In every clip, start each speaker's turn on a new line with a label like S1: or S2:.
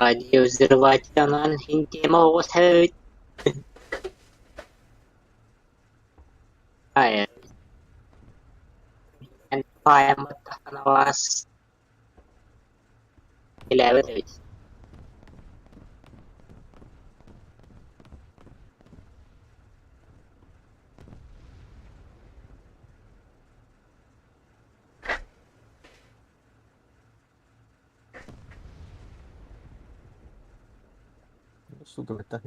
S1: Радиовзрыватель анаан иһин тема оҕус эбит. Илээбит эбит.
S2: Сука, так.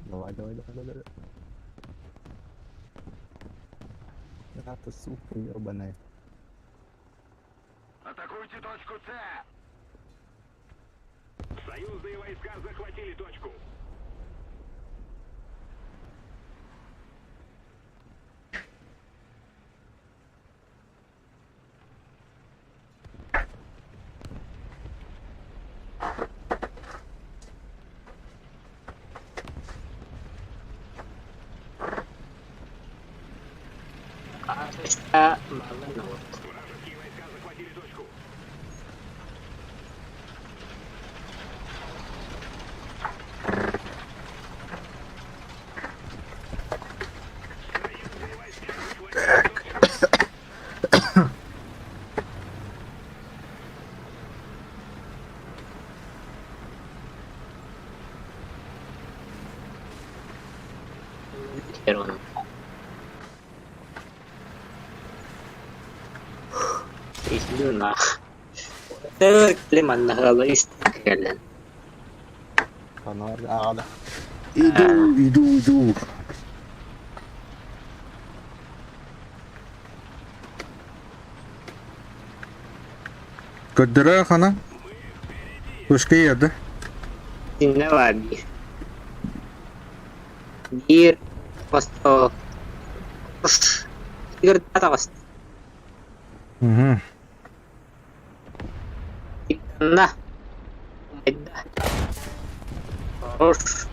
S2: Давай, давай, давай, давай. А ты сука ебаная.
S3: Атакуйте точку С! Союзные войска захватили точку.
S1: Карточка баллонот.
S3: Вражеские войска захватили точку. Союзные войска захватили точку.
S1: Манна
S2: Ханар аҕала.
S4: Иду, иду, иду. Көрдөрөө хана. Пушка да?
S1: Иннэ баар биир. Биир хосто таҕыста.
S4: Угу.
S1: Икканна. Умайда. Хорош.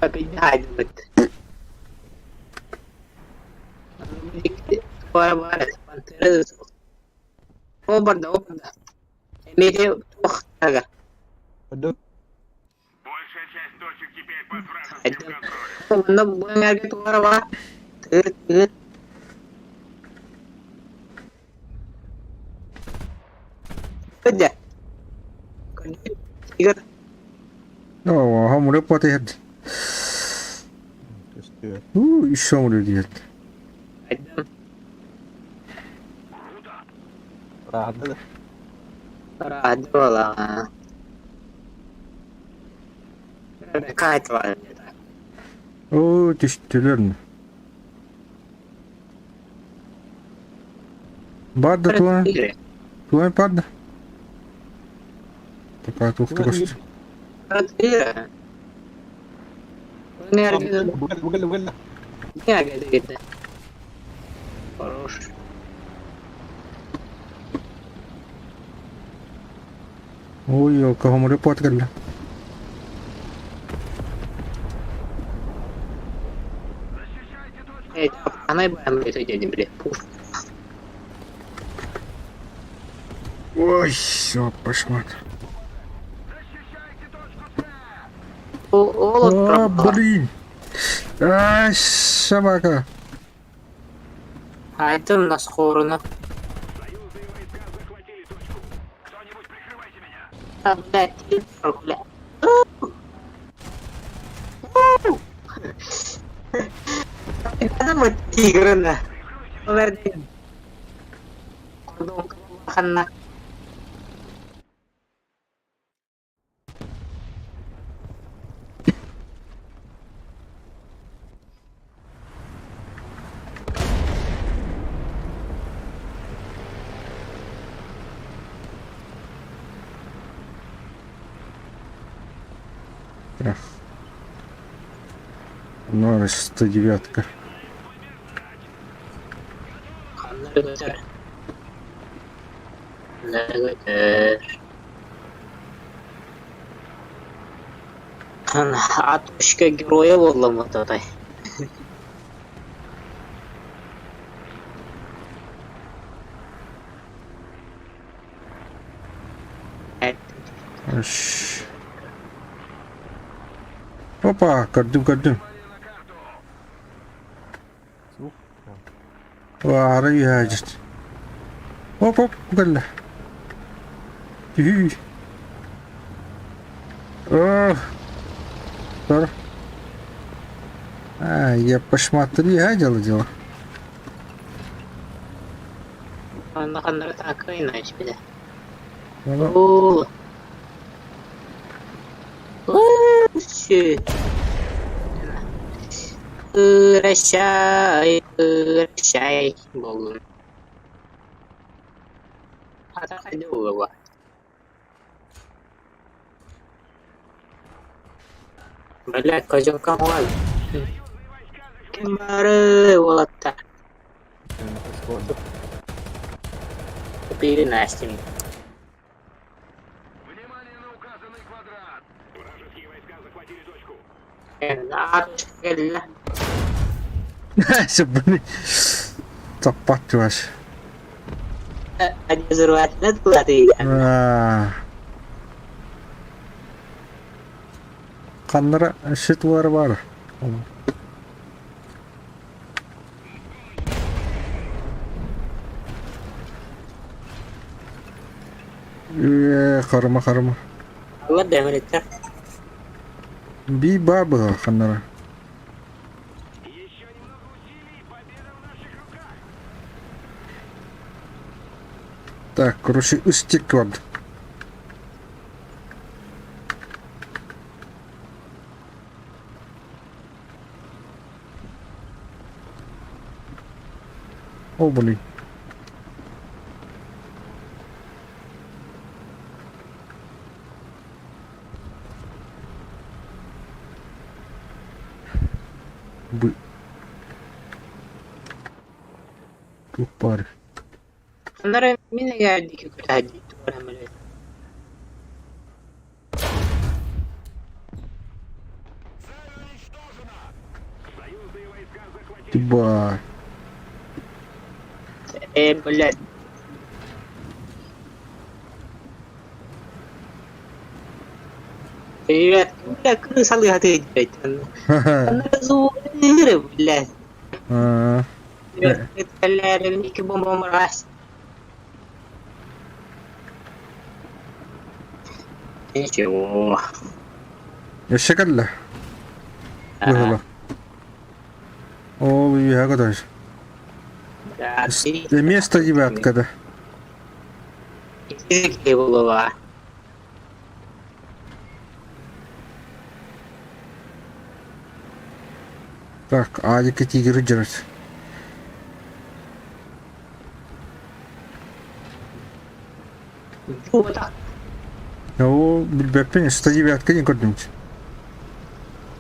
S1: Опять хайдыбыт. Пантера О барда, о барда. Эмиэ туох тага.
S3: Большая часть точек теперь под вражеским контролем.
S1: Онно бу эҥээргэ туора баар. Тыыр, тыыр. Дьэ. Игорь.
S4: О, хомура потыһыт.
S2: Көстүө.
S4: У, еще хомура диэт.
S1: Айдам.
S2: Ыраахда да.
S1: Ыраахда буоллаҕа. Кайталар.
S4: О, түстүлэр. Баар да тула. Тула баар да. Пока туох да көстөр.
S2: Бугал, бугал.
S1: Хорош.
S4: Ой, елка, хомура пот кэллэ.
S3: Защищайте точку
S1: Эй,
S3: А!
S1: она бля, пуш.
S4: Ой, все, пошмат.
S3: Защищайте точку С!
S1: Ол
S4: А, блин. Ай, собака.
S1: Айдым на скоруна.
S3: Союзные войска захватили точку. Кто-нибудь прикрывайте меня!
S1: А, блядь, бля. Это тигрына.
S3: Прикройте
S1: Ханна.
S4: Так. Ну, 109-ка.
S1: Ханна көтөр. Көтөр. Атушка героя буолла мотой.
S4: Опа, көрдүм, көрдүм.
S2: Суох.
S4: Аара үһээдьит. Оп, оп, кэллэ. Түһүү. Ох. Тор. А, я посмотри, а, дело дело.
S1: Онно ханнары тааккайын испитэ.
S4: Ону
S1: Оо. Оо, Прощай, прощай, буоллун. Хата хайда буолуо. Бля, козелка муал. Ким бары уолаттар.
S2: Сходу.
S1: Перенастим.
S3: Внимание на указанный квадрат! Вражеские войска захватили точку.
S1: Кэллэ.
S4: Блин. Таппат чуваш.
S1: Разорвать платы.
S4: Ханнара щит бар. Э, харыма харыма.
S1: Алла дэмэлиттэр.
S4: Би баба ханнара.
S3: Еще немного усилий, победа в наших руках!
S4: Так, короче, устик барда. О, блин. Бы. Тупарь.
S1: Ханнара мин эгээдики күрэһэрдии туора
S3: Цель уничтожена! Союзные войска захватили
S4: Тыба.
S1: Э, блядь. Привет. Бля, крыса лыгаты, блядь.
S4: Ха-ха.
S1: Она блядь.
S4: А,
S1: Бля, бомба мразь. Ничего.
S4: Өссө кэллэ. Быһыла. Ол үөһэ көтөр.
S1: Да,
S4: Место девятка да.
S1: Голова.
S4: Так, Адика тигры держит.
S1: Вот.
S4: О, билбэппин 109 не көрдүм.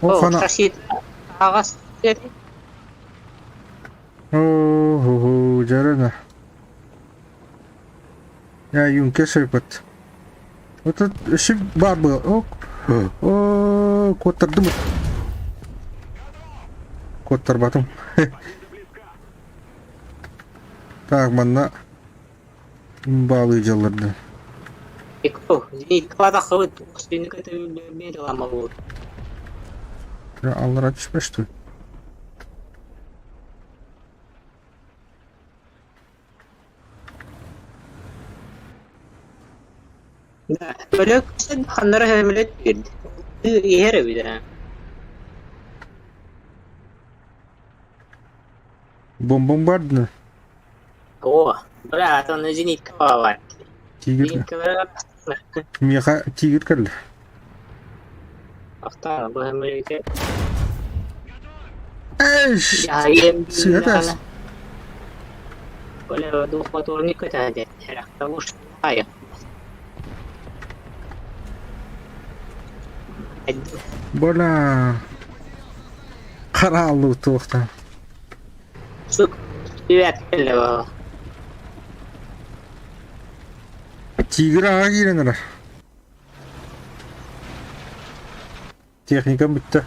S4: О,
S1: О,
S4: хана.
S1: сосед. Ағас.
S4: О, жарана. Я юнке сойпат. Вот тут еще бар был. О, о, куоттардым. Куоттарбатым. Так, манна имбалы дьалларды. Аллара түспэш
S1: Бөлөк ханнара хэмилет иһэр эбит
S4: Бомбомбардны.
S1: О, брат, он зенитка баар.
S4: Тигр.
S1: Зенитка
S4: Миэхэ тигр кэллэ.
S1: Ахтаа бу хэмилете.
S4: Эш! Светас.
S1: Коля двухмоторник это потому что
S4: Бля. Харааллыы туохтан.
S1: Сук, привет, кэллэ
S4: Тигр аҕа киирэн эрэр. Техникам бүттэ.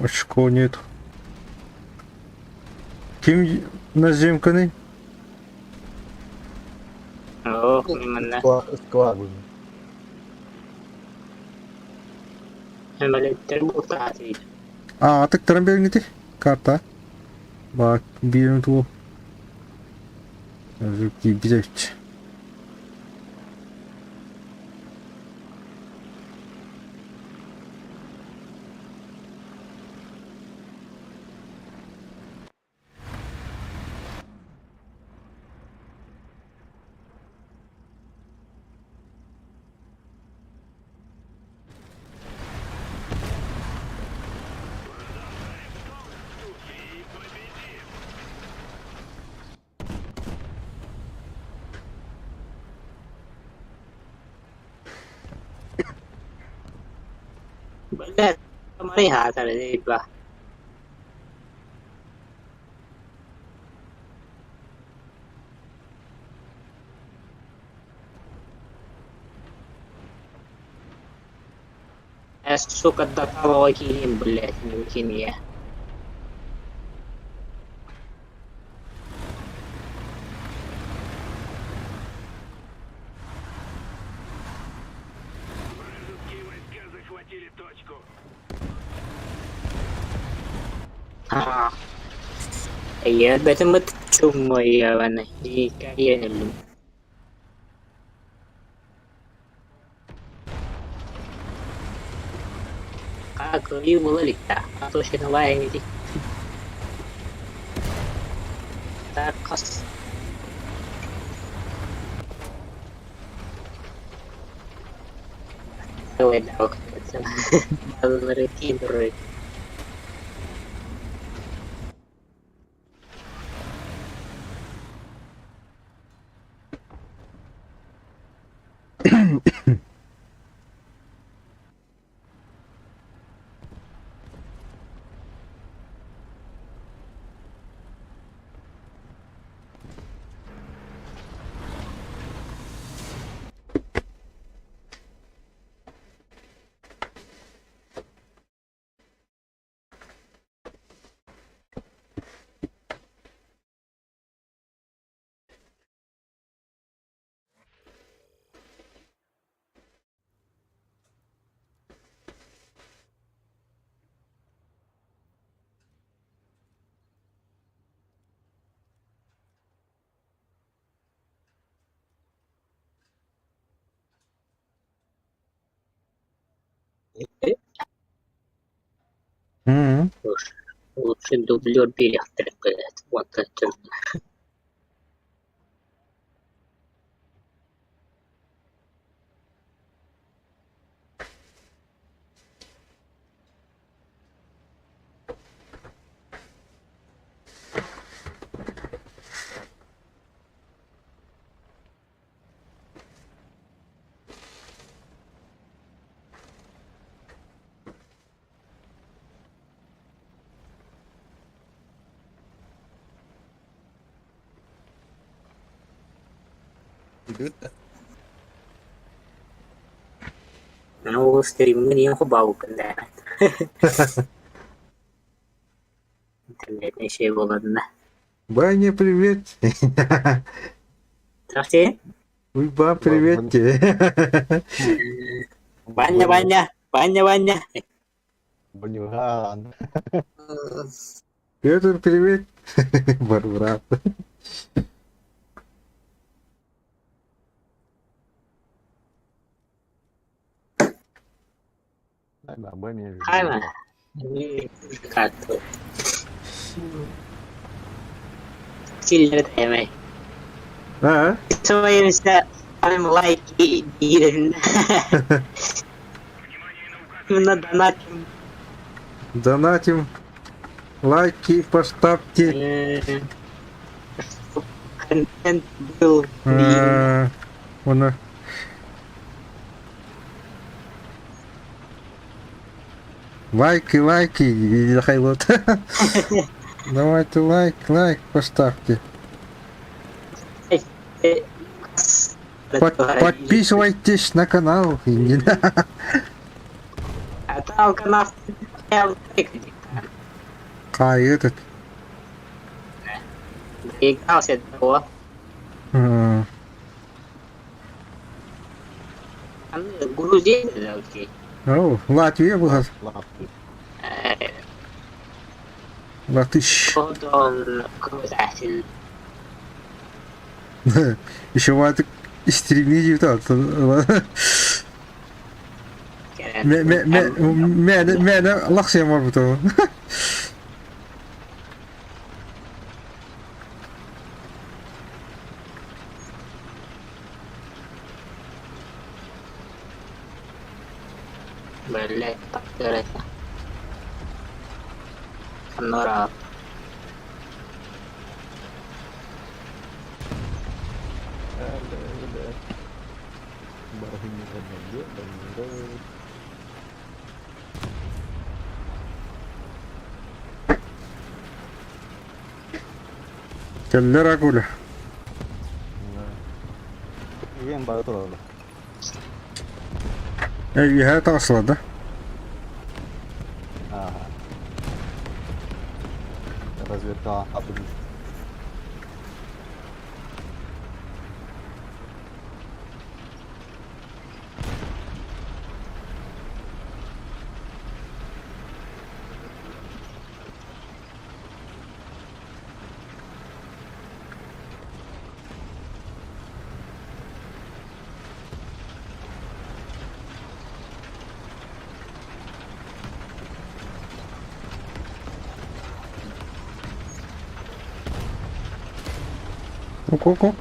S4: Очко нет. Ким наземканы?
S1: О. манна.
S2: Склад
S1: Сөмөлүөттэр бултаатый.
S4: А, атыктарын бериңити карта. Бак, биирин туу. Киирбит
S1: Бля, Мариха, Сука, до того киим, блядь, не выкинь я.
S3: Вражеские войска захватили точку.
S1: А. Я об этом это чумая, и карьеру. Как была ликта, а то ще навай Так, кас. Лучше дублер берег, блядь. Вот это. Ну, стримы баугында. Интернетный şey боладына.
S4: Ваня, привет.
S1: Здравствуйте.
S4: Уйба, привет тебе.
S1: Ваня, Ваня, Ваня, Ваня.
S2: Банюган.
S4: Петр, привет. Барбара.
S1: Хайма. Сильно
S4: А?
S1: Своим лайки Именно донатим.
S4: Донатим. Лайки поставьте.
S1: Контент был.
S4: Она. Лайки, лайки, Хайлот. Давайте лайк, лайк поставьте. Подписывайтесь на канал. А этот.
S1: Доигрался до. Где окей.
S4: О, Латвия быһар. Латыш.
S1: Потом какой-то
S4: Еще ватык истригни Мээнэ лахсыйам барбыта.
S1: Блять, так Нора.
S4: Кэллэр Акуля.
S2: Игэн бары тураллар.
S4: Үөһээ таҕысла да?
S2: Ага. Разведка атын.
S4: Ок, ок, ок.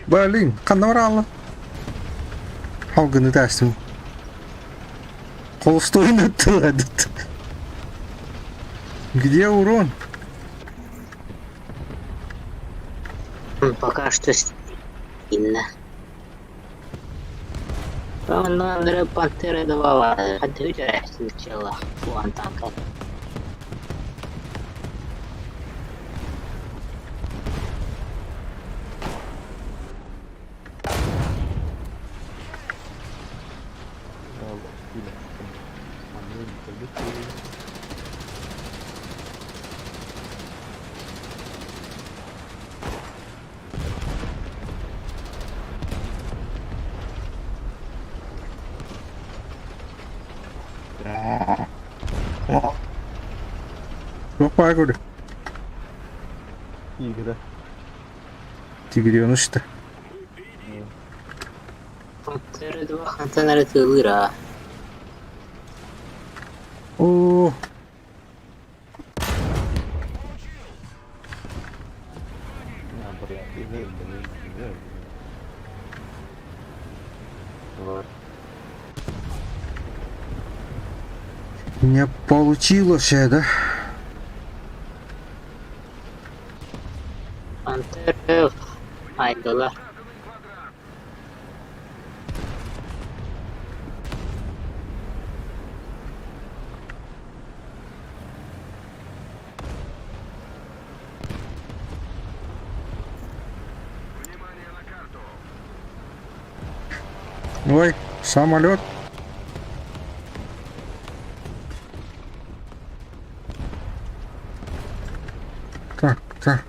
S4: Блин, ханна бараалла? Халгыны таастым. Холостойун ыттылар Где урон?
S1: Пока что сильно. Онно Пантера давала сначала танка.
S4: Туох баай көрө?
S2: Тигрэ.
S4: Тигрион ушта.
S1: Пантера 2 хантан тылыра.
S4: Оо. Не получилось, да?
S1: Пантера айдола.
S4: Ой, самолет. Так, так.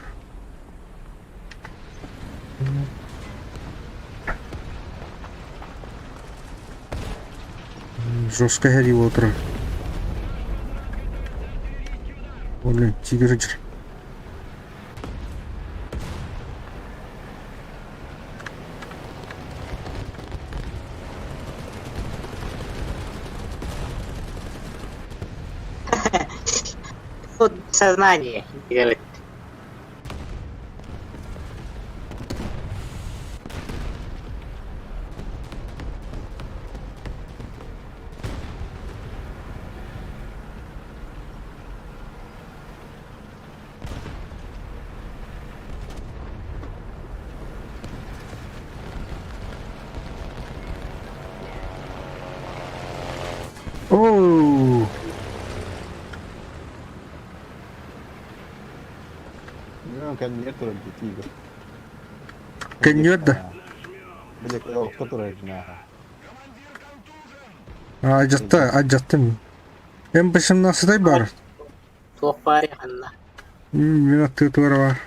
S4: Жестко горело утро. Блин, тигр.
S1: Тут сознание. Говорит.
S4: Оу.
S2: Кэнниэр турар тигр.
S4: Кэнниэр да?
S2: Били охто турар наха.
S4: Адьатта, адьаттым. М18 бар.
S1: Туох баар ханна.
S4: Мин аттыы туора бар.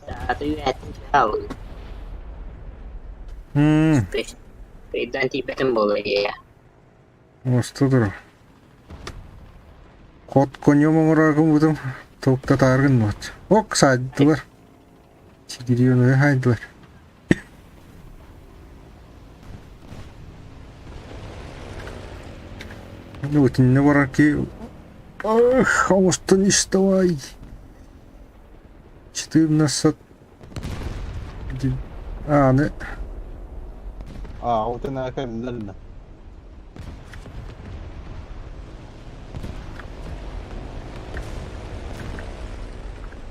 S1: Аата үөһэттэн түһэ хаалбыт. Өйдөөн тиийбэтим буолуо ийэ.
S4: Оҥосто турар. Хот коньом оҥорор гыммытым, туруктатаары гынныбат. Ок, саайдылар. Сигириону хаайдылар. Ну, итиннэ барар ки... Эх, оҥостон ис давай. 14 Ааны
S2: А, вот и на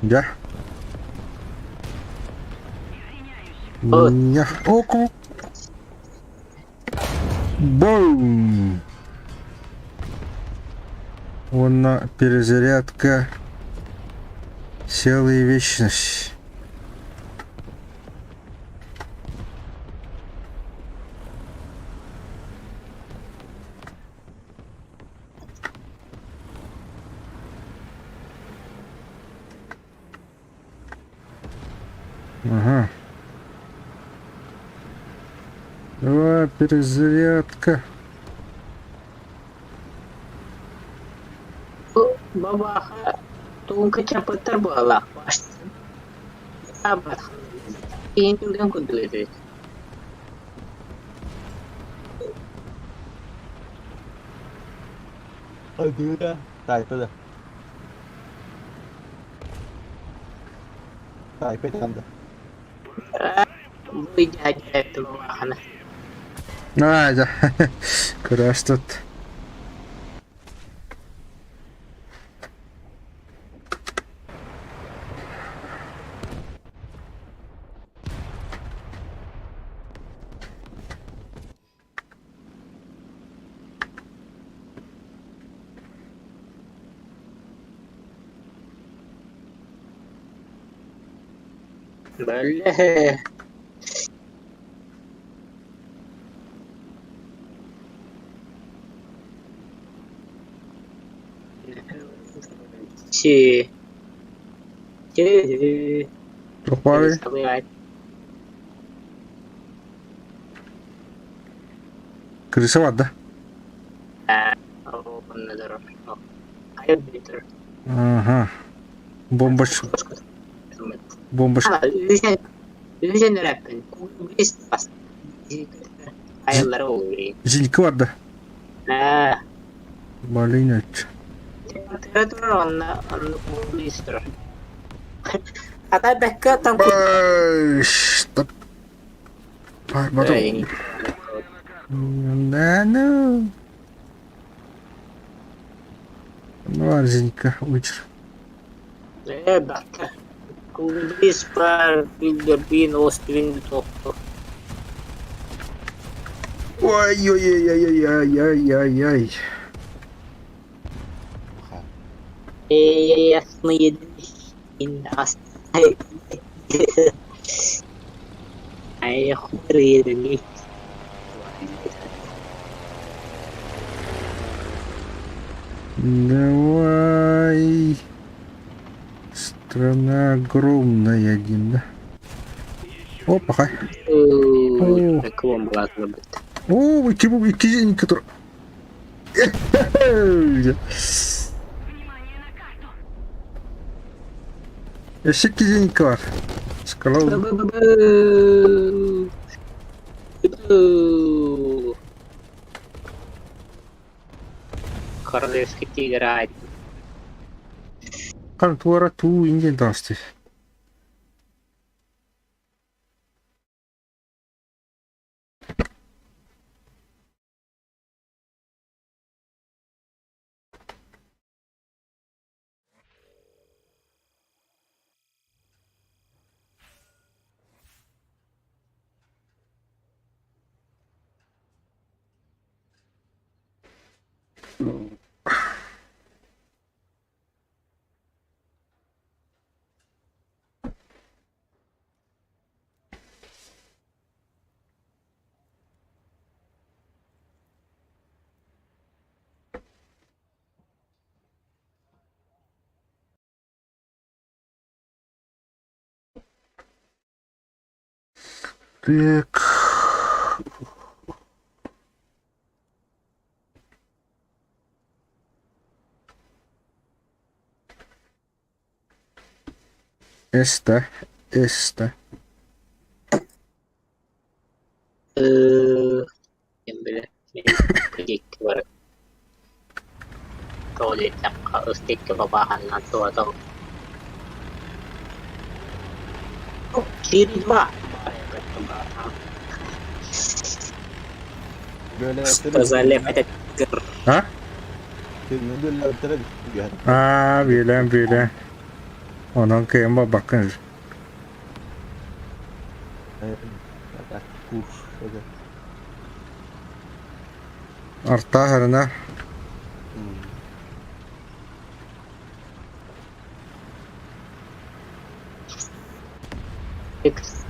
S4: Дьэ. Ня. Оку. Бум! Уонна перезарядка целая вечность. Ага. Давай, перезарядка.
S1: Бу бабааха тугун кыччаппыттар быһыылаах Иһин түргэн курдук этибит.
S2: Адыра. Тайпа да. Тайпа да.
S1: Бу идиэһэ бабааханы.
S4: А, да. Көрөөс тут.
S1: Бэлэ. Чи. Чи.
S4: Туох баарый? Крыса бар да? Ага. Бомбач. Бомбач. Зинька бар да? Блин, Стоп. Потом. Да ну. Ну, Зинька, учишь. Ой-ой-ой-ой-ой-ой-ой-ой. Давай. Страна огромная один, да? Опа. О, икки икки зенька тур. Өссө икки зенька бар. Скалау.
S1: Королевский тигр.
S4: Kan туора туу индien таасты. Так. Эстэ, эстэ.
S1: Ким билэр, мин диэки барар. Тоҕо диэтэххэ, ыстыыкка бабааһыннаан туһатал
S4: А? Аа, билэн, билэн. Онон кыайан барбаккын. Артааһарына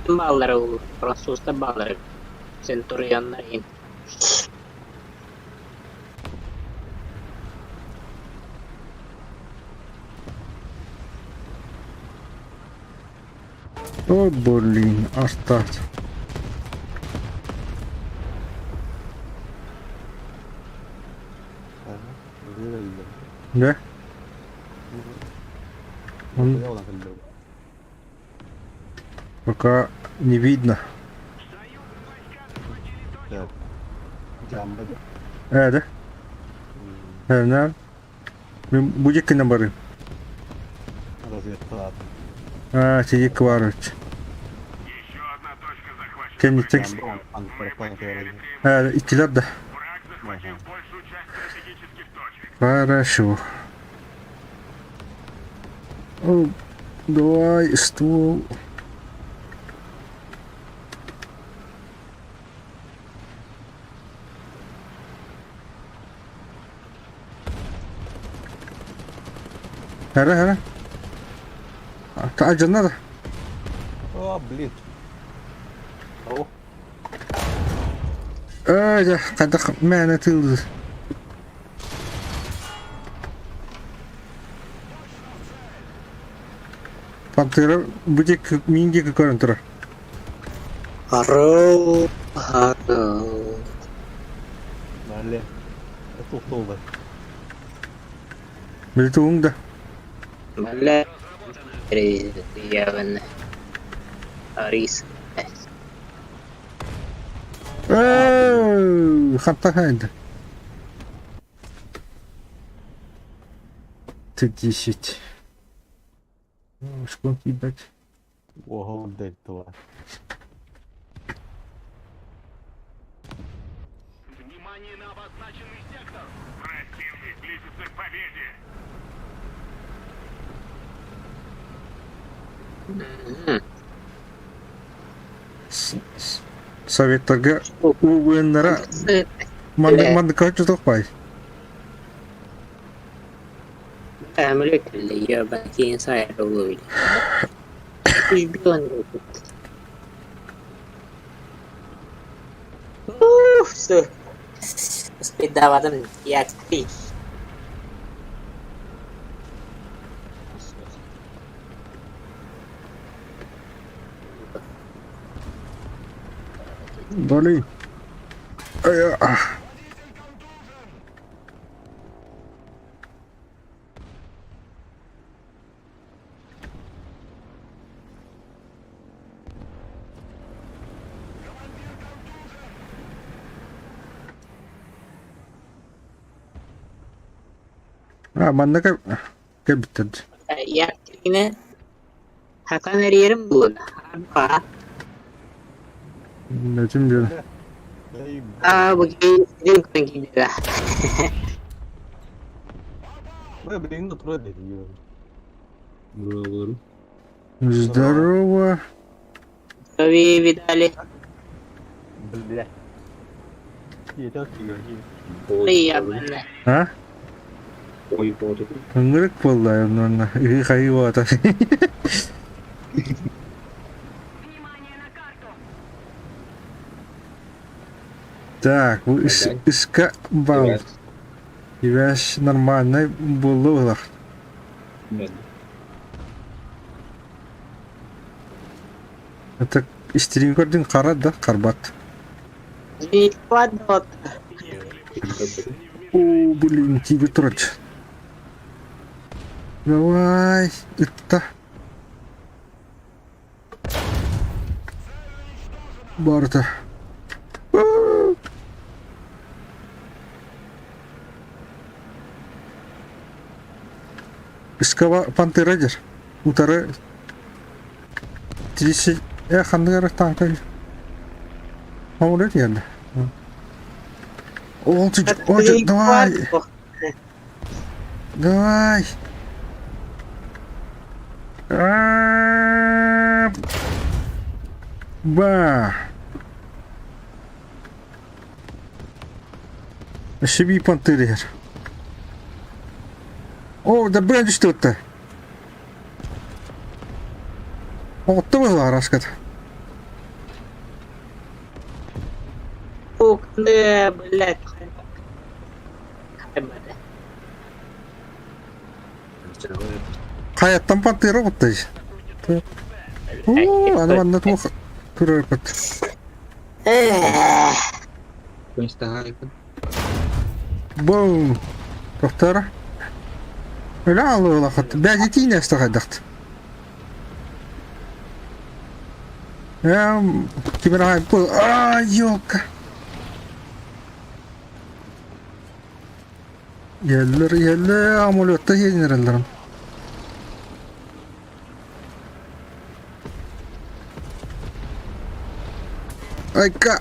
S1: Бааллара французтар бааллара центурионнар иһин
S4: О, блин, артаат. Да? Он пока не видно. Ээ, да? Мин бу дьиккинэн барыым. Аа, сидик Иванович. Кэнниттэн ээ, иккилэр да. Хорошо. О, давай, ствол. Эрэ, эрэ. Алдьанна да?
S2: О, блин. О.
S4: Ээ, дьэ, хайдах мээнэ тыыллыр. Пантера бу диэки миин диэки көрөн турар.
S1: Харыл, харыл.
S2: Далее. Туохтууллар.
S4: Били тугуҥ да?
S1: Бля, явно. Арис.
S4: Ээ, хантан хайда? Ты десять. Шкон ебать.
S2: Уоһун дельтула.
S3: Внимание на обозначенный сектор! Противник близится к победе!
S4: Советтарга угуеннара маннык маннык чутухпай.
S1: Успейдаватым я три.
S4: Блин. А, манна кэбиттэр.
S1: Яктины хатан эрийэрим буолла. Арба.
S4: Нөтүм диэн.
S1: Аа, бу киһи көрөн киирдэ.
S4: Здорово.
S1: Вы видали?
S2: Бля.
S4: А? Ыҥырык буолла онно ыһыы-хаһыы буолата. Так, бу иска бал. Ивэс нормальный буолла быһылах. Это Истириҥ көрдүн хара да харбат. О, блин, тебе трать. Давай, ытта. Барыта. Искава пантера дер. Утары 30 ханнык эрэ танка Самолет geldi. Oldu, oldu, давай. Давай. Ба. Өссө пантыр иһэр. О, да быан түстү Оҕотто быһылаах араската.
S1: Ух ты, блядь.
S4: Хайаттан пантыра оҕуттай. Оо, аны манна туох турарбыт. Бум! Тохтор. Өлө алыылахыт. Бэйэтин эстэ хайдахт. Эм, ким эрэ А, ёлка. Иһэллэр, иһэллэр, амулетта иһинэрэллэрин. Айка!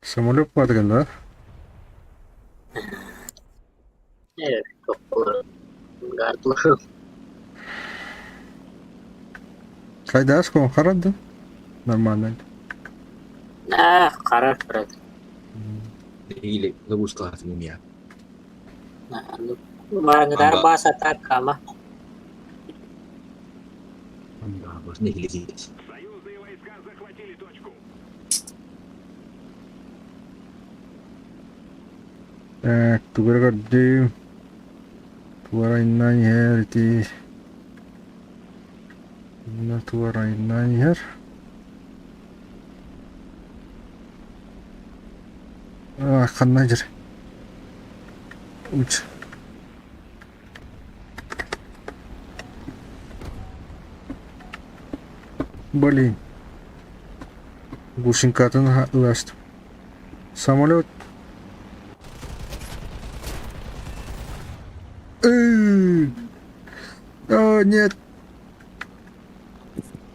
S4: Самолет баар да? Хайдаас харан да? Нормально.
S1: Хара брат.
S5: Или загрузка меня.
S1: Барангдар баса так кама.
S3: Союзные войска захватили точку.
S4: Так, тугара көрдүм. Тугара иннан иһэр ити. Инна тугара иннан иһэр. А, ханна дьэр. Уч. Блин. Гусенькатын ыластым. Самолет. О, нет.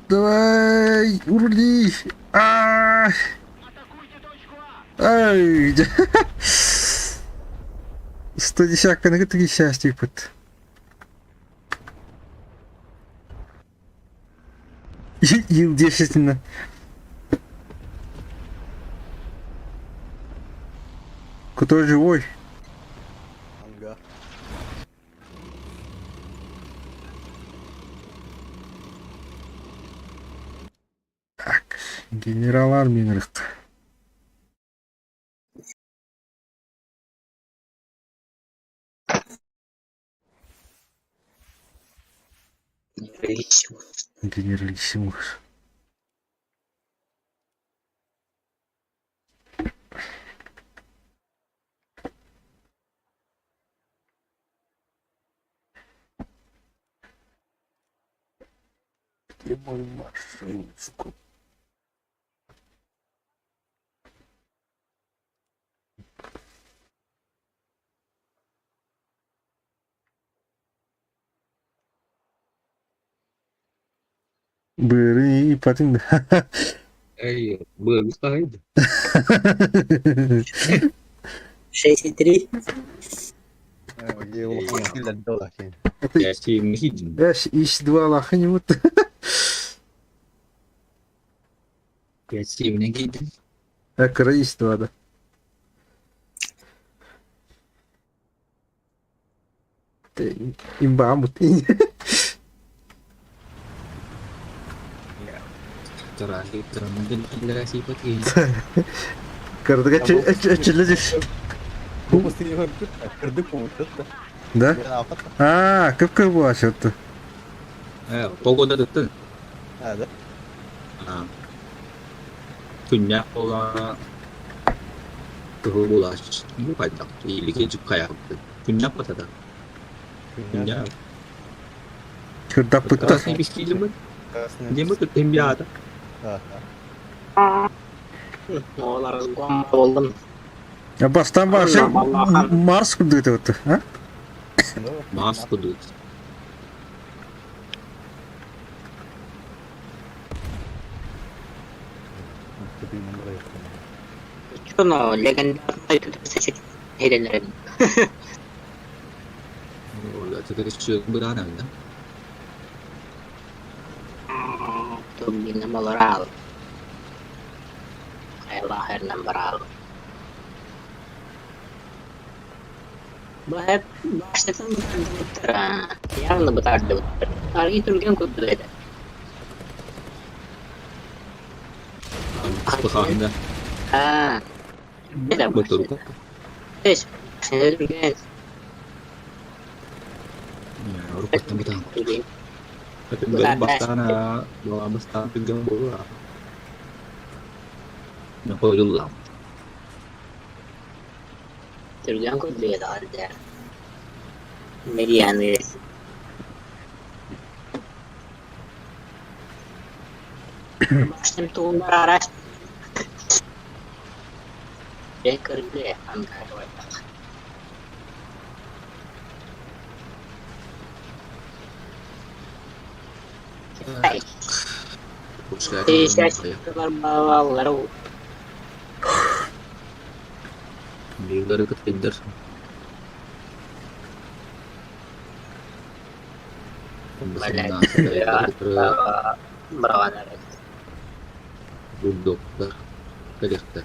S4: Давай, урули. А! Ай! 110 кытыги счастье пыт. Ил действительно. Кто живой?
S2: Ага.
S4: Так, генерал армии Генералиссимус. Где мой машинку? Быры ипатын.
S5: Эй, быры стоит.
S1: 6,3.
S4: Ис два лаханибут. Кыра ис два да. Имбаамут. Кырдыга чылы. Да? Аа, кып-кыр буолааччы.
S5: Погода тыттын.
S2: Да?
S5: Күннээх буоллаҕына кыһыл буолааччы. Бу хайдах? Илики хайаабыт. Күннээх батата. Күннээх.
S4: Кырдаппыттар.
S5: Красный бискилиммит. Диэммит ким биаата.
S1: Олар гом болдум.
S4: Бастан вообще Марс курдук а?
S5: Марс курдук.
S1: Чоно легендарный хеделерин.
S5: Быраананда.
S1: Турбина малорал. Хайлахернан барал. Бу баштан бытардыбыттар. Явно бытардыбыттар. Аргы түрген курдук этэ.
S5: Быхаанда.
S1: Аа.
S5: Ботурка.
S1: Эш. Түрген.
S5: Уруккуттан бытаан. Бастаана бастаан түрген буолуа. Хойдулла.
S1: Түрген курдук этэ. Медианы. Баштым туундар араш. Бекерде ангар.
S5: Бирлары кыттыддар. Бульдогтар. Калехтар.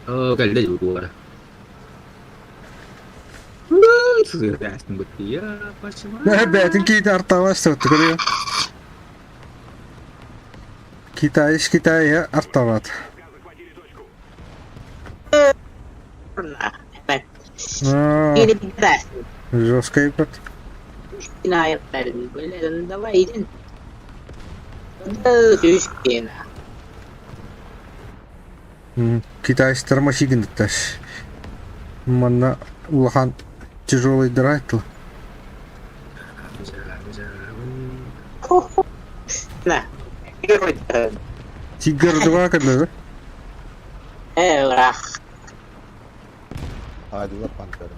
S5: Кэллэ дьулуора.
S4: Бәтин киит артавас көрүө. Китай Китай артават. Жесткий под. Китайстар машигин таш. Манна улахан тяжелый драйтл.
S1: На.
S4: Тигр 2 когда, да?
S1: Рах.
S2: Айдылар пантера.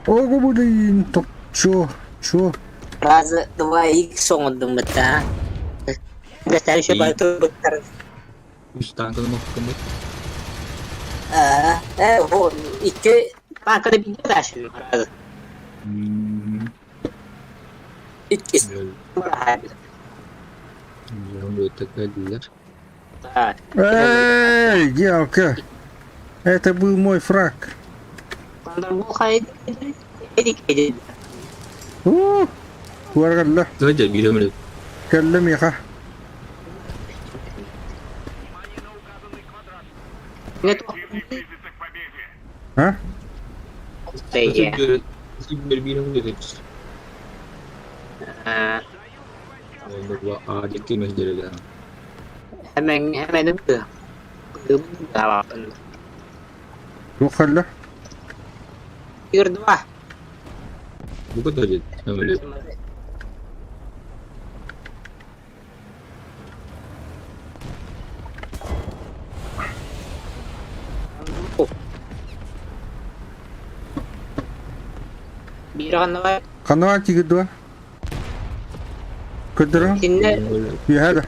S4: Ого, блин, топ, чё, чё?
S1: Раз, два, икс оңдум быта. Gösterişe bakı bıktар.
S5: Үс танканы мохкомут.
S1: О, икки банкада бир дашым раз. Икки.
S4: Эй, девка! Это был мой фраг. Куаргалла. Кэллэмиха. А?
S1: Hemen hemen
S4: Туохалла.
S1: Тигр 2. Биир ханна
S4: Ханна Тигр 2. Көдөрө.
S1: Кинне
S4: Үһәдэ.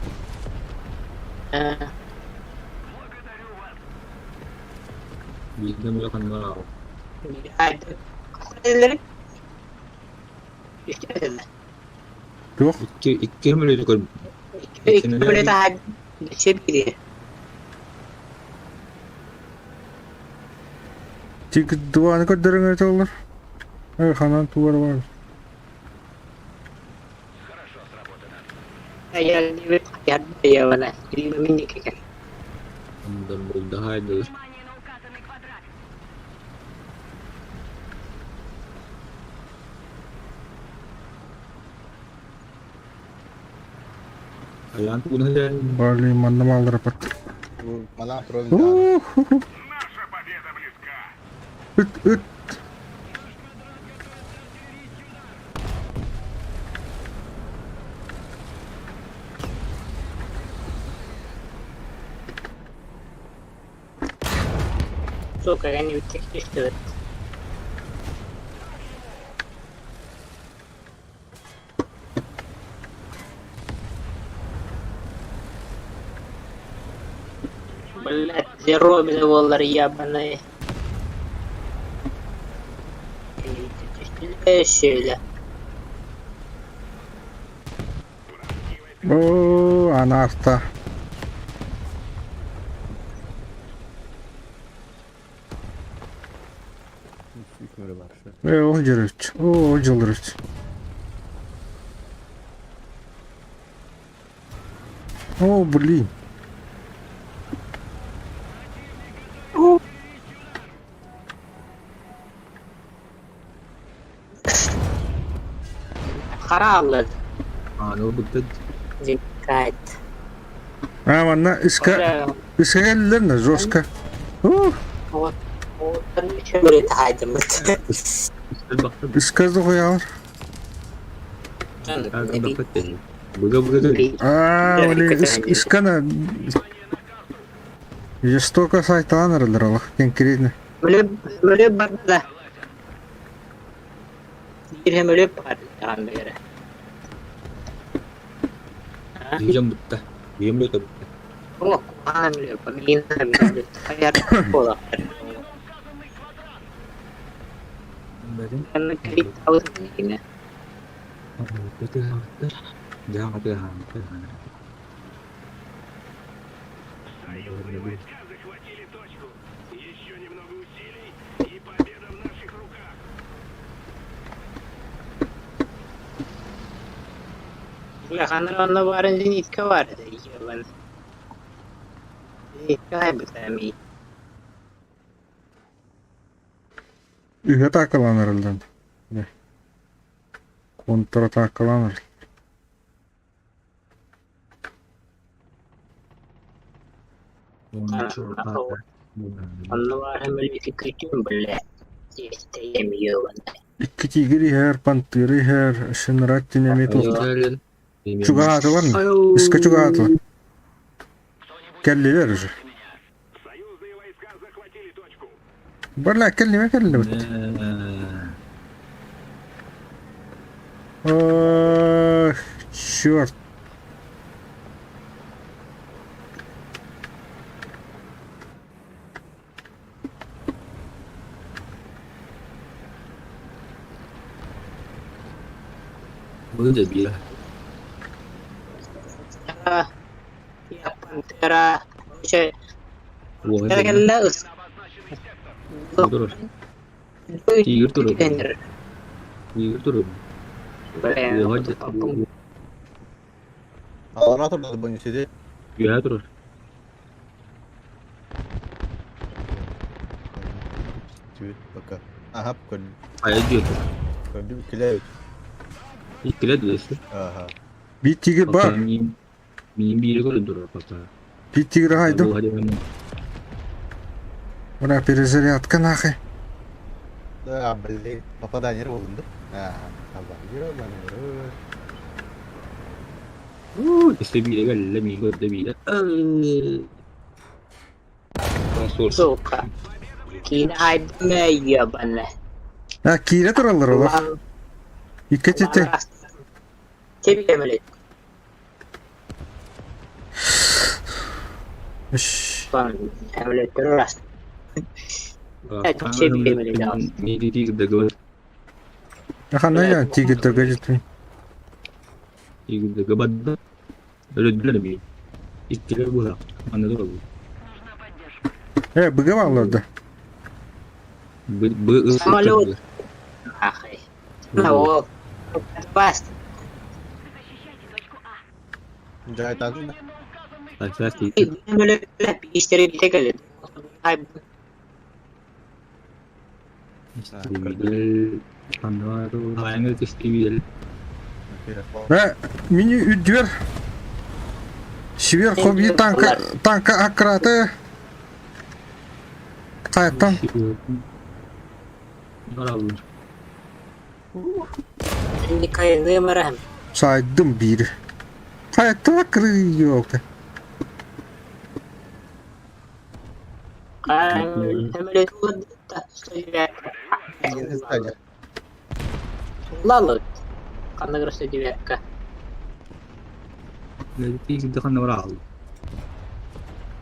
S4: Туох. Тигр 2-ны көдөрөҥ этэллэр. Эй, ханан туар бар.
S5: Айаан тугун иһэн
S4: Блин, манна маалларапат.
S2: Малаан туран даҕаны.
S3: Наша победа близка.
S4: Ыт, ыт.
S1: Сука, они түстүбүт. Блядь, зеробили буоллар ебаные. Түстүлэ.
S4: Оо, анаарта. Э, ол дьөрүч. Оо, дьылырыч. О, блин.
S1: Харааллар.
S5: Ааны ылбыттар.
S1: Диккайт.
S4: А, манна иска иска кэллилэр на жестко. Ух, иска зохуялар.
S5: Быга-быга
S4: А, блин, искана жестоко сайталан аралар олох конкретно.
S1: Өлө барда. Биир өлө бар даҕан бэйэрэ.
S5: Дьон бутта. Бием бөтө бутта.
S1: О, куһаҕан өлө миин хайар буолар. Манна кэлит алыс кини.
S3: Союзные войска захватили точку. Еще немного усилий, и победа в наших руках.
S1: Улаханнар онно баарын зенитка баар этэ ебан. Зенитка хайбыта эмиий.
S4: Үһэ атаакалаан араллан. Контратакалаан араллар.
S1: Онно баар өлүүтү күтүм блядь. Тиэстэйэм ебан.
S4: Икки тигр иһэр, пантера иһэр, Шинраттин эмиэ туох. Чугаһаатылар Иска чугаһаатылар. Кэллилэр уже.
S3: Союзные войска захватили точку.
S4: Бля, кэллиме кэллибит. Ох, черт.
S5: Быга бира.
S1: Я пантера. Кэллэ ыс.
S5: Тигр турар. Тигр турар.
S2: Алана турда бу сиди.
S5: Үөһэ турар.
S2: Пока. Ага, көрдүм.
S5: Хайа дьиэ турар.
S2: Көрдүм иккилээ.
S5: Иккилэ дьиэси.
S2: Ага.
S4: Биир тигр бар.
S5: Миин миин биири көрөн турар пока.
S4: Биир тигр хайдым. Бля, перезарядка нахуй.
S2: Да, блин, попадание болду. А, табагыр,
S5: Өссө биирэ кэллэ миин көрдө биирэ.
S1: Сука. Киин айдым ебаный.
S4: А, киирэ тураллар олох. Икки тите.
S1: Тебе блядь. Блядь, раз.
S4: Ханна тигрдерге жетпей.
S5: Тигрдерге бадда. Өлөдүлэр эмиэ. Иккилэр буолар. Манна турар.
S4: Э, быга бааллар да.
S5: Б
S1: Самолет. Ахай. Ну, бас.
S2: Жайтадым да.
S1: Иштери бите келет.
S4: Э, мини үддүөр. Сверху бии танка, танка аккыраты. Хайаттан.
S5: Бараллар.
S4: Сайдым биир. Хайаттан аккырыы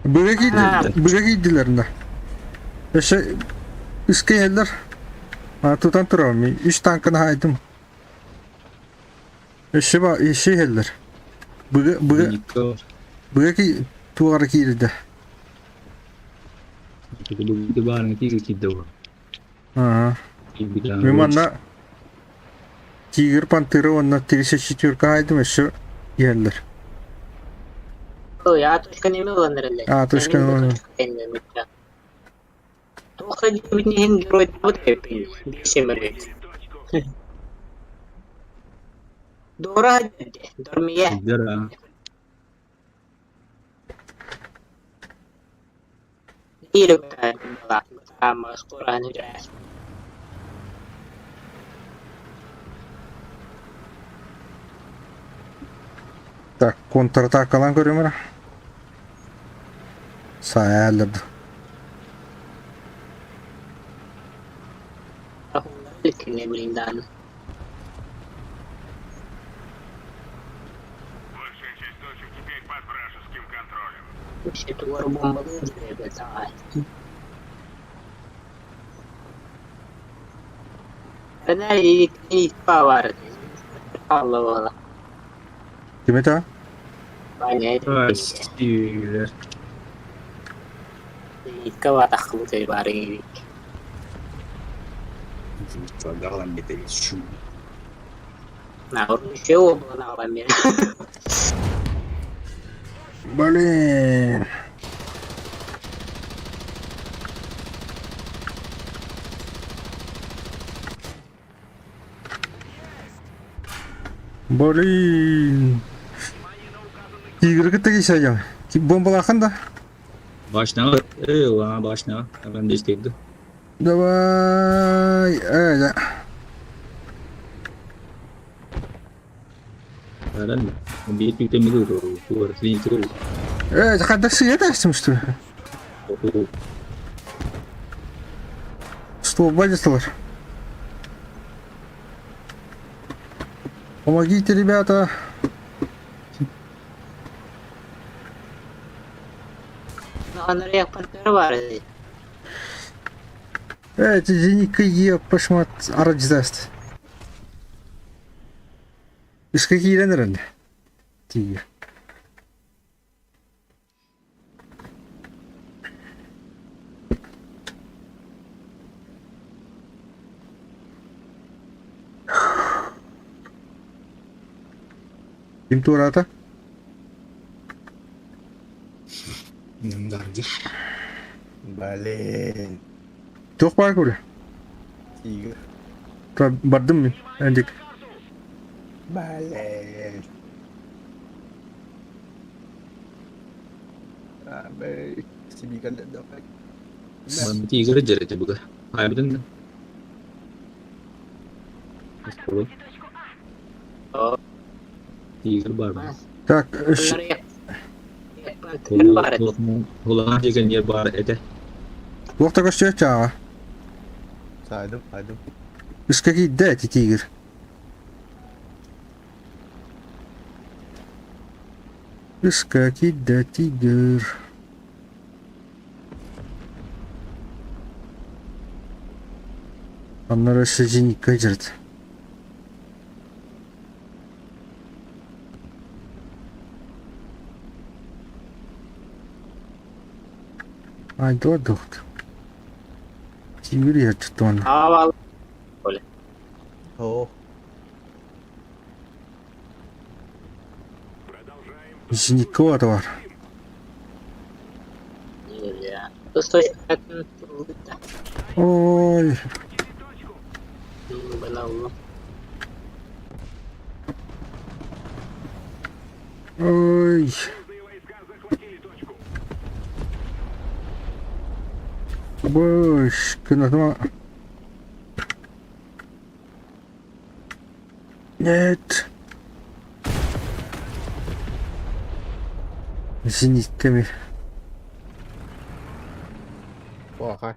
S4: Быга киирди, быга киирдилэр да. Өссө үскэ иһэллэр. Тутан турабын. Үс танканы хаайдым. Өссө ба өссө иһэллэр. Быга быга быга ки туора киирдэ. Аа. Мен манна Тигр Пантера уонна 34 хаайдым өссө иһэллэр.
S1: Ой, А точка неме ылан эрэллэр.
S4: А точка ылан.
S1: Туох да диэбитин иһин геройдаабыт эбиппин, биир Дора Дормия.
S4: Так, контратакалаан көрүм эрэ. Саайаллар
S3: Большая часть точек теперь под вражеским контролем.
S4: Ким это? Блин. Блин. Тигр кытта кисәйем. Бомбалахан да.
S5: Башняга, эй, ла, башняга. Ben de isteydi.
S4: Давай. Э, да.
S5: Öğrenme. Bir yüklemeli doğru. Bu arada
S4: Э, хадда сыйда что ли? Столба десталар. Помогите, ребята. Э, эти зенитка е пошмат арадждаст. Из какие наверное? Тигр. Ким туората?
S2: Блин.
S4: Туох баар куры?
S2: Тигр.
S4: Бардым мин. Эндик.
S2: Блин. А, бэй. Сибикаллер давай.
S5: Тигр жерете буга. Хайбиден. Тигр бар.
S4: Так,
S5: Улахан деген ер бар эте.
S4: Туохта көстүө чааҕа.
S2: Сайдым, сайдым.
S4: Үскэ киирдэ эти тигр. Үскэ киирдэ тигр. Аннары өссө зенитка дьэрт. Ай, дуох. Тигр иһэрчит уонна.
S2: О,
S4: Зенитка баата бар. Ой, ой. Абы, кынатыма. Нет. Зенитками.
S2: Оха.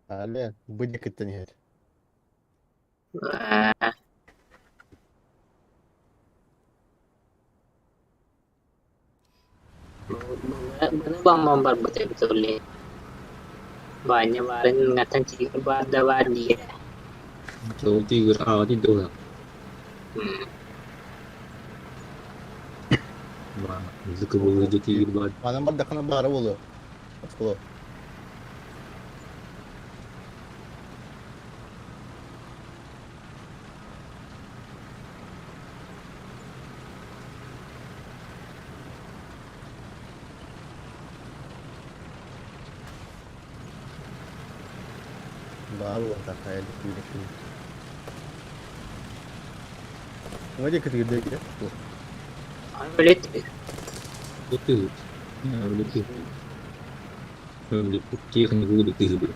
S2: Але, бу кыттан иһэр.
S1: Бамман барбыт эбит ол Баанньа баарын ҥаттан тигр баар да баар диирэ.
S5: Ол тигр аҕа дии Музыка была тигр баар.
S2: Манан бардаххына баара буолуо. Осколо. Баар буолла хайа күн. Уҥа диэки тигирдэ киирэ.
S1: Өлөт
S5: Технику.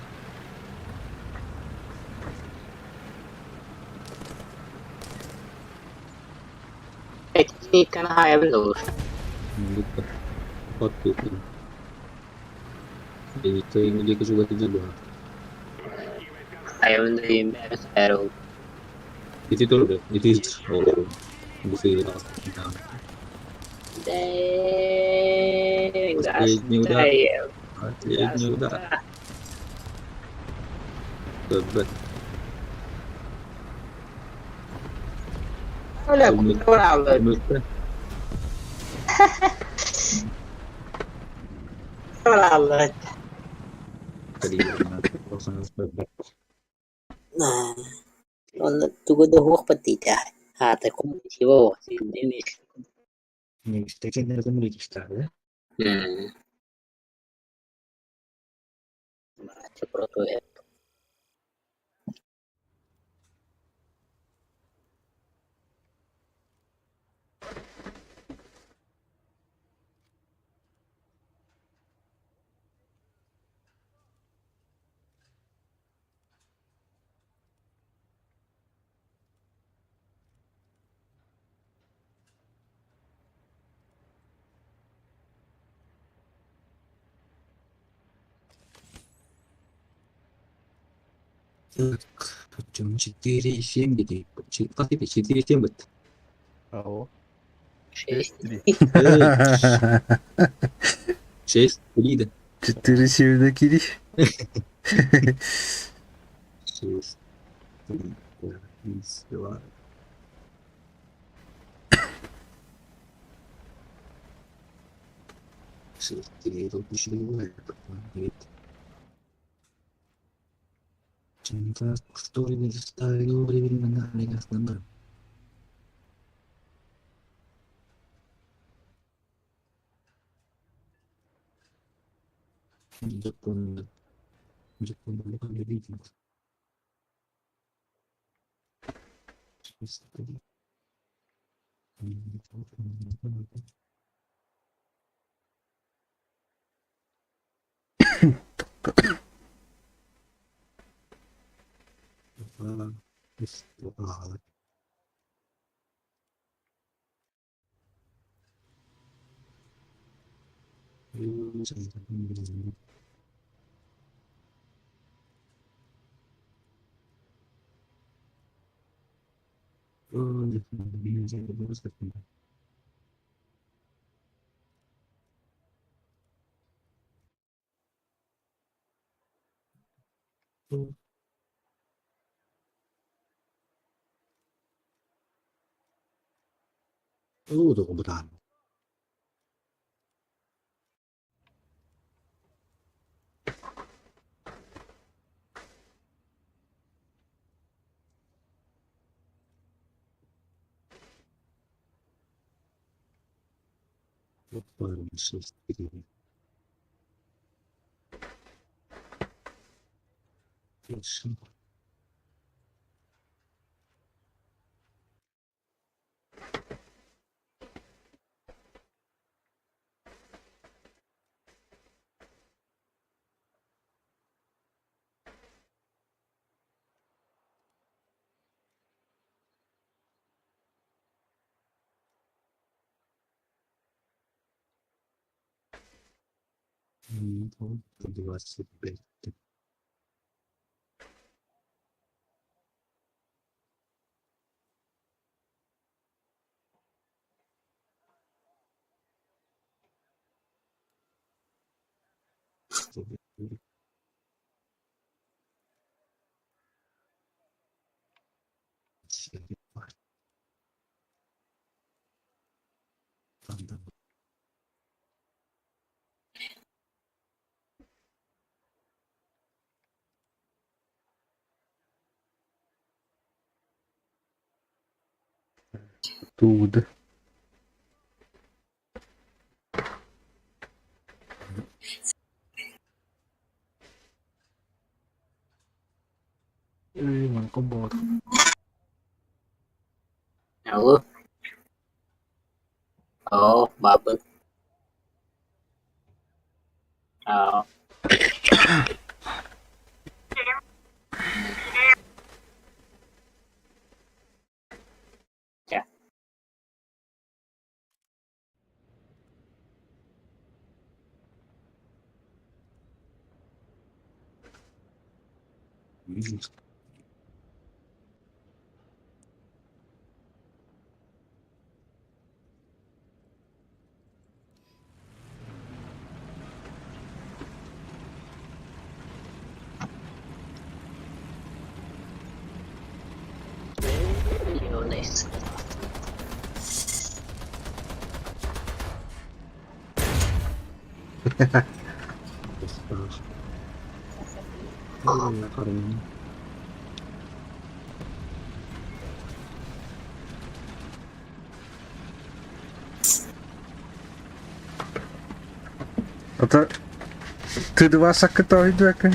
S1: Техниканы хайабын olur. Хайабын дейм бәрі сәр ол.
S5: Ити тоже, ити Последний удар. Последний удар. ББ.
S1: Оля, куралы. Куралы. Онно тугу да хуох паттита. Хаата кум сиво синдемис. Proto.
S5: Так, почему 4,7 где? 4,7 вот.
S2: Ау.
S1: 6.
S2: 3.
S5: 6, 3, да.
S4: 4 севда кири.
S5: 6, 3, 2. 6, 3, тут еще не бывает. 6, 3. Дальше. 25.
S4: Тугуды. Ey, manco bot.
S1: Oo. Oo, bubble. Oo. Yeah. Yun, nice.
S4: Ата ты два саккыта ойдуэкэ.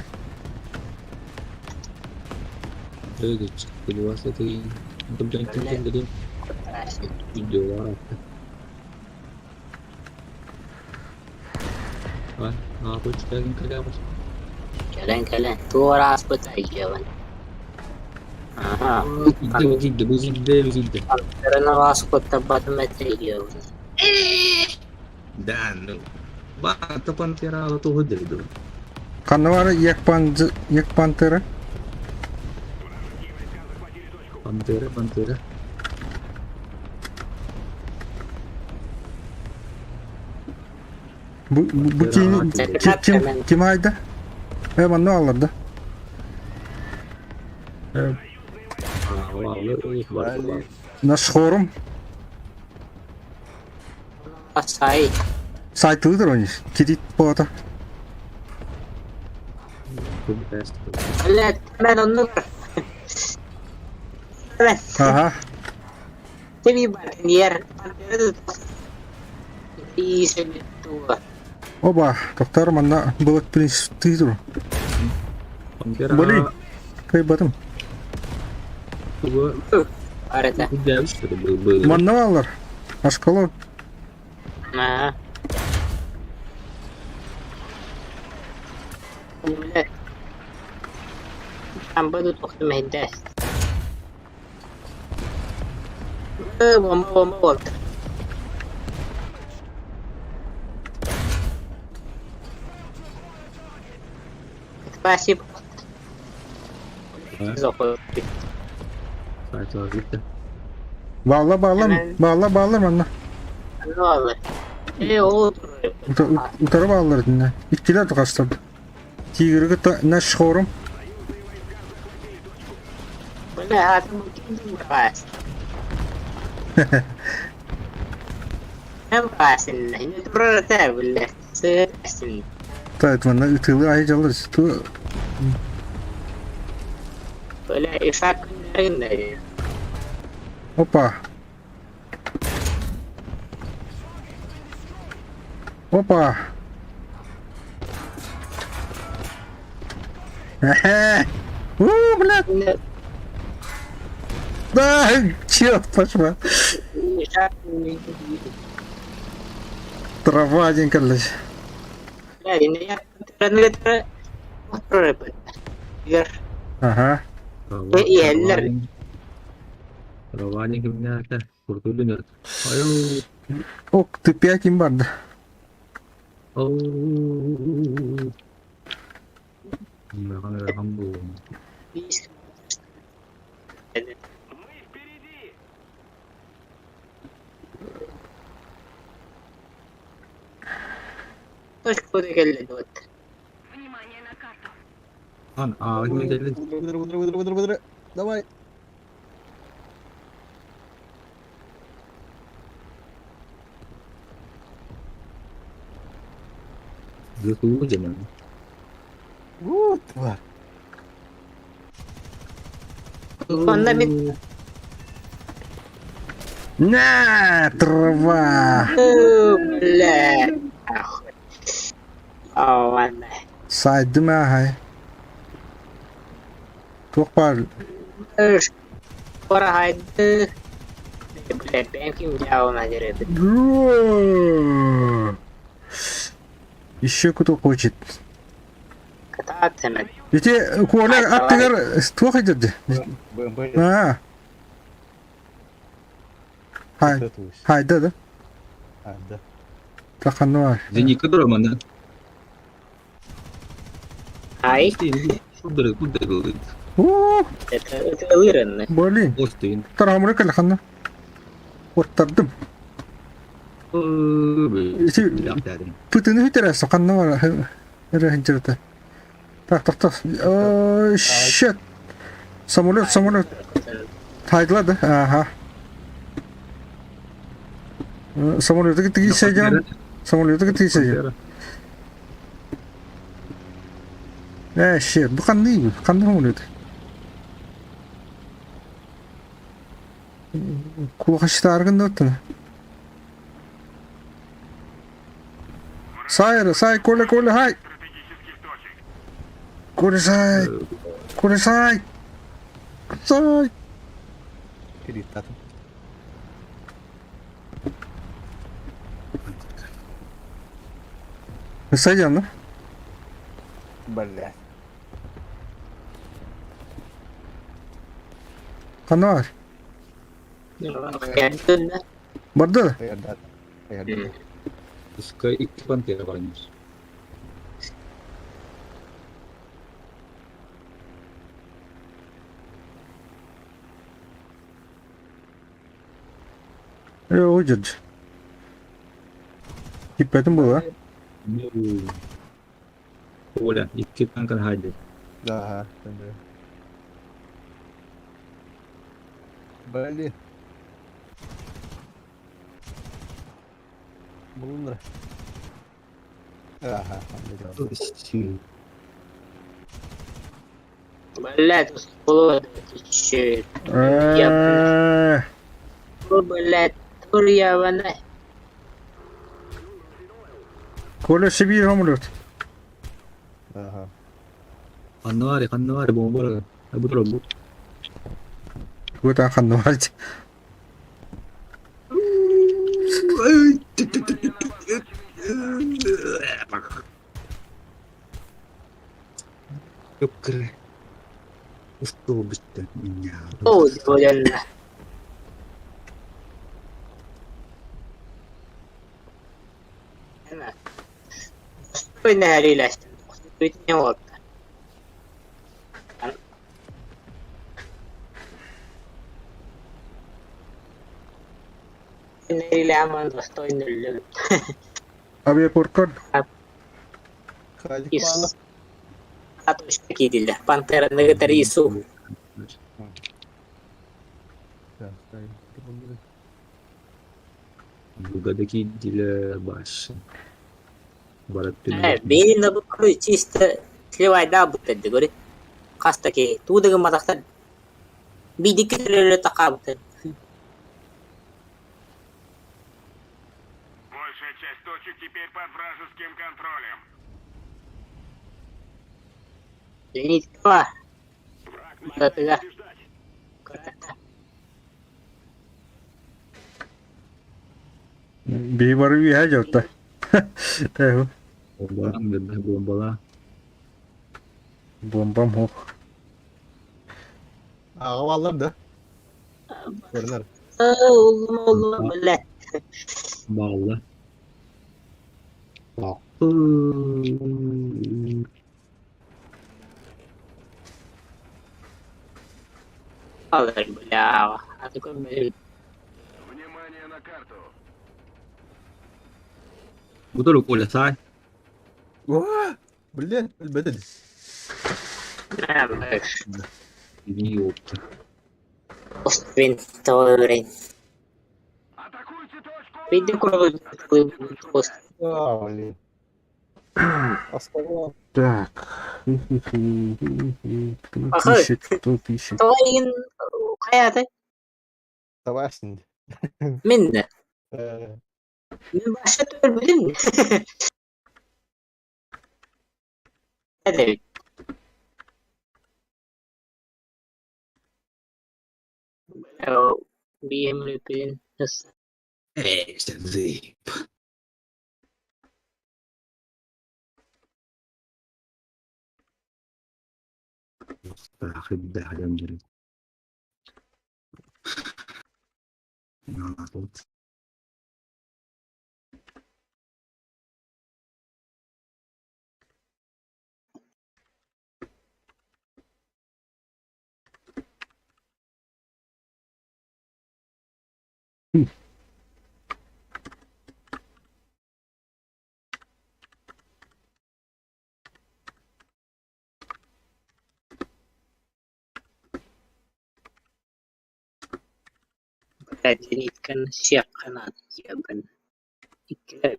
S1: Кэлэн кэлэн, туора ааспыт айгыабын. Аха, Антарына ааспыттарбатым этэ айгыабын.
S4: Ханна баар Як Пантера?
S5: Пантера, Пантера.
S4: Бу бу ким ким ким айда? Э манна алар да. Наш хорум.
S1: Сай.
S4: Сайтылыдыр они. Кредит бота.
S1: Мен онну
S4: Ага. Оба, доктор манна былыт принцип тыдыр. Блин. Кайбатым. Манна алар. Ашкалон.
S1: Спасибо. Bağla bağla bağla bağla manna. Утары bağlar dinle. İkkiler de kastırdı. Тигрге наш хорум. Так, манна ытылы ай жалыр. Ту Опа. Опа. Эхе. У, блядь. Да, черт пошла. Трава один, блядь. Ага. Ок, ты пять им банда.
S5: Оо. Ыарахан ыарахан буолуо.
S3: Мы впереди!
S5: Ан ааҕын кэллин.
S2: Быдыры, быдыры, быдыры, быдыры, быдыры. Давай.
S5: Зытуу дьэнэн.
S2: У, тварь.
S1: Онно мин
S4: На, трава!
S1: бля. Оо, ладно.
S4: Сайдым ааһай. Туох баар
S1: Пора хайды. Бля, бэнкин дьаалына деребит.
S4: Еще кто хочет.
S1: Катаатсэмэн.
S4: Ити Коля аттыгар туох идерди?
S2: БМП.
S4: Аа. Хай, хайда да?
S2: А, да.
S4: Таханна бар.
S5: Зенитка дура манна.
S1: Ай,
S5: Кудары кудары.
S4: Оо,
S1: это ылырынны.
S4: блин.
S5: Остын.
S4: Тарамыры кэлханна. Оттардым. Ити пытыны хүтерәсі қанна бар. Эре хинчерте. Так, так, так. О, shit. Самолет, самолет. Тайдылады. Ага. Самолеты тигисәҗәм. Самолеты тигисәҗәм. Э, shit. Бу кандай бу? Кандай самолет? Кулахаштаргын өттүн. Сай, сай, Коля, Коля, хай.
S3: Стратегических точек.
S4: Коля, сай. Коля, сай. Сай.
S2: Перетатым.
S4: Сайдан, да?
S2: Блядь.
S4: Канар.
S1: Кәндүннә.
S4: Барды.
S2: Даярдат. Даярдат.
S5: Пускай икки пантера барнар.
S4: Э, уйдет. Киппетим было.
S5: Коля, икки танкан хайды.
S2: Да, да. Блин. Блин. Ага,
S1: Блядь, было еще.
S4: Э,
S1: Блядь, турья вана.
S4: Коля себе самолет.
S2: Ага.
S5: Ханнавари, ханнавари, бомба. Бу бу.
S4: Вот ханнаварь.
S5: Өккірі. Усту бітті.
S1: О, дивоянна. Стой на реластен. Стой не вот. Нэрилэмэн достойно
S4: Авиапорткар.
S2: Хадик
S1: Ис. Аточка кидилде. Пантера негетер Ису.
S5: Бугадаки диле баш. Барат
S1: Бейін бұл чисто сливай да бұтты, говорит. Қастаки, тудығы мазақтар. Бидики тақа бұтты.
S3: Большая часть точек теперь под вражеским контролем.
S1: Зенитка.
S3: Враг
S1: Да,
S3: начинает
S1: да.
S3: побеждать.
S4: Бейбары бия жотта. Э,
S5: Бомбала, бомбала.
S4: бомбам хох.
S2: Аға баллар да. Көрінер.
S1: Oğlum oğlum, блядь.
S5: Балла. Бал.
S1: Алар, бля, а такой, блин,
S3: Внимание на карту.
S5: Бу Коля сай.
S2: Уа! Блин, өлбөтүн.
S5: Ёпта.
S1: Оствин,
S3: Атакуйте точку
S1: Види кровь, пост.
S2: А, блин. Оставал.
S4: Так. Кто
S1: Ага.
S4: пишет, кто пишет?
S1: Тоин хайата
S2: Тавасин.
S1: минне.
S2: Э,
S1: Мин баша түгел билим. Әдәби. BM
S5: Эй,
S1: Зенитканы сиаққанат ябын. Икки.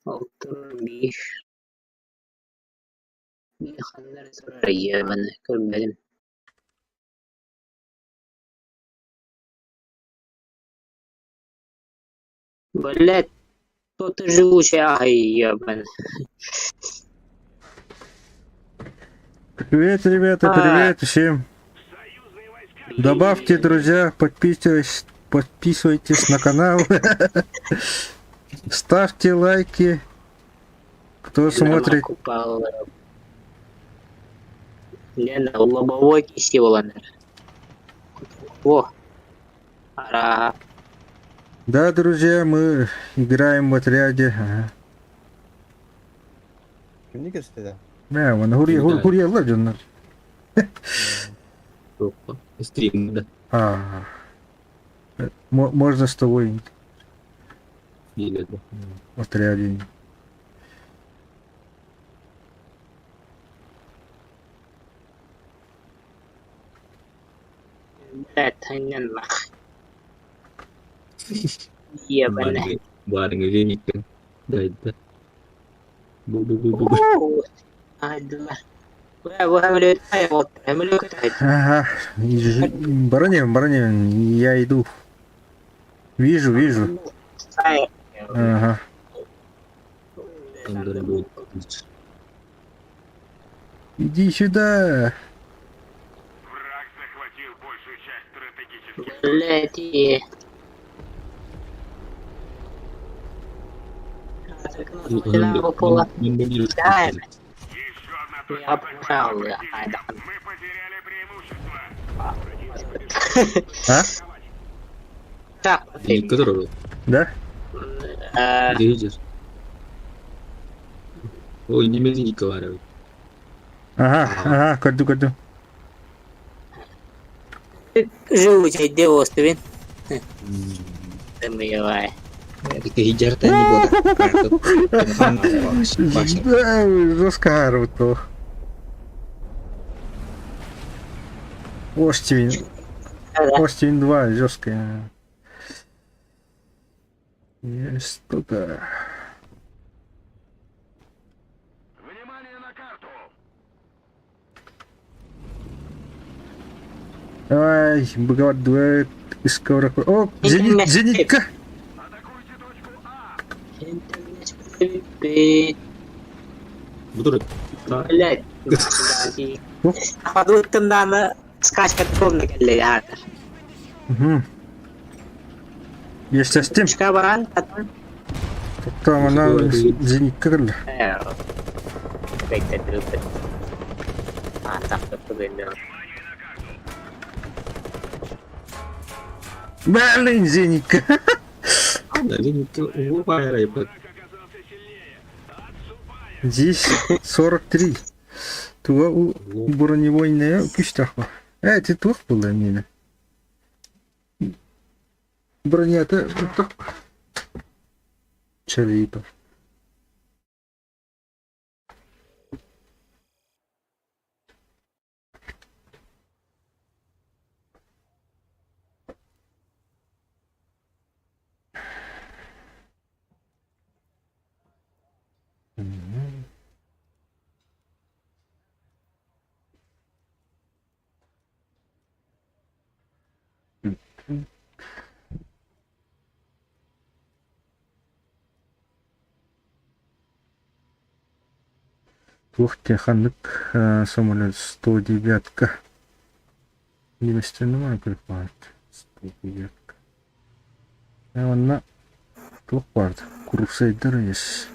S1: Олтур биш. Ханнар турар ябын. Көрмәдем. Блять, то-то живучий, ай, ебан.
S4: Привет, ребята, привет всем.
S3: Союзные войска
S4: Добавьте, друзья, подписывайтесь, подписывайтесь на канал. Ставьте лайки. Кто смотрит.
S1: Лена, лобовой киси боланар. О. Ара.
S4: Да, друзья, мы играем в отряде. Ага.
S2: Кимни кесте?
S4: Мә, вон, хури, хури, хури, дьоннор.
S5: Стрим, да.
S4: А. Можно с тобой
S5: Или да.
S4: в отряде.
S1: Блять, ханнан мах. Ебан.
S5: Барыҥ Зенитка. Да, да. Бу-бу-бу-бу.
S4: Ага. Бронем, бронем, я иду. Вижу, вижу. Ага.
S5: Там да будет.
S4: Иди сюда.
S3: Враг захватил большую часть стратегических
S1: Блять, и... Да.
S3: Еще одна точка
S1: Я
S3: захвачена
S1: пожал,
S3: противником.
S1: да.
S3: Мы потеряли преимущество.
S4: А?
S1: Так,
S5: Зенитка которого?
S4: Да?
S5: Ты видишь? Ой, не Зенитка варивает.
S4: Ага, ага, көрдү, көрдү.
S1: Живучий девоствен. Давай.
S6: Хиджарта не буду.
S4: Да, жестко харвато. Остин. Остин 2, жесткая. Есть только.
S3: Внимание на карту!
S4: Ай, быгават дуэт. Исковра. О, зенит, зенитка!
S3: Атакуйте точку А!
S5: Бу
S1: Блять. Подуттым скачка трудно келли.
S4: Угу. Есть стим.
S1: Чка баран, потом.
S4: Там она зенитка кырды.
S1: А, так, так,
S4: Блин, зенитка.
S5: Зенитка убивает.
S3: Враг оказался сильнее.
S4: Здесь 43. Туга у бронебойная күстэх бар. Э, ити туох буолла миэнэ? Бронята туох? Чалипов. Туох диэн ханнык самолет 109-ка немецтэрин баар 109-ка Уонна туох баар Крусейдер есть.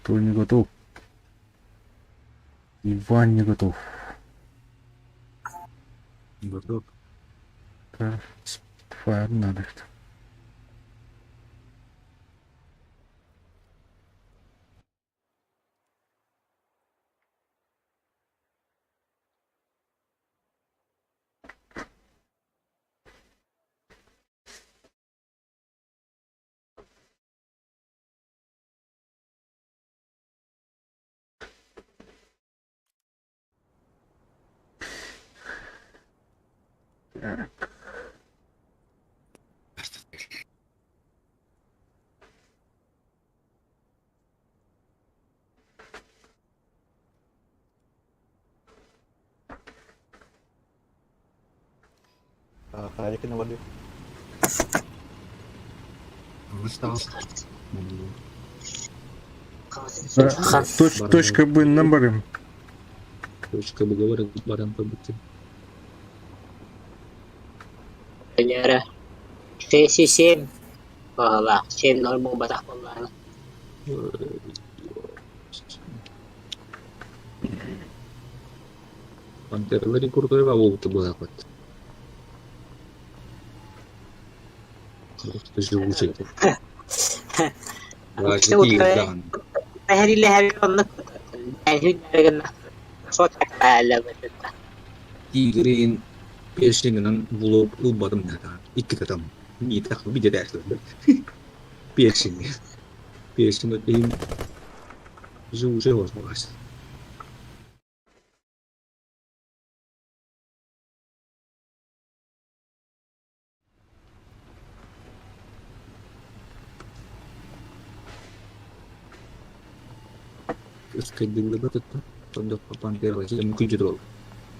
S4: Кто не готов? Иван не готов.
S5: Готов.
S4: Да, Спитфайр надо. Так.
S2: Хайыкын олорду.
S4: Точка Б барым.
S5: Точка Б баран баран побытым.
S1: Лера. 6,7. Баҕалаах. 7-0 буолбатах буоллаҕына.
S5: Пантералары курдук болбута буолаахпыт. Просто живучий. Тигрин пешингынан булуп ылбатым да икки татам. Не так виде дәшле. Пешинг. Пешинг дейм живучий возможность.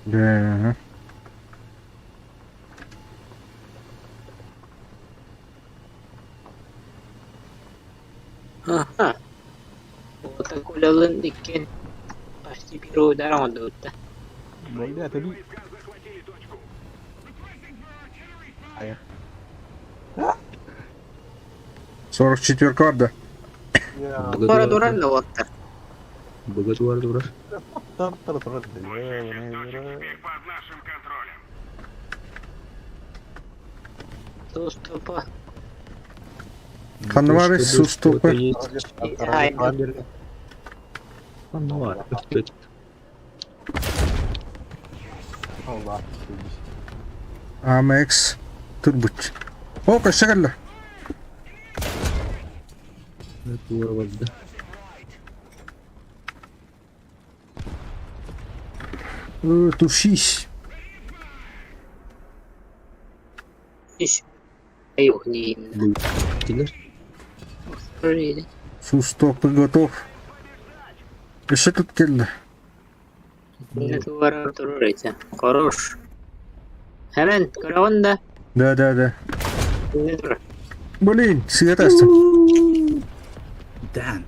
S4: Да.
S1: Аха. Отакулалын иккен почти первый удар оҥордубут.
S3: Войска захватили точку.
S4: 44 барда.
S1: Туора туран да уоттар.
S5: Богатуар турар.
S3: Теперь под нашим контролем.
S1: Суступа.
S4: Ханвары суступы.
S5: Ханвар.
S4: АМХ турбуч. О, кашагalla.
S5: Туар барда.
S4: Тушись.
S1: Иш. Аюх не именно.
S5: Тилер.
S4: Сустопы готов. Еще тут келді.
S1: Туара турар эти. Хорош. Hemen көрөҕүн да.
S4: Да, да, да.
S1: Не тур.
S4: Блин, свет астым.
S5: Да.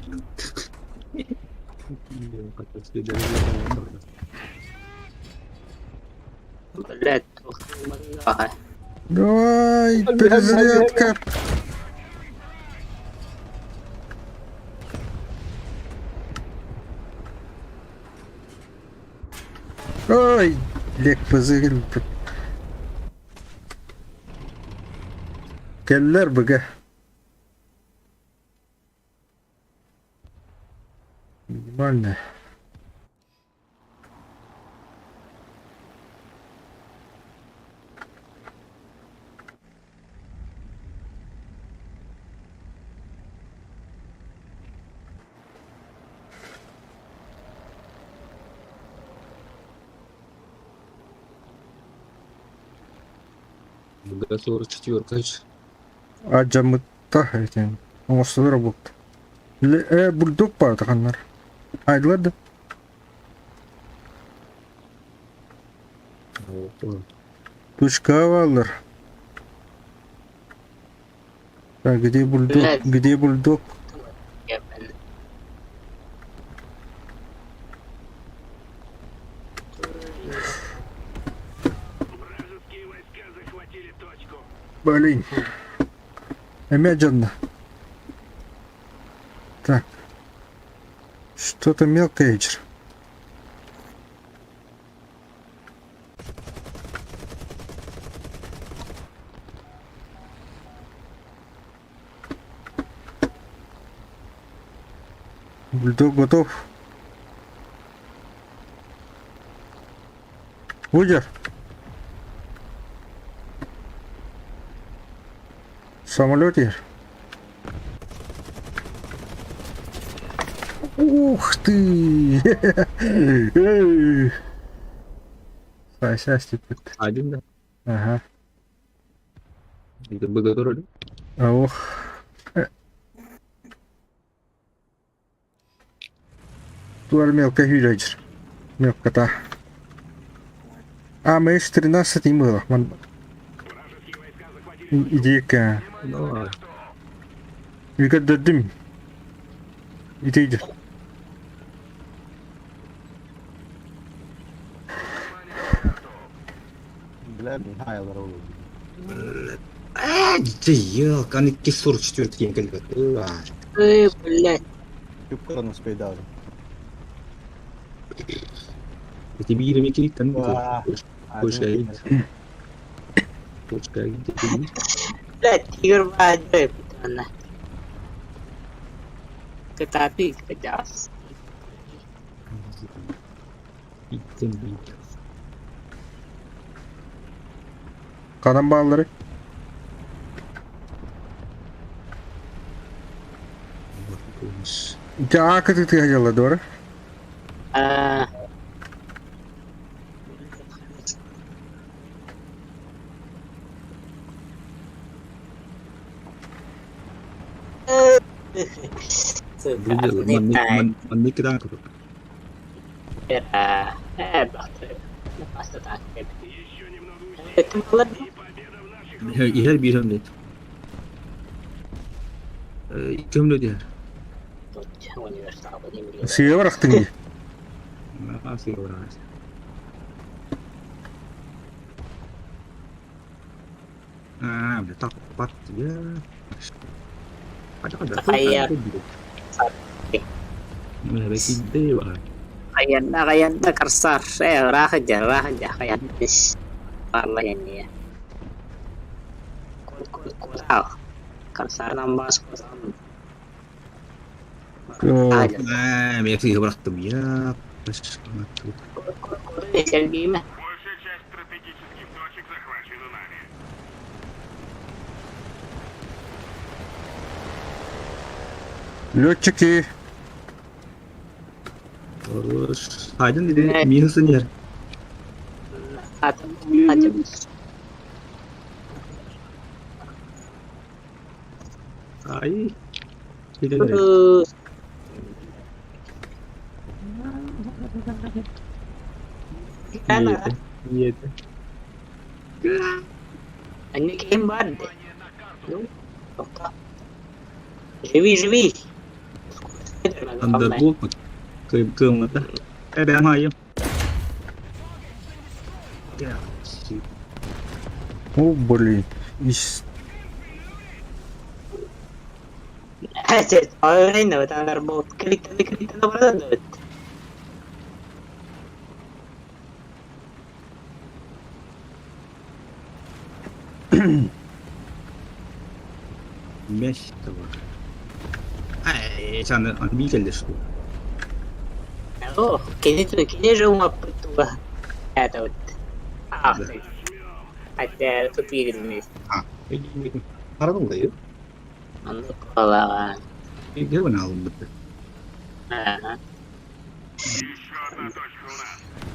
S1: Блядь,
S4: Давай, перезарядка. Ой, лек позырил. Келлер БГ. Минимальная.
S5: БГ 44.
S4: Адьаммытта этин. Оҥостолор буолта. Бульдог баатаханнар. Айдылар да. Тучка бааллар. Так, где бульдог?
S1: Блядь.
S4: Где бульдог?
S3: Вражеские войска захватили точку.
S4: Блин. Эмиэ дьонно. Так. Что-то мелкое вечер. Бульдог готов. Будер. Самолет ер. Ух ты! Эй! Сай, типа.
S5: Один да.
S4: Ага.
S5: Это БГ тоже.
S4: Ох. Туар мелко хюрячер. Мелкота. А, мы 13 не было.
S3: Вражеские войска захватили
S4: Иди-ка.
S5: Ну,
S4: Дым. Иди, иди.
S2: Бля, Михаил Ролл.
S6: А, да елка, аны 44 диэн кэлбэт.
S1: Эй, блядь.
S2: Күп успей даже.
S5: Эти бииреми кириттен
S2: А,
S5: Больше Точка
S1: Блядь, тигр баадыр она. Tetapi kejas.
S4: Канан бааллары. Ити аакы тыһадьалла дуора.
S1: А,
S3: Еще немного усилий,
S1: Это было
S3: и победа в наших руках.
S5: Иһэр биир өмлөт. Икки өмлөт иһэр.
S4: Сыа барахтын дии.
S5: Аа, сыа бараас. Аа, бля, таппат. Я.
S1: Kaya. Kaya na karsar. Eh, rahat ja, rahat ja. Kaya bis. Allah yan niya. Kut kut kut. Karsar nambah kut.
S5: Аа, мен сыа барахтым. Я.
S1: Kut kut kut. Сергей.
S3: Большая часть стратегических точек захвачена нами.
S4: Летчики.
S5: Хайдын диде, минусын иһэр.
S1: Атым атым.
S5: Ай. Нет.
S1: Они кем барды? Ну, Живи, живи.
S5: Андерблок кыыммата. Эбэм айым.
S4: О, блин. Ис...
S1: Thunderbolt. Клик, клик, клик,
S6: Место. Ай, аны биир что.
S1: Оо, кини кини же умаппыт туга. Это вот. Ах ты. Хотя тут видно.
S6: А, Харанылайы.
S1: Оннук буоллаҕа.
S6: Гевен алынбыт.
S1: Аа.
S3: Еще одна точка у нас.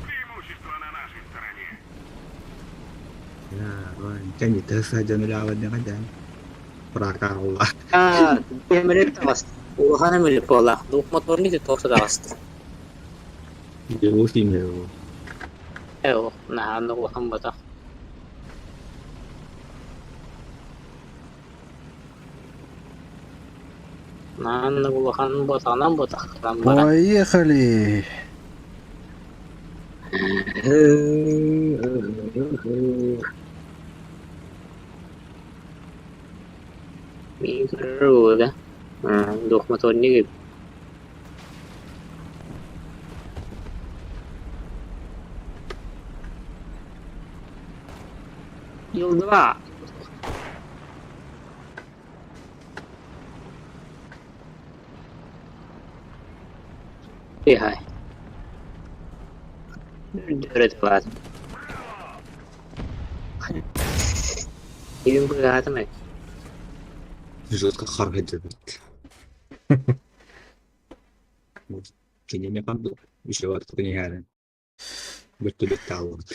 S3: Преимущество на нашей стороне.
S6: Кэнниттэн сылдьан үлэҕэ дьан. Пракаалла.
S1: Аа, эмирет таҕыста. Улахан эмирет буоллаах. Двухмоторник туох да таҕыста.
S5: Его.
S1: Ээ, наһаа улахан ботах. Наһаа улахан ботаҕынан ботах гынан баран.
S4: Поехали!
S1: Мин көрөр да. Двухмоторник Ил-2. Бегай. Дөрөт бар. Илин быгаатым.
S6: Жестко харгадыбыт. Кинеме канду. Еще вот не яры. Вертолет таалбыт.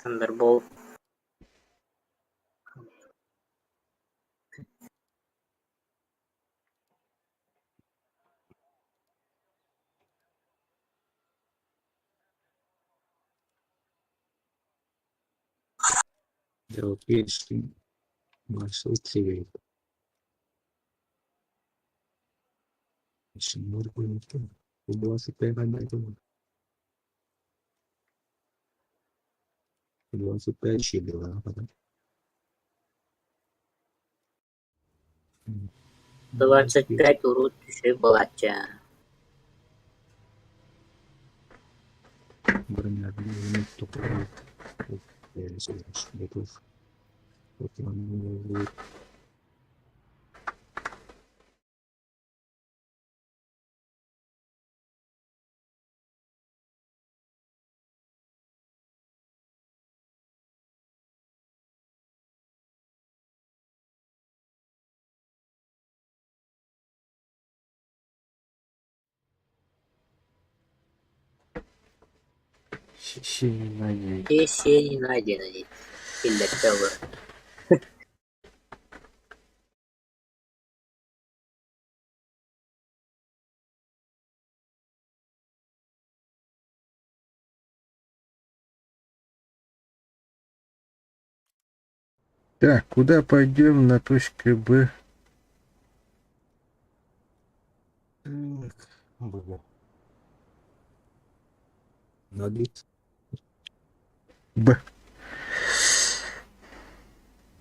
S1: Thunderbolt.
S6: Европейский маршрут север. 25 щебела.
S1: 25 урут түшө булачча.
S4: Щенадей.
S1: Сенадей. Киллерте олор.
S4: Так, куда пойдем на точке Б?
S2: Так, Б.
S6: Надит.
S4: Б.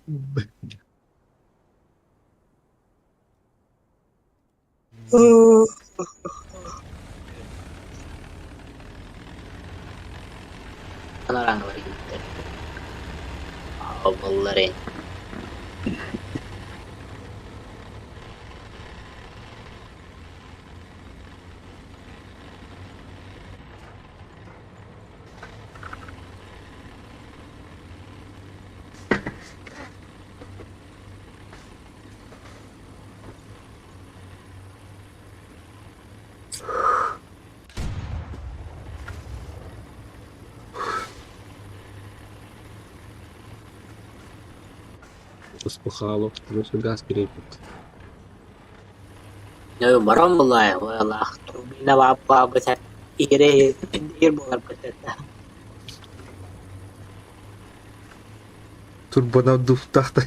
S6: Б.
S1: Панорамалар киттер. Оболларын.
S5: Успухало, просто газ перепит.
S1: Нö барон булай, Аллах, турбина баппа бытар. Ире ир болар бытар.
S4: Турбонаддув тахта.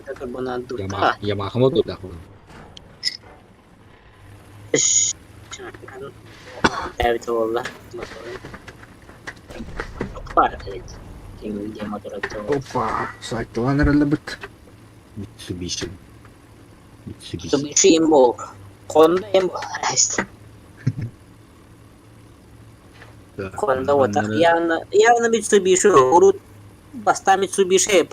S1: Турбона дута.
S5: Ямаха мотор да.
S1: Evet valla. Var evet.
S4: Опа, сайтылаан эрэллэбит.
S6: Mitsubishi. Mitsubishi.
S1: Mitsubishi имбол. Honda имбол. Honda вот явно, явно Mitsubishi. Урут баста Mitsubishi.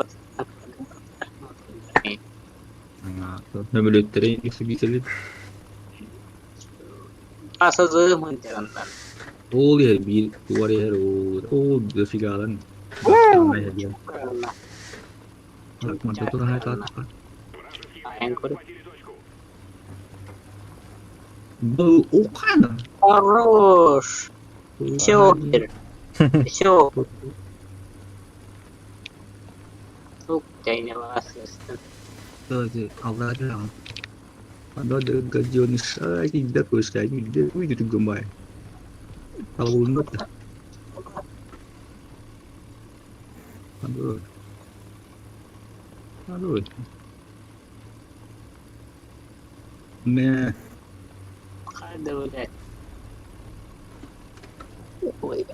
S5: Нөмөлөттөрө Mitsubishi.
S1: Асазы мынтарандан.
S5: Ол иһэр биир туар иһэр ол дофигалан. Был окана.
S1: Хорош. Все. Все.
S5: Мэ.
S1: Ой,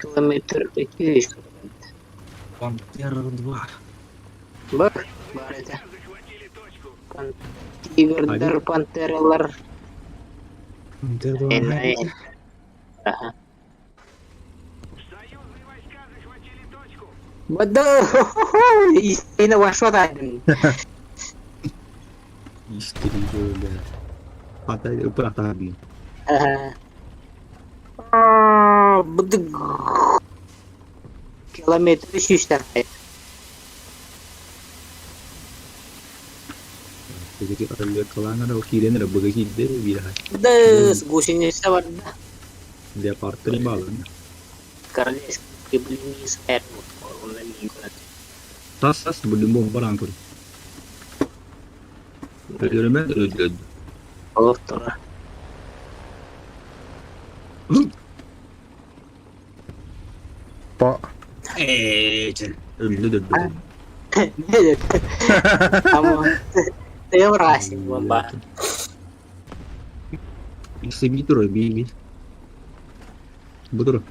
S1: километр 200.
S6: Пантера 2.
S1: Бар, бар это. Тигрдер, пантералар.
S6: Пантера 2.
S1: Ага. Бада, истина ваша один.
S5: Истребля. Хата упратабли.
S1: Ага. Бдыг. Километр 300. Да, с гусеница вода.
S5: Леопард балын.
S1: Королевский блин
S5: Тас тас бүлүм бомбаран көр. Өлөрмө өлөд.
S1: Олохтора.
S4: Па.
S5: Өлдү дөдү.
S1: Ама. Ты врасин бомба.
S5: Семи тур би би. Бу тур.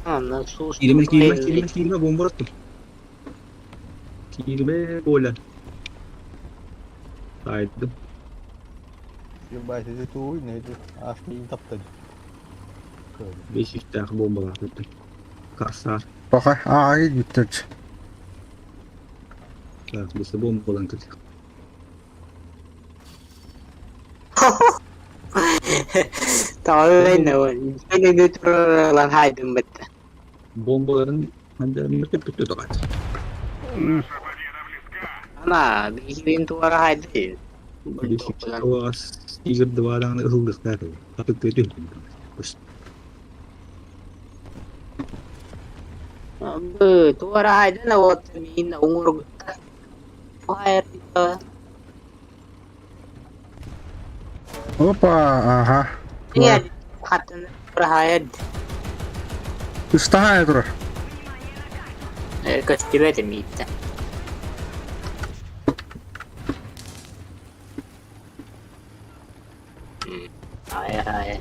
S5: Киирмэ киирмэ киирмэ киирмэ бомба аттым. Киирмэ голя. Тайдым.
S2: Ебать, это туй, это аж не таптать.
S5: Беш үстәэх бомбалар туттум. Кассар.
S4: Баха, аа, бүттөрч.
S5: Так, бу бомбалан көр. Бомбаларын ханда мөтөп бүтү тагат.
S1: Ана, бигин туара хайды.
S5: Беш үстәэх Тигр двадан ылдыктар. Атып көтү.
S1: Бу туара хайды на вот мин уңур. Фаер.
S4: Опа, ага.
S1: Нет, хатын прохайд.
S4: Ыстаһаа турар.
S1: Көстүбэт эмиитте. Ай ай.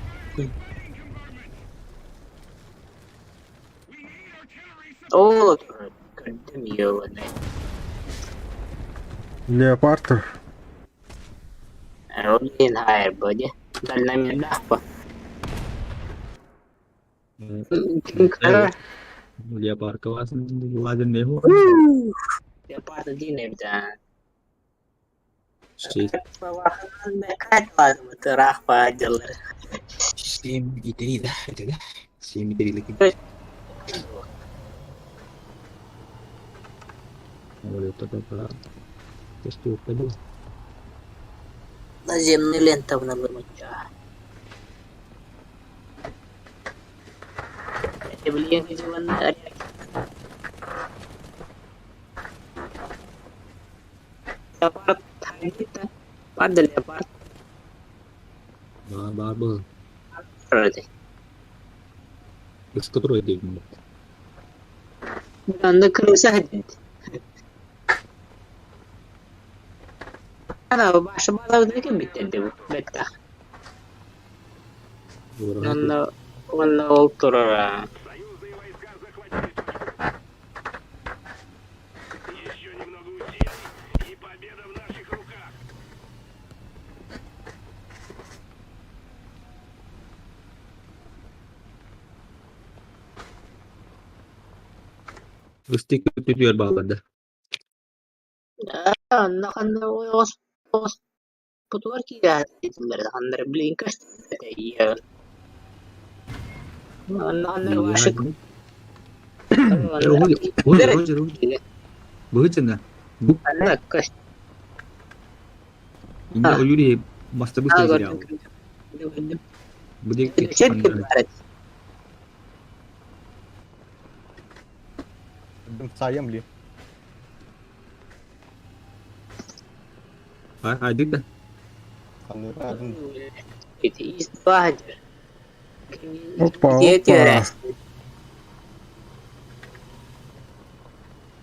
S1: Ол көрдүм йоны.
S4: Леопард.
S1: Один хайр боди. Дальномердахпа.
S5: Леопард классын ладен не хо.
S1: Леопард один эбда.
S5: Шесть.
S6: 7,3 да, это да? 7,3 лаки.
S5: Вот это да. Көстү бу.
S1: Наземный лента в налымача. Блин, Леопард Леопард леопард.
S5: Бар бар бу.
S1: Вроде.
S5: Эскадрой дейм.
S1: Анда крыса хадит. Ана башы балавды кем биттерди бу бетта. Онно Уонна ол турара.
S3: Союзные войска захватили точку. Еще немного усилий, и победа в наших руках.
S5: Ыстык түтүөр бааллар да.
S1: Онно ханна оҕус оҕуспутугар киирээт ханнары билигин көстүбэтэ. Онно ханнары вашик
S5: Быһычына.
S1: Анна көст.
S5: Инде ойури мастабы сериал. Бу диэки
S2: Сайым ли.
S5: Хайдык да.
S4: Опа, опа.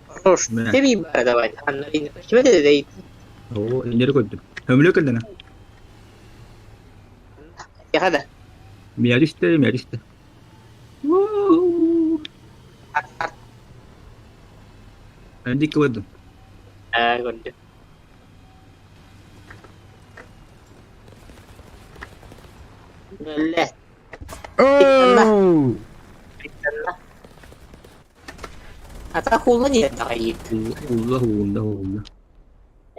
S1: Хорош. Тебе давай.
S5: Оо, иннери көрдүм. Өмүлө кэлдэнэ.
S1: Яхада.
S5: Миядисте, миядисте. Эндик көрдүм.
S1: Аа, көрдүм. Бэллэ.
S4: Оу!
S1: Ата хулла не дагайыт.
S5: Улла хуунда хуунда.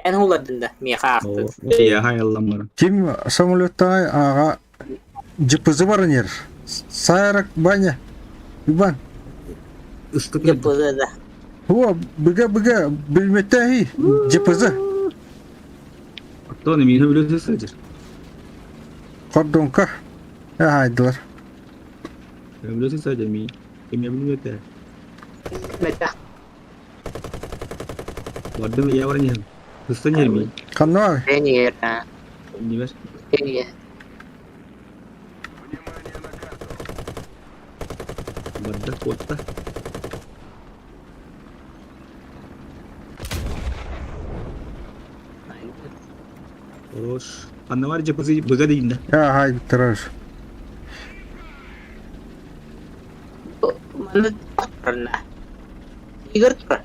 S1: Эн хулладын да миэхэ аахтын.
S5: Оо, хайаллам бара.
S4: Ким самолеттаа аға ЖПЗ бар нер. Сайрак баня. Иван.
S5: Ыстык
S1: ЖПЗ да.
S4: О, быга быга билметтеhi ЖПЗ.
S5: Тоны мин өмүлө сылдьар.
S4: Кордонка. Хайдылар.
S5: Өмүлө сылдьар мин. Ким билмете.
S1: Мэтэ.
S5: Бардым я бар не. Хыстан ер мин.
S4: Каннар.
S1: Тренер.
S5: Нимер.
S1: Тренер.
S3: Внимание на карту.
S5: Барда котта. Хорош. Анна бар ЖПЗ быга дейин да.
S4: Хайдылар.
S1: Манна турна. Игорь тура.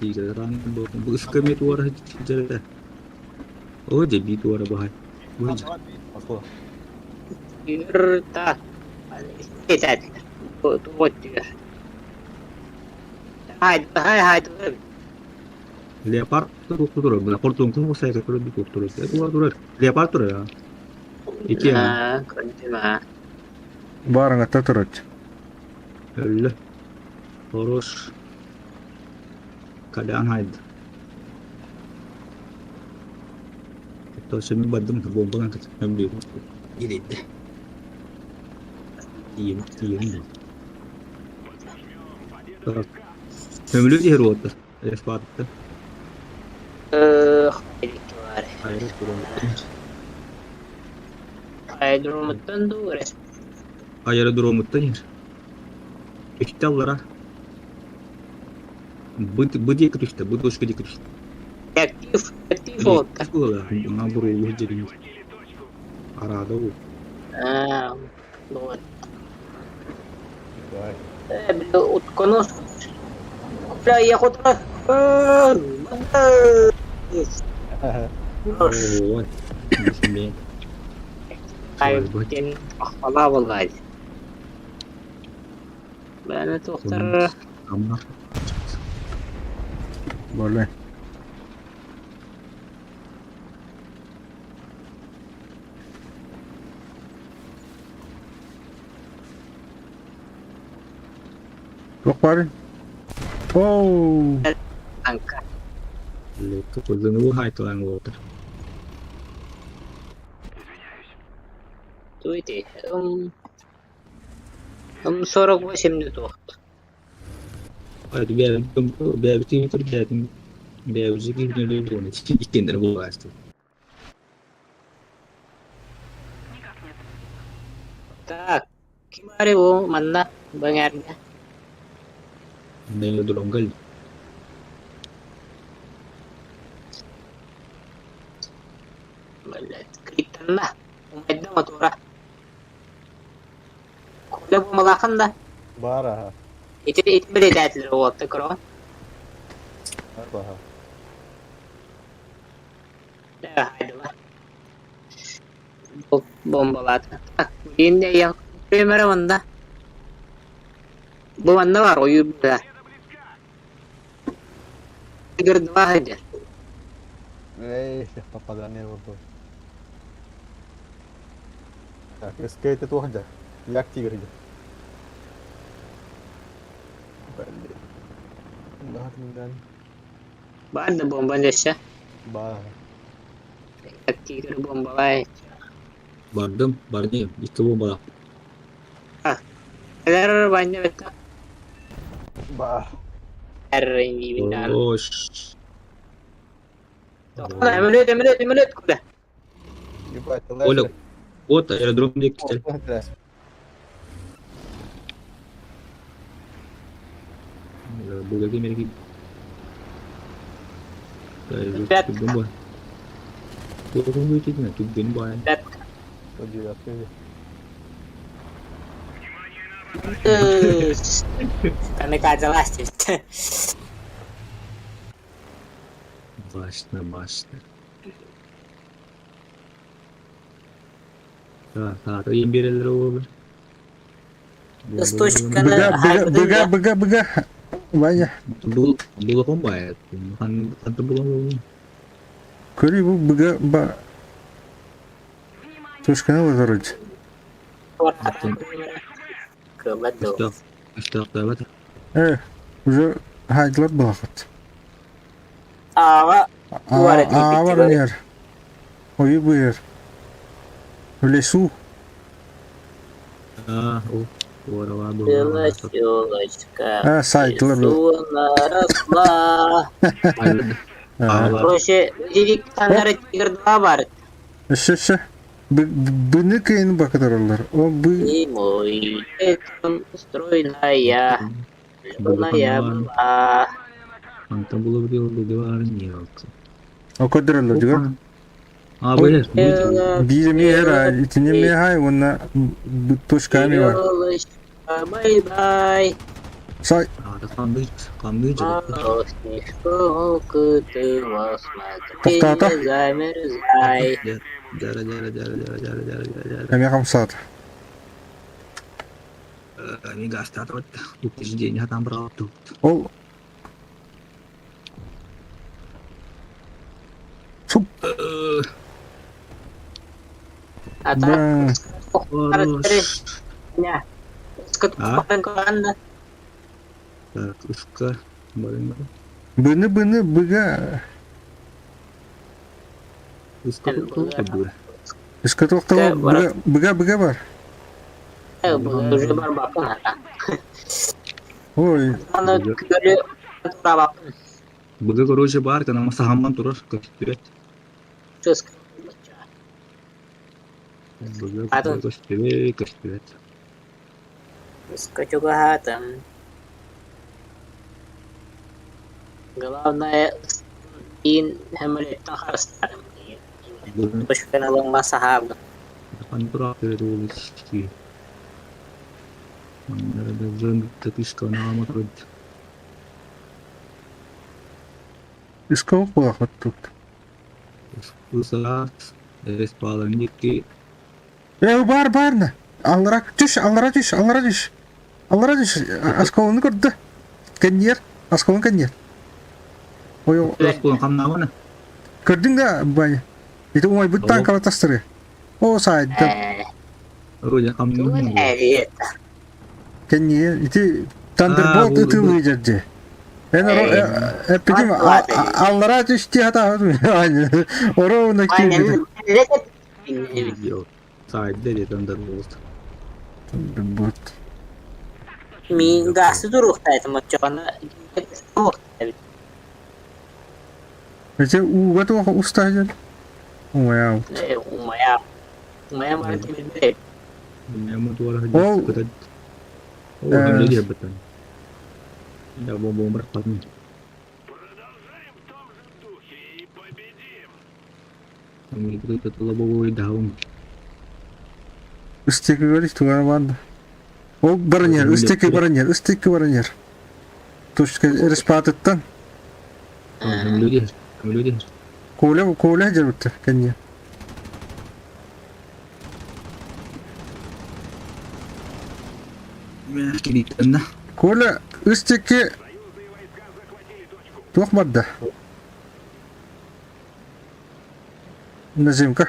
S5: Тигран бу ыскамет уара жерде. О, жеби туара бахай.
S2: Москва.
S1: Игорь та. Этат. Вот Игорь. Хай, хай, хай.
S5: Леопард туруп турар. Бу портун кун сайга туруп туруп турар. Тура турар. Леопард турар. Ики.
S1: Аа, көрдүм.
S4: Барыңа татырат.
S5: Өллө. Хорош. Кадан хайд. То шеми бардым бомбалан кат. Өмдү. Гидет. Тием, тием. Так. Өмлү дер отыр. Эспатты.
S1: Хайдылар.
S5: Айры турар.
S1: Хайдромуттан дуре.
S5: Аэродромуттан ер. Түшталлара. Быт быт екі түшті, быт ошка екі түшті.
S1: Актив, актив вот.
S5: Аңа бурулу жерин.
S3: Захватили точку.
S5: Арада ол.
S1: Аа, вот.
S2: Давай.
S1: Бля, утконос. Бля, я хоть раз.
S5: Ой. Мен.
S1: Ай, ахвала болай. Бәне тоқтар.
S5: Амма.
S4: Боле. Туох барын? Оу!
S1: Анка.
S5: Лекка кылдыны хайтылан отыр.
S1: Туйте. 48 тоқты.
S5: Ай, бәрі бәрі тиіп бәрі бәрі жеке оны иккендер боласты.
S1: Так. Ким ари бу манна баңарда.
S5: Мен дронгал.
S1: Блядь, криптанна. Умайда мотора. Бомбалаахын да?
S2: Баар аһа.
S1: Ити ити биридээтлэр уолта көрөҕүн.
S2: Баха.
S1: Хайдылар. Бомбалаата. Билигин эрэ онно. Бу манна бар ойуур быһа. Тигр 2 сылдьар.
S2: Эй, попадание было. Так, скейт это туох дьэ? Як тигр дьэ. Блин. Нахрен.
S1: Баар да бомба өссө.
S2: Баар.
S1: Як тигр бомбалай.
S5: Бардым, бардым. Икки бомба.
S1: Элэр баня бетта.
S2: Баар.
S1: Эр
S5: Ош.
S1: Эмилет, эмилет, эмилет куда?
S2: Ебать,
S5: Оля, вот аэродром диэки. Бугаги мерги.
S1: Пять.
S5: Бомба. Тут бомба.
S1: Пять. Камикадзе ластит.
S5: Башня, башня. Так, так, им берелер olur.
S1: Точканы
S4: Быга, быга, быга, быга, быга. Ваня,
S5: Бул, була бомба. Хан, хан була бомба.
S4: көрүй бу быга ба. Точканы вороч.
S1: Кылады.
S5: Что? Что, давай.
S4: Уже хайдылар булахат.
S1: Ага.
S4: А, бар нер. Ой, буер. В лесу.
S5: А, о, ора,
S1: Была телочка.
S4: А, сайтлар.
S1: Росла. Короче, дирик таңдары тигр 2 бар.
S4: Ше, ше. Быны кыйын бакытаралар. О, бы...
S1: И мой этом стройная. Зеленая была.
S5: Антон было бы дело, не
S4: О, көдөрөлөр, жүгөр.
S5: А, были.
S4: Биир мера, итини мехай, онна точками бар.
S1: Елочка, бай-бай.
S4: Сай,
S5: Қандай, қандай
S1: Сколько ты смотри,
S4: Тоқтата.
S1: не замерзай.
S5: Дара, дара, дара, дара, дара, дара, дара.
S4: эме хамсат.
S5: Мега остаток. Тут там брал тут.
S4: Ол Суп.
S1: А
S4: Ба.
S5: А? Так, ушка.
S4: Быны быны быга.
S5: Ушка тут
S4: Иска тоқтау быга быга быга бар.
S1: Уже бар бапын ата.
S4: Ой,
S1: Аны көлі тура бапын.
S5: Быга короче бар, kana сахамман турар, көстүрөт.
S1: Чөс.
S5: Быга
S1: Атын.
S5: көстүрөт, көстүрөт.
S1: Скачугатым. Главное, ин хэмлеттен харыстарым. Точканы алынма сахабы.
S5: Хан тура көстүрөт.
S4: иска оқ тут.
S5: Усат, эспаланики.
S4: Э, бар бар на. Аллара түш, аллара түш, аллара түш. Аллара түш. Асколны көрді. Кеннер, асколын кеннер. Ой,
S5: Распулан хамнавана.
S4: көрдің да, Баня? Это умай бұт танкала тастыры. О, сайда.
S5: Вроде хамнавана.
S4: Кеннер, ити Thunderbolt
S5: А,
S4: ыты выйдерді. Эн эпидем аллара түш ти хата. Оровна кирді.
S5: Сайда де Thunderbolt.
S4: Thunderbolt.
S1: Мин гасы туруктайтым отчоғана.
S4: Эти уга туха устажын. Умая.
S1: Умая. Умая мара.
S4: Ол-
S5: Я бомбу
S3: Продолжаем в том же духе и победим.
S5: Лобовой даун.
S4: Истеги говорит, туган банда. Ол баран иһэр, ыстыки баран иһэр, ыстыки баран иһэр. Точка респатыттан.
S5: Көмөлүү иһэр, көмөлүү иһэр.
S4: Коля, Коля дьарбыттар кэнниэ.
S6: Кирииттэннэ.
S4: Коля ыстыки туох барда? Назимка.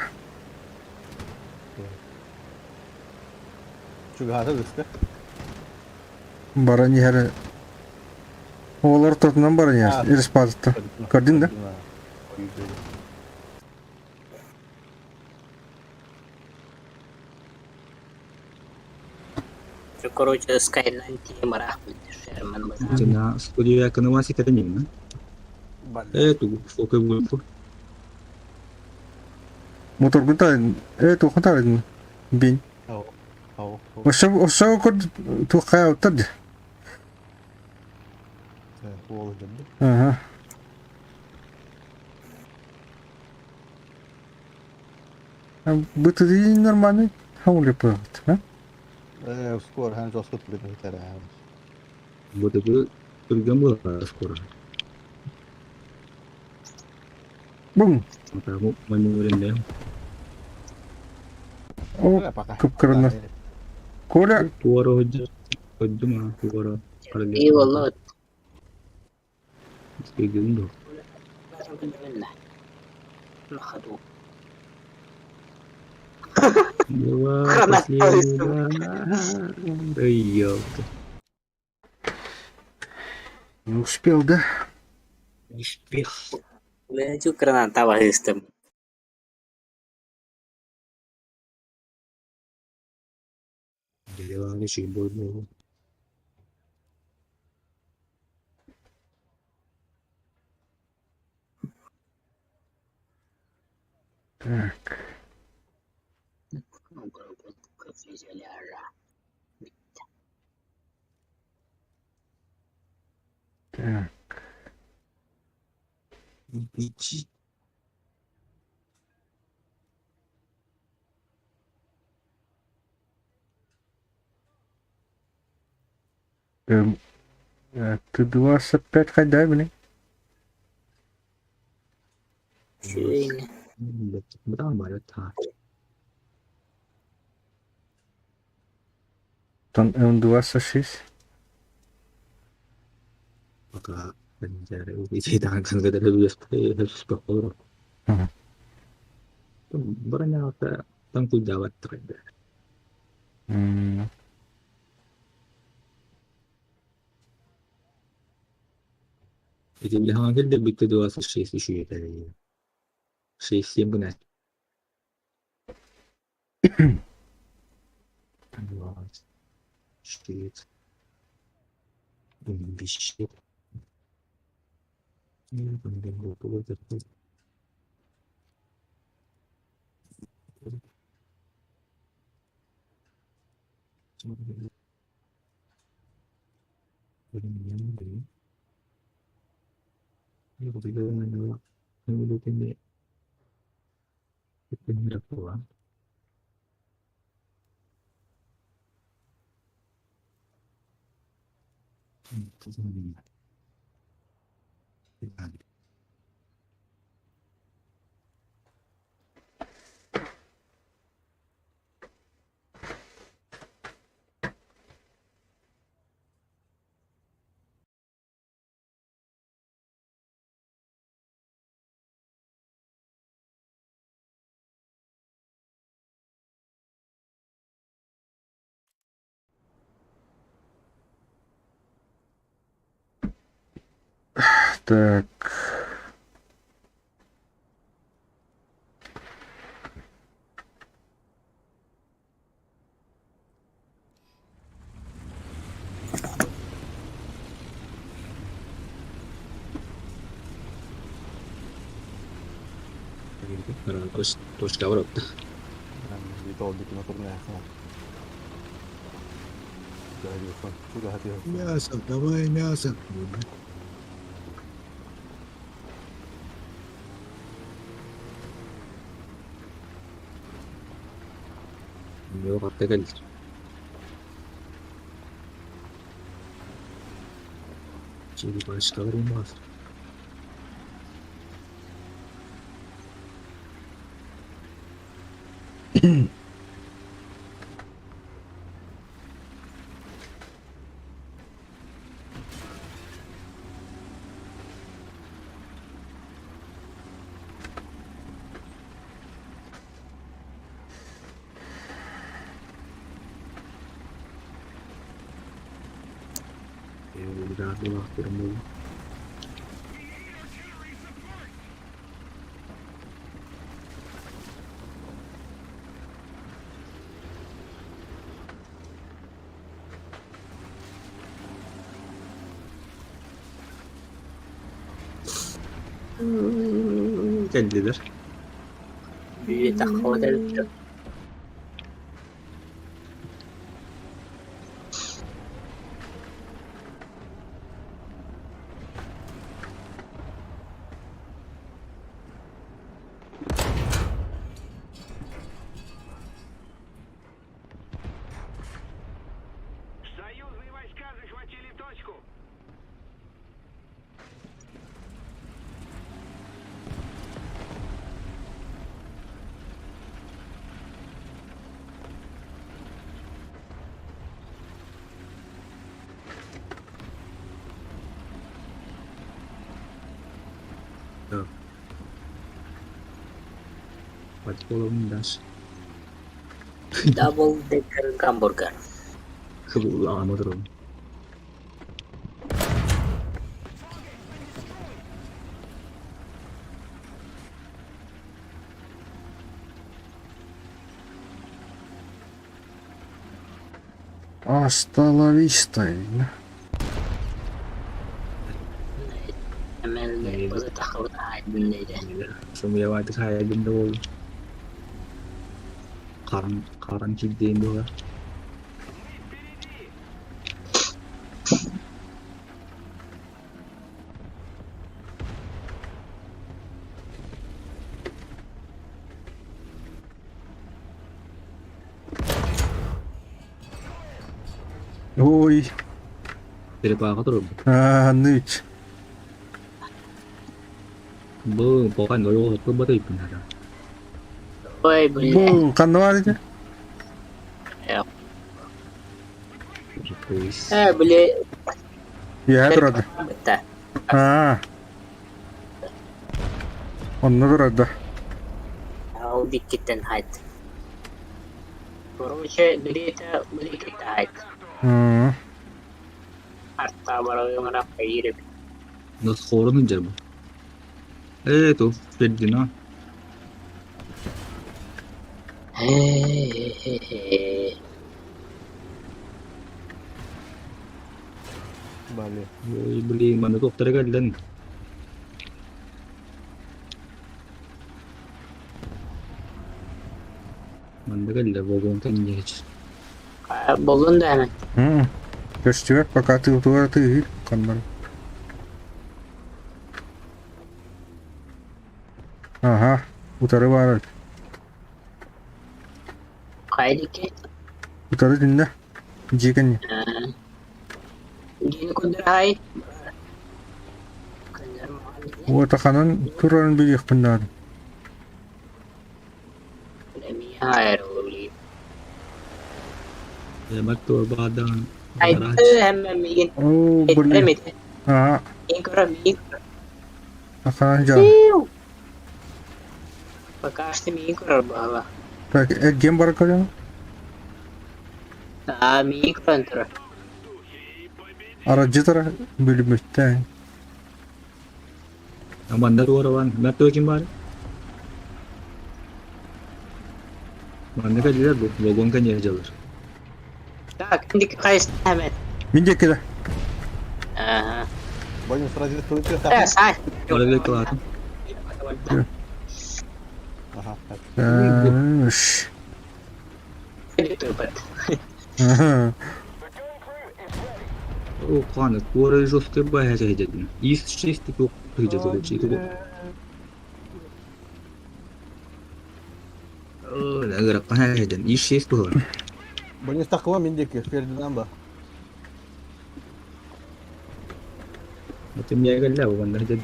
S2: Чугаһата ыста.
S4: Баран иһэр. Оҕолор ортотунан баран иһэр. Респатыттан. Көрдүҥ да?
S1: Короче, Skyline тиэмараахпыт Шерман базар.
S5: Жана студия канаваси кэтэнин. Э тугу фокэ буолбу.
S4: Моторгун таарын, э туохун таарын бин. Оссо оссо көр туох хайаабыттар дии. Аха. Бытырыы нормальный хаулеппыт, а?
S2: Э, скоро хан жестко түгэн
S5: Бытыгы түргэн буолар скоро.
S4: Бум.
S5: Потому маймууренне.
S4: О, кыпкырына. Коля.
S5: Туора ходжу. Ходжума туора.
S1: И والله.
S5: Спигунду. Была последняя. Да ёлка.
S4: Не успел, да?
S5: Не успел.
S1: Лечу граната систем.
S5: Деревянный был.
S4: Так. Так.
S6: Ичи.
S4: Ты 25 хайдай, блин. Там М26.
S5: Пока Эти 26 еще это 6-7 гнать. 26. 5.
S4: Так.
S5: Точка обратно.
S6: Мясо, давай мясо.
S5: Yok hatta gelir. Черепашкалар умас. Кэллилэр.
S1: Бү
S3: Союзные войска захватили точку.
S5: Подполовым дашь.
S1: Double decker гамбургер.
S5: Кыбыллаҕын отыробун.
S4: Hasta la vista.
S5: Сымыйабаатык хаайабын да буоллун. Харан харан кирдиэн буолар.
S4: Ой,
S5: Черепаха турар.
S4: а, ныть.
S5: Бу пока ноль отпабатайпын хара.
S1: Ой, бля.
S4: Бу, ханна баар ити?
S1: Э, бля.
S4: Үөһэ турар.
S1: Бытта.
S4: Аа. Онно турар да.
S1: Ол диккиттен хайт. Короче, билета биликкиттен хайт.
S4: М.
S1: Арта барагыңара кайырып.
S5: Нас хорунун жер бу. Э, то Фердинанд.
S1: Э-э-э.
S2: Бали.
S5: Ой, блин, маны доктора келден. Манна кэллэ вагонтан иһич.
S1: Боллун да hemen.
S4: М. Көстүбэт пока тыыл тыыл ханнар. Ага, утары баар.
S1: Кайдики.
S4: Утары түннэ. Дьиэ кэннэ.
S1: Дьиэни курдур хай.
S4: Уота ханан турарын билиэхпин наада.
S5: Маттуа баадаан
S1: Айтты hemen мигин.
S4: Оо, блин.
S1: Этремит.
S4: Аа,
S1: Ең көрө мигин.
S4: ахаан дьаа.
S1: Пока что мигин көрөр баала.
S4: Так, эргиэн барар көрөм.
S1: Аа, мигин көрөн турар.
S4: Арадьытара бүлүмүттэн.
S5: Манна туорабан, маттуа ким баар? Манна кэллилэр бу, вагонка не дьалар.
S1: Так, индик кайсы hemen.
S4: Мин диэки да.
S1: Ага.
S2: Бонус сразу туйты
S1: Э, сай.
S5: Барыга кылаатын.
S2: Ага, так.
S4: Үш. Аха.
S5: О, қаны, куора жесткий бая жайдедин. Ис шесть тук придет читу. О, награ қана жайден. Ис шесть тук.
S2: Бонус тақыла мендекі, Фердинанд ба.
S5: Кимиэгэллэ уонна дед.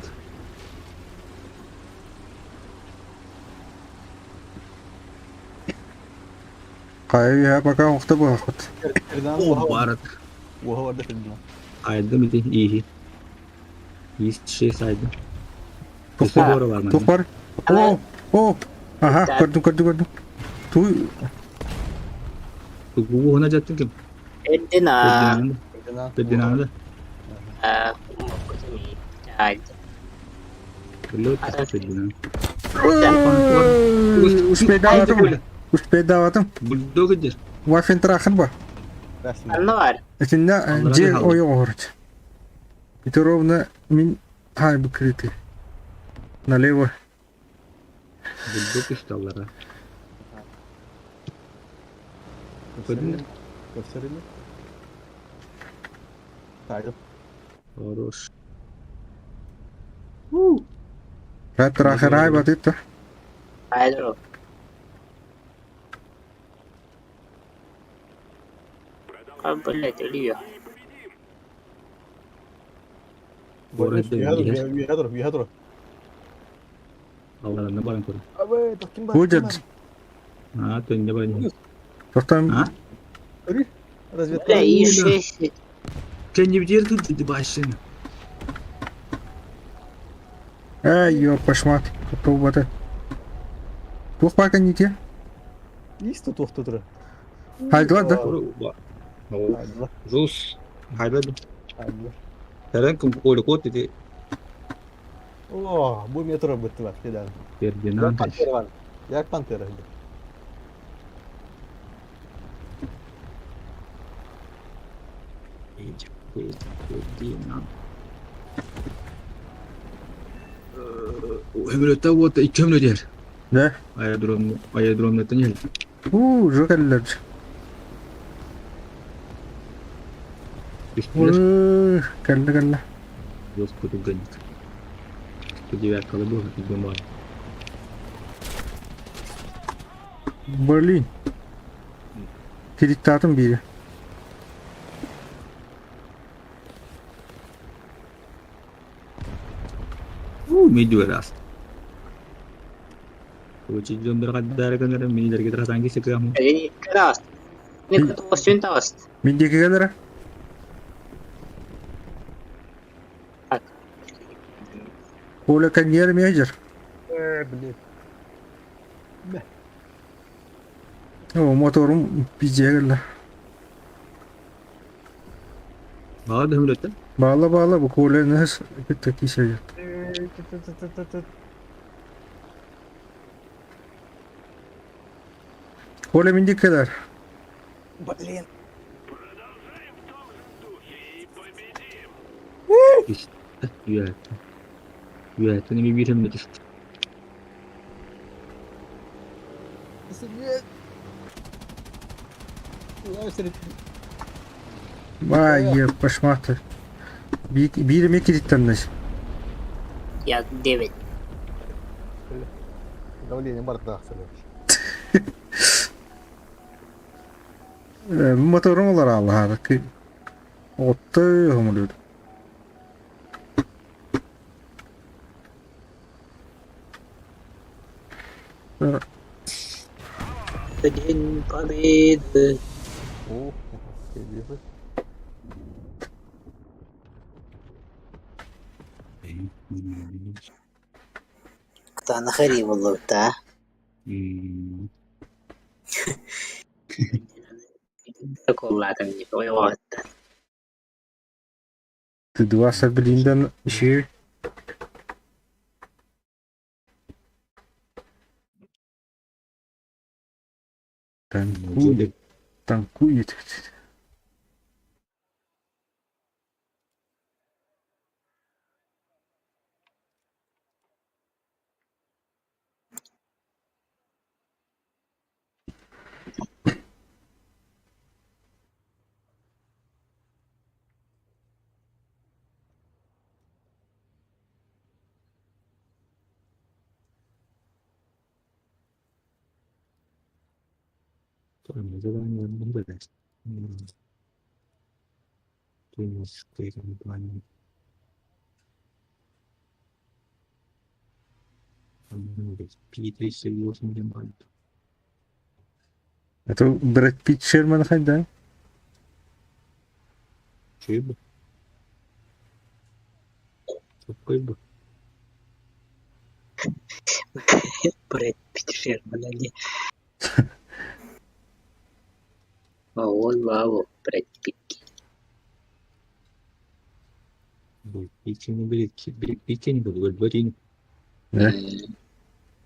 S4: Хайа пока охта буолахпыт.
S2: Фердинанд
S5: О,
S2: уоһа барда.
S5: барат.
S2: Уоһа барда Фердинанд.
S5: Айдым ити ииһи. Иис шесть айдым.
S4: Тух
S5: Өссө буора бар
S4: тух
S5: манна.
S4: бар? О, о. Аха, көрдүм, көрдүм, көрдүм. Туй
S5: Уһуна жаттын ким?
S1: Эрдина.
S5: Фердинанд.
S2: Фердинанд уоһа
S5: Фердинанд. Фердинанд.
S4: Успейдаватым. Успейдаватым.
S5: Бульдог идер.
S4: Вафен трахын ба.
S2: Красный.
S1: Анна бар.
S4: Итиннэ
S5: Аллара
S4: дьиэ
S5: хаалла.
S4: ойоҕо оһорут. Ити ровно мин хай быкрыты. Налево.
S5: Бульдог үсталлара.
S2: Көрсөрүнү. Көрсөрүнү. Тайып.
S5: Хорош.
S4: Трахын ай батытта.
S1: Айдро. Блять, Илья.
S5: Бора
S2: Үөһэ тур, үөһэ тур.
S5: Алларына баран көр.
S2: Абы, ким бар?
S4: Будет.
S5: А, төнне баран.
S4: Тоқтам
S5: А?
S2: Разведка.
S1: Бля, и шесть.
S5: Кенни бир тут башын.
S4: Эй, ёпашмат. Тоқтау Туох бака не те?
S2: Ис тут охта тур.
S4: Хайдылар да?
S2: Хайдылар.
S5: Жус. Хайбад.
S2: Хайдылар.
S5: Тэрэн кым колы кот ити
S2: О, бу метро бытты бар, деден. Як
S5: Фердинанд.
S2: пантера бар. Як пантера.
S5: Фердинанд. Өмүрөттө вот икки өмүрө дер.
S4: Да.
S5: Аэродром аэродромнан ел.
S4: У, жокаллар.
S5: Түстүлөр.
S4: Калла калла.
S5: Жос кутуганник. 109 был, думаю.
S4: Блин. Кириттатым бири.
S5: У, медиа раз. Учителем дорогая мини дорогие секрет.
S1: Кадаст. Никто
S4: Мен деке келер.
S1: Так.
S4: Оля каньер мейджер.
S2: Э, блин.
S4: О, моторум пизде келді.
S5: Бала да өмүрөттө.
S4: Бала бала бу коля нес битте кисе. Коля мен деке келер.
S2: Блин.
S3: Продолжаем в том же духе и победим.
S5: Үөттө. Үөттө неме бир өмүрөттө.
S4: Вай, пошматы. Бири ме кириттаннас.
S1: Я 9.
S2: Давление бар да,
S4: Моторум олар алла. Отты хомулюд.
S1: День Победы.
S2: О, кайф.
S1: Кто на был, да? Такой не понял.
S4: Ты два сабриндан еще. Танкует, танкует.
S5: Пи-38 диэн баар.
S4: Это Брэд Питт Шерман хайда?
S5: Үчүгэй бу. Соппой бу.
S1: Брэд Питт Шерман они. Ол баабы Брэд Питт.
S5: Брэд Питтини билит, Брэд Питтини билбэтин.
S4: Да.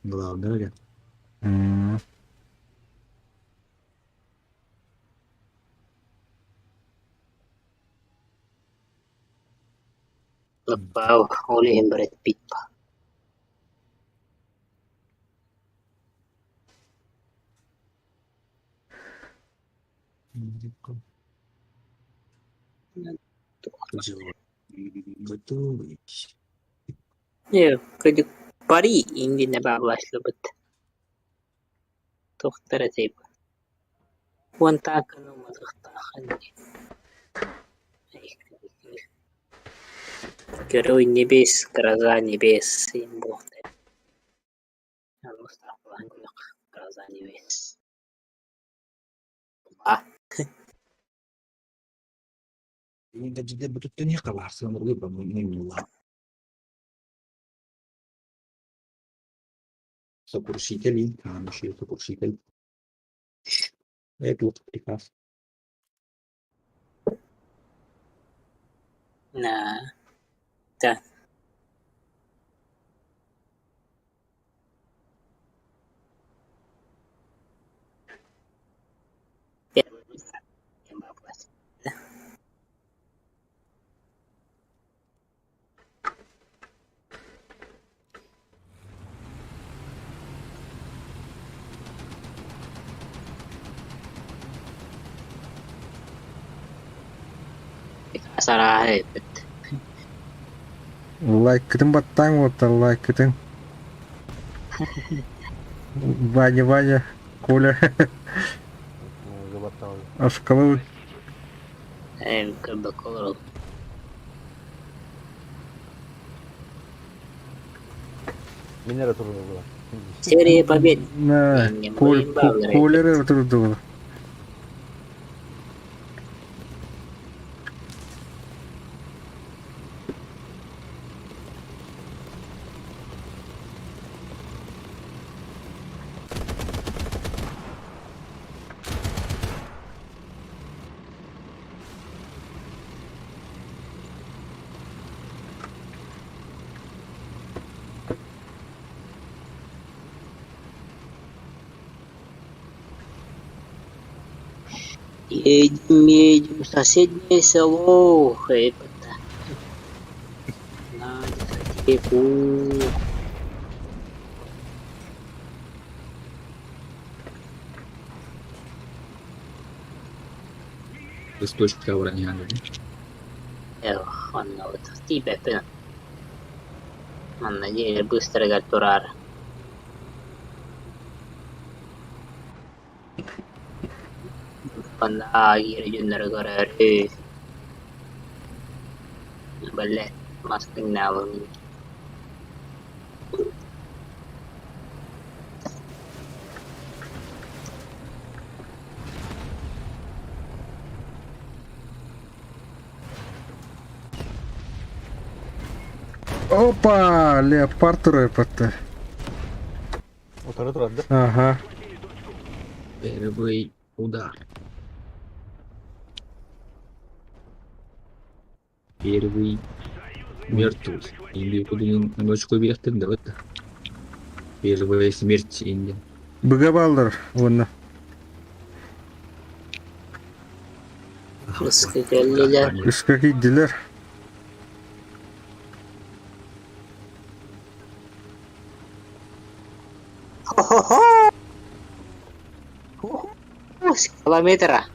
S5: Главное эрэ.
S4: М.
S1: Бау, ол иһин Брэд Питт
S5: Готовый.
S1: Не, кырдьык пари индиэнэ баалааччыларбыт туохтара этэй Уонтааканы уматыахтааххын дии Герой небес, гроза небес Гроза небес
S5: Сокрушитель, а, сокрушитель. Это вот приказ.
S1: На, да. Сарааһа эппит.
S4: Лайкытын баттаан уоттар лайкытын. Ваня, Ваня, Коля, Ашкалы.
S1: Көрбөккө олорол.
S2: Мин эрэ турдулар.
S1: Серия побед.
S4: На, Коля эрэ турдулар.
S1: Едем, едем в соседнее село. Это. На дискотеку.
S5: Листочка обороняли.
S1: Эх, онно вот тиийбэппин. Манна дьиэ быстарыгар турар. Манна аагиыр дьоннору көрөөрү. Бэлэ, мас тыҥнаабын.
S4: Опа, леопард турар
S2: Утары турар да?
S4: Ага.
S5: Первый удар. Первый мертвый. Или куда ночку биэхтин да вот. Первая смерть Индия.
S4: Быга баллар уонна.
S1: Ыска кэллилэр.
S4: Ыска киирдилэр.
S1: Хо-хо-хо! С километра.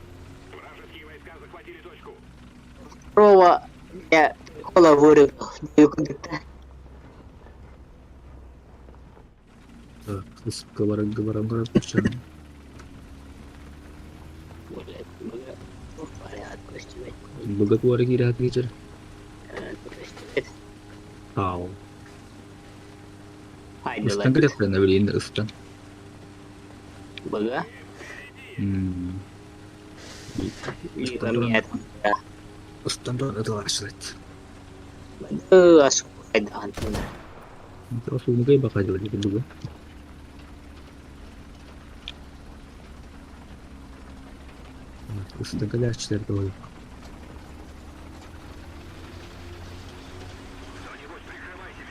S3: Вражеские войска захватили точку.
S1: Второго я прикола вырыл.
S5: Так, ыскалар говорам. Боготворы киирэ киирэр. Тау. Ыстан
S1: Айдылар.
S5: кэлиэхтэринэ билигин да ыстан.
S1: Быга.
S5: М, Ыстан туран, ыстан туран ытылааччылар. Осуунугай бакайдылар бүгүн. Ыстан кэлээччилэр да
S3: Кто-нибудь прикрывайте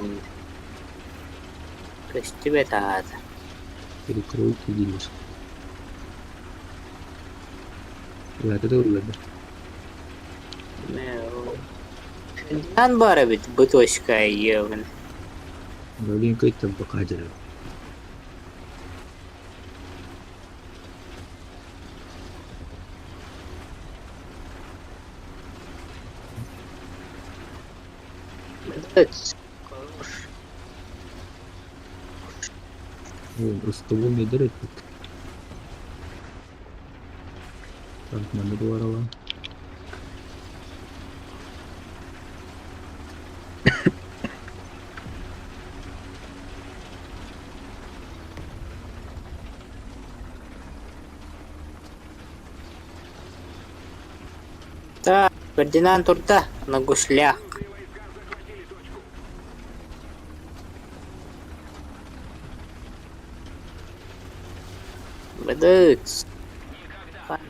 S3: меня.
S1: Көстүбэт аата.
S5: Перекройте дииллэр. Улаата да ылларда.
S1: Фердинанд баар эбит бу точка ебан.
S5: Блин, там пока дьарар. Ыстыбыл недер эппит. Так, манна дуарала.
S1: Так, Фердинанд турда на гуслях.
S3: Союзные войска захватили точку.
S1: Быдыц.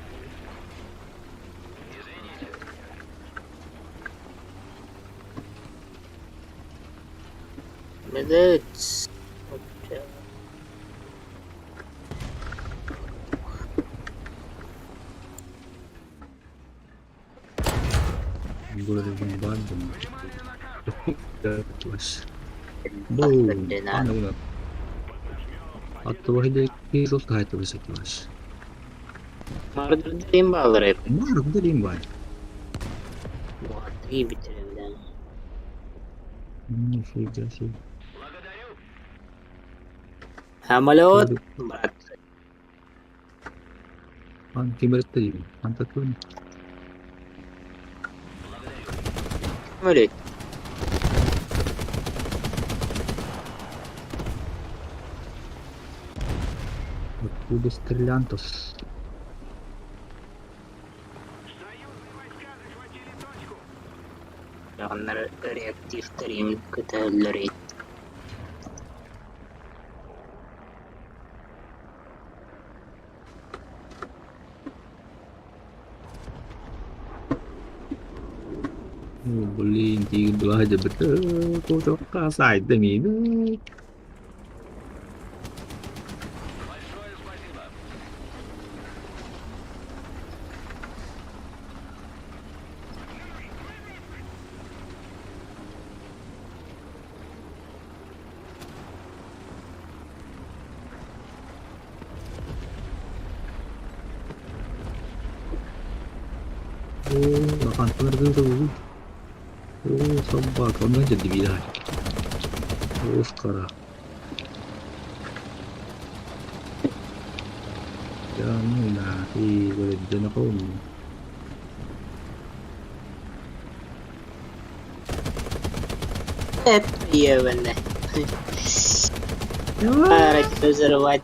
S1: Быдыц.
S5: Boom.
S1: Фердинанд.
S5: Ана Аттыбаһы
S1: Мардырдыйм баллары.
S5: Мардырдыйм бар.
S1: Мардырый битиребилен.
S5: Нифига себе.
S1: Самолет, брат.
S5: Ан кимерттейм. Антатун.
S1: Самолет.
S5: Откуда стрелянтос?
S3: Союзные войска захватили точку.
S1: Оннор реактивтарым көтөллөр
S5: Блин, тигин дуа жабыты. Кочокка сайда мин.
S3: Большое спасибо.
S5: О, ахан О, собака, он дебиль. Оскара. Yan na, dyan ako.
S1: Ебаная. Ракету взорвать.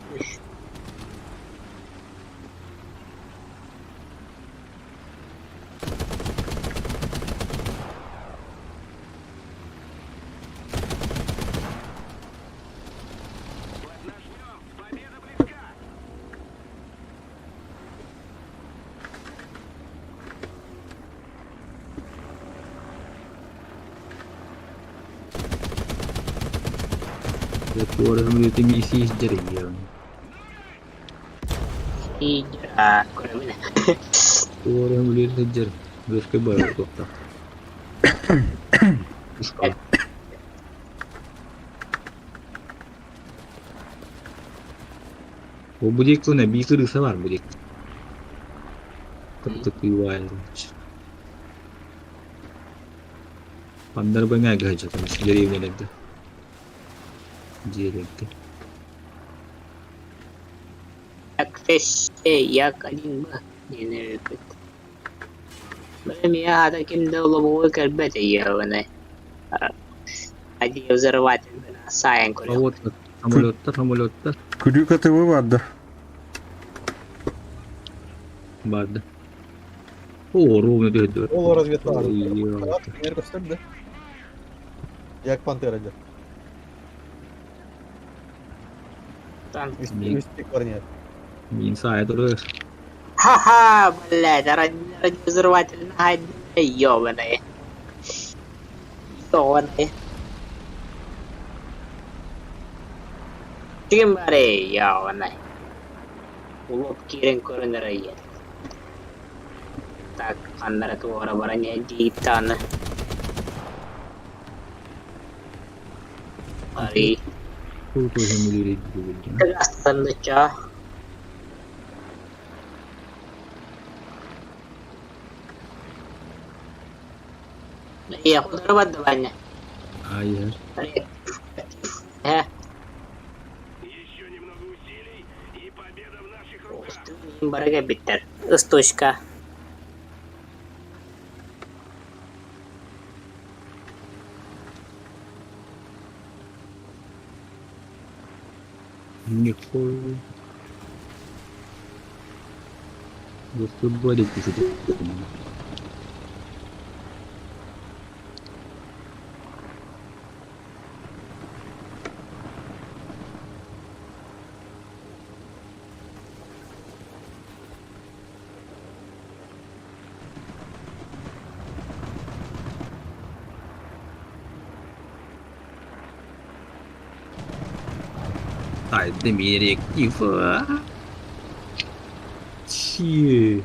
S3: Поднажмем. Победа близка.
S5: Tuoda misi jari.
S1: А, кроме.
S5: Tuoda jari. Өскө бар тоқта. Пушка. О, будет на бикырыса бар будет. Пандар баңа гажа там деревнялерде. Деревде.
S1: Як як один Б. Не Бэм я таким долбовой кэрбэт ебаный. Радиовзрыватель сайын
S5: А
S1: көрүөх.
S5: вот самолеттар, самолеттар
S4: Күлүү КТВ баар да?
S5: барды. О, ровно түһэрдилэр.
S2: Ол разведка.
S5: Ой,
S2: Кинер көстөр да. Як Пантера дьэ.
S1: Там.
S2: Үстик бар нет.
S5: Мин саайа турар.
S1: Ха-ха, блядь, радиовзрыватель ёбаные. Ёбаные. Ким бары, ёбаный. Улуп киирэн көрөн эрэ Так, ханнара туора баран дииптааны. Ари.
S5: Крутой эмулирует.
S1: Астаныча. Я куда бадваня.
S5: А, я.
S1: Э,
S3: Еще немного усилий, и победа в наших руках.
S1: Барага биттер. Ысточка.
S5: Нихуя. Застубарить еще. Ай, директив. Че?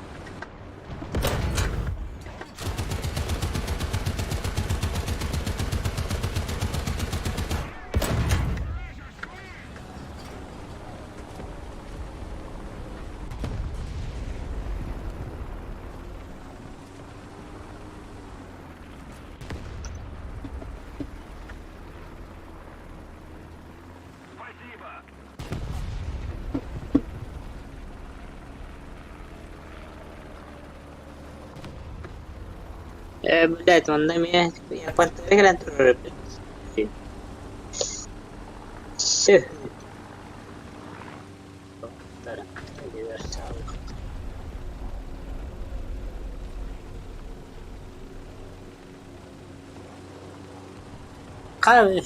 S3: Спасибо.
S1: Э, блядь, онно эмиэ Японтары кэлэн турар эбит. Сү.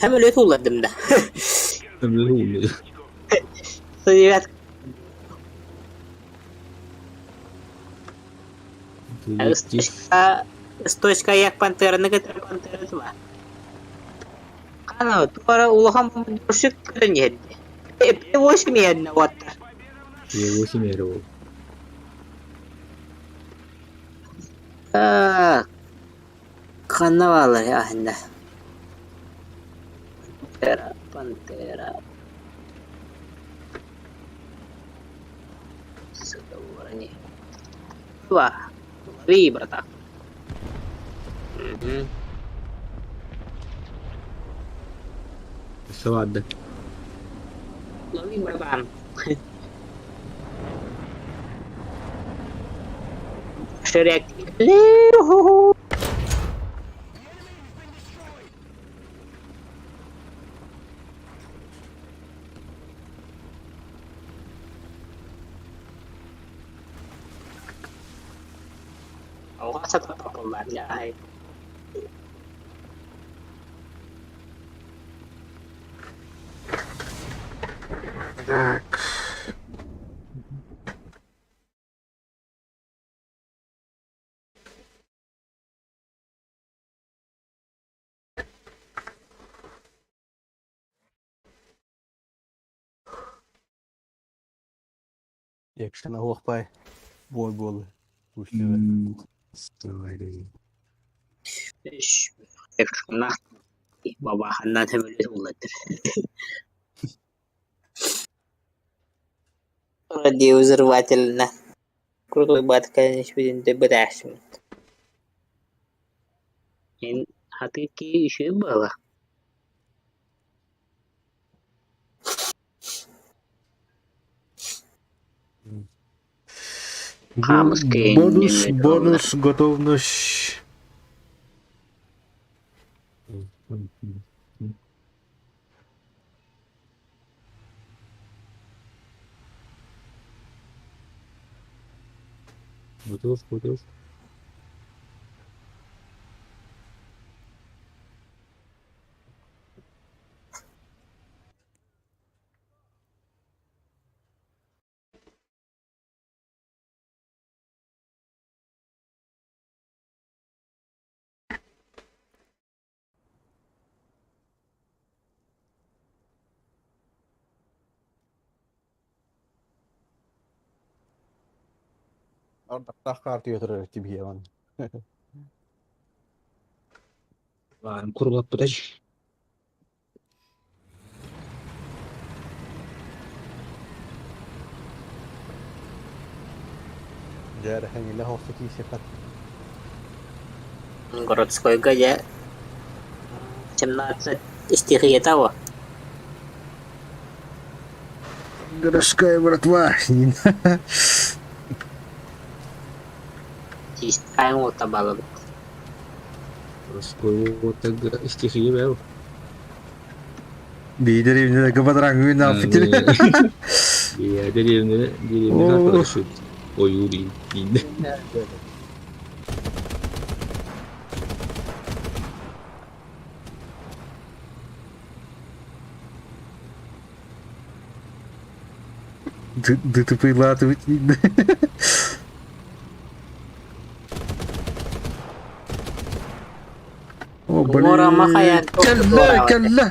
S1: Һәм өлөт улладым да. Совет Ысточка, ысточка як пантераны кытары пантера туа. Кана туара улахан бомбардировщик көрөн иһэрди. П-8 иһэрнэ уоттар.
S5: Е8 эрэ
S1: Так. Ханна баалар аһында. Пантера, пантера. Сука, Туа. Лови, братан. Мгм.
S5: Савадда.
S1: Лови, братан. Шрек. Лиху. Оҕо сатаппаллар дьэ.
S4: Так.
S2: Якшена охпай. Бой болы. Устиве.
S1: Бабаханнан төбөлөт уллатыр. Радиовзрывательно. Крутой батка не быташмыт. А ты еще было. Хамский
S4: Бонус,
S1: не
S4: бонус, готовность.
S5: Готов, готов.
S2: Ардахтаах хаар түһэ турар тибиһиэҕин.
S5: Баарын курулаппытай.
S2: Дьэ эрэ хэҥилэ хоһу киирсиэххэ.
S1: Городскойга дьэ 17 стихията во.
S4: Городская братва.
S1: Чистаан уота балыбыт.
S5: Городской уоттарга стихия бэл.
S4: Биир габадрангы на
S5: Иә, деревня, деревня картада Ойуу дейін.
S4: ДТП латывать. О, блин. Кэллэ, кэллэ.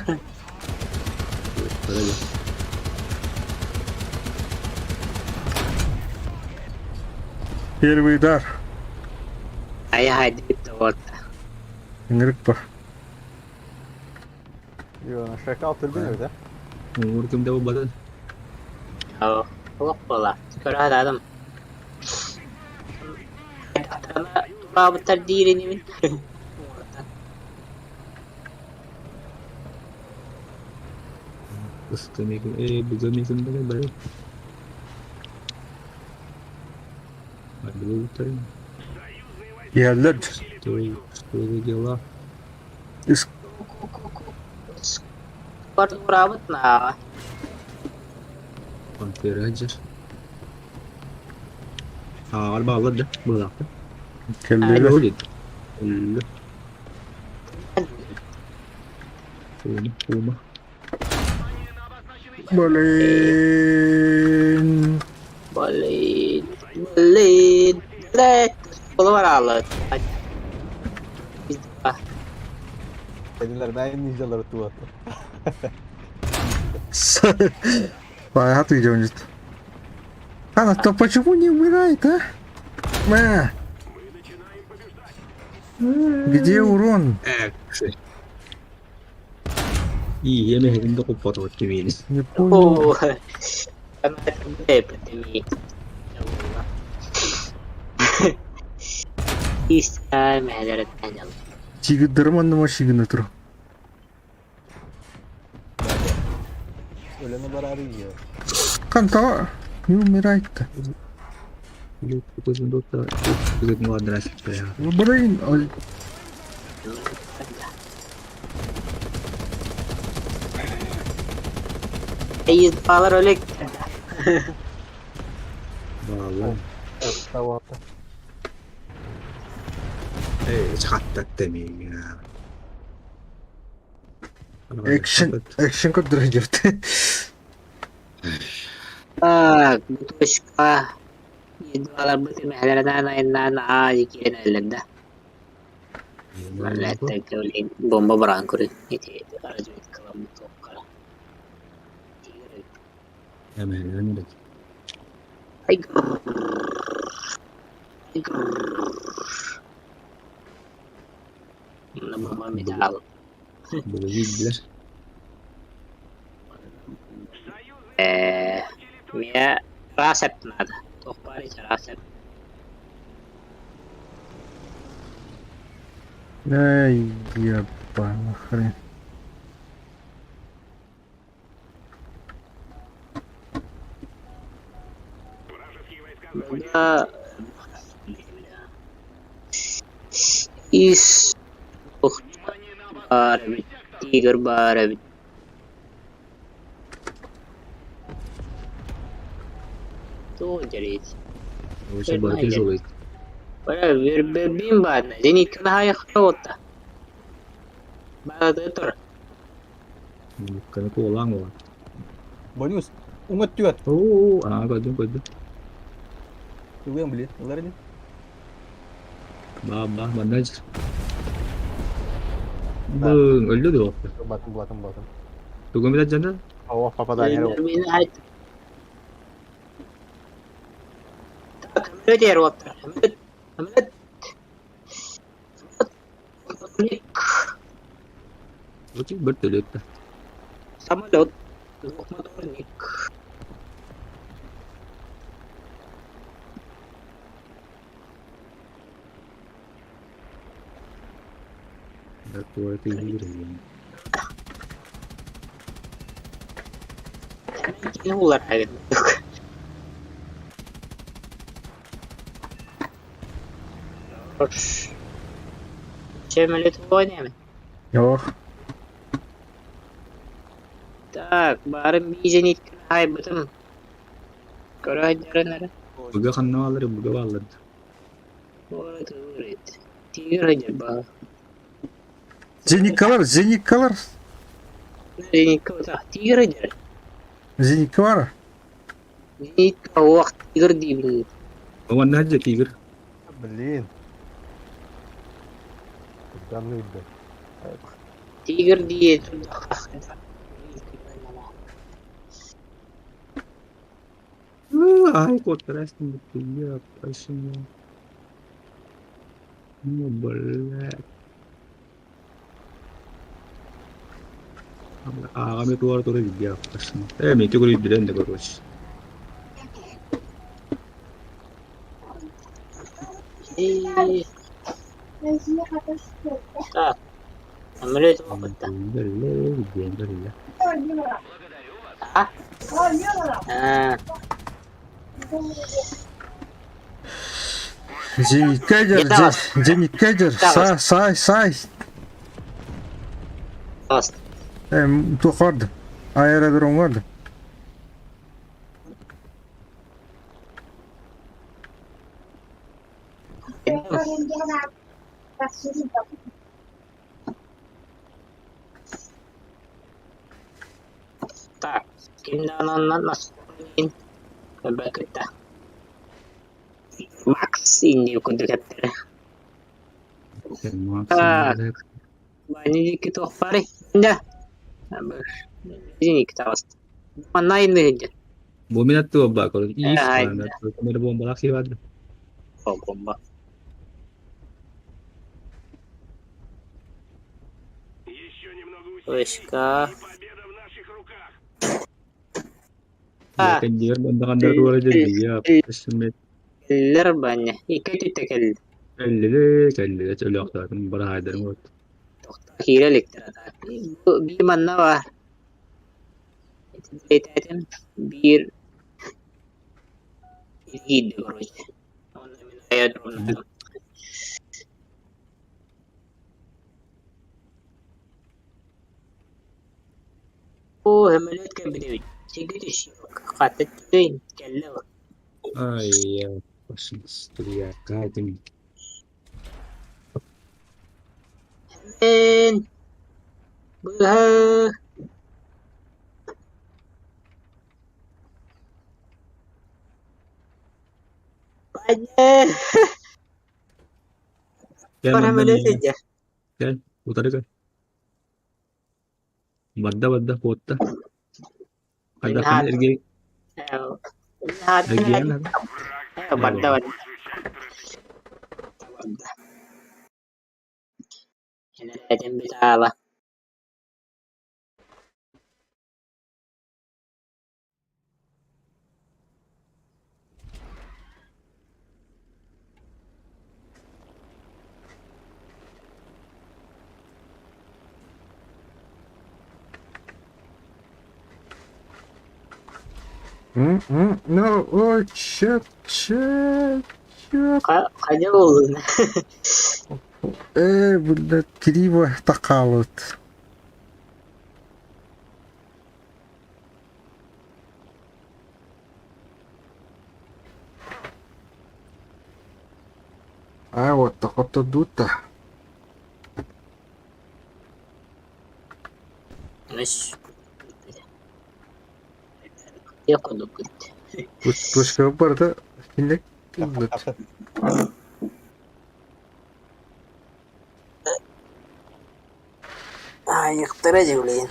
S4: Первый удар.
S1: Айа вот.
S4: Ыңырык бар.
S2: Шакал түрбүн эбит,
S5: Уҥур ким да буолбатын.
S1: Туох буола. Көрө сатаатым. Тураабыттар диир инибин.
S5: Ыстымикин, бүгэмикин да бары.
S4: Иһэллэр.
S5: Что, что за дела?
S1: Бар тураабыт наа.
S5: Пантера дьэр. Ааҕар бааллар да, быылаахтар.
S4: Кэллилэр.
S5: Ол дед. Өллө. Ума, ума.
S4: Блин.
S1: Блин. Блин. Блин. Буолар
S2: Кэлиннэр мään ninjalары туата.
S4: Понятно, где он А, то почему не умирает, а? Мэ. Где урон?
S5: Экши. Ийэ мэһигин да куппатыбыт кимиин.
S4: Не понял. Тигиддерим онно машигына тур.
S2: Өлөнө барары ийэ.
S4: Канта не умирает-то. Блин, ой.
S1: Балар өлек.
S5: Бааллар.
S2: Тавата.
S5: Ээ, чахаттат эмиэ.
S4: Экшен, экшен көрдөрө жүрдү.
S1: Так, точка. Балар да. Бомба баран көрү. Ай. Бомба металл. Мне расеп надо. Тохпарить расеп.
S4: Ай, ебаный хрен.
S1: Да. Из бар тигр бар. То делить.
S5: Очень бар тяжелый.
S1: Бара баадна, зенитка наһаа уотта. Баада тур.
S5: Каны куолаан уолан.
S2: Бонус. Уҥа өттүгэр.
S5: Оо, аа, көрдүм, көрдүм.
S2: Тугуйан блин, ылар ини.
S5: Баа, баа, манна Бың, өлдө дуо?
S2: Батым, батым, батым.
S5: Тугун билэр дьоно?
S2: О, попадание.
S1: Самолет уоттар. Самолет. Самолет.
S5: Очень вертолет.
S1: Самолет. Двухмоторник.
S5: Такое ты выиграл.
S1: Улар Самолет войнами.
S4: Ох.
S1: Так, бары бизенит хайбытым. Көрө
S5: Буга ханна алыр, буга алыр.
S1: Вот, говорит. Тигр ба.
S4: Зениткалар, зениткалар.
S1: Зенитка тигр дер.
S4: Зенитка бар.
S1: Зенитка уақ тигр деймін.
S5: Манна хаджа тигр.
S2: Блин. Данный да.
S1: Тигр дие.
S5: Ай, кот красный, я почему? Ну, блядь. Ага, туар тура видео, почему? Э, мне тебе говорит, да, короче.
S1: Так. Самолет уақытта. А? А.
S4: Зенитка дер, зенитка дер. Сай, сай, сай. Эм, тухарды. Аэродром барды.
S1: Так, Макс инди курдук эттэрэ. Бани китохпари. Да. Зенитка Манна инны
S5: Бу мен атты ба, короче. Ис, камера бомба лакси бады.
S1: Бомба.
S3: Еще немного усилий,
S1: Вышка.
S3: и победа в наших руках.
S1: А.
S5: Кендер бандагандар туара деді. Я,
S1: Кэллэр баня. Икки түттэ кэллэ.
S5: Кэлле, кэлле, чөлөктөрүн бара хайдарын вот.
S1: Киирэ эликтэр Биир манна баар. Этим биир киирдэ короче. Онно мин аэродромна. О, самолет кэлбит Чигит Хаттын кэллэ.
S5: Ай, я пошел кайтым.
S1: Эн. Быһа. Баня. Самолет иде.
S5: Кел, утары кел. Бадда бадда потта. Кайда хан эрге эргиэн.
S1: Барда барда. Этим битала.
S4: No, ой, черт, черт, черт.
S1: Хайда болдун.
S4: Э, блядь, криво такалыт. Хоттордубут да? Точка барыта кинилэр ыллыт.
S1: Айыктара дьулейин.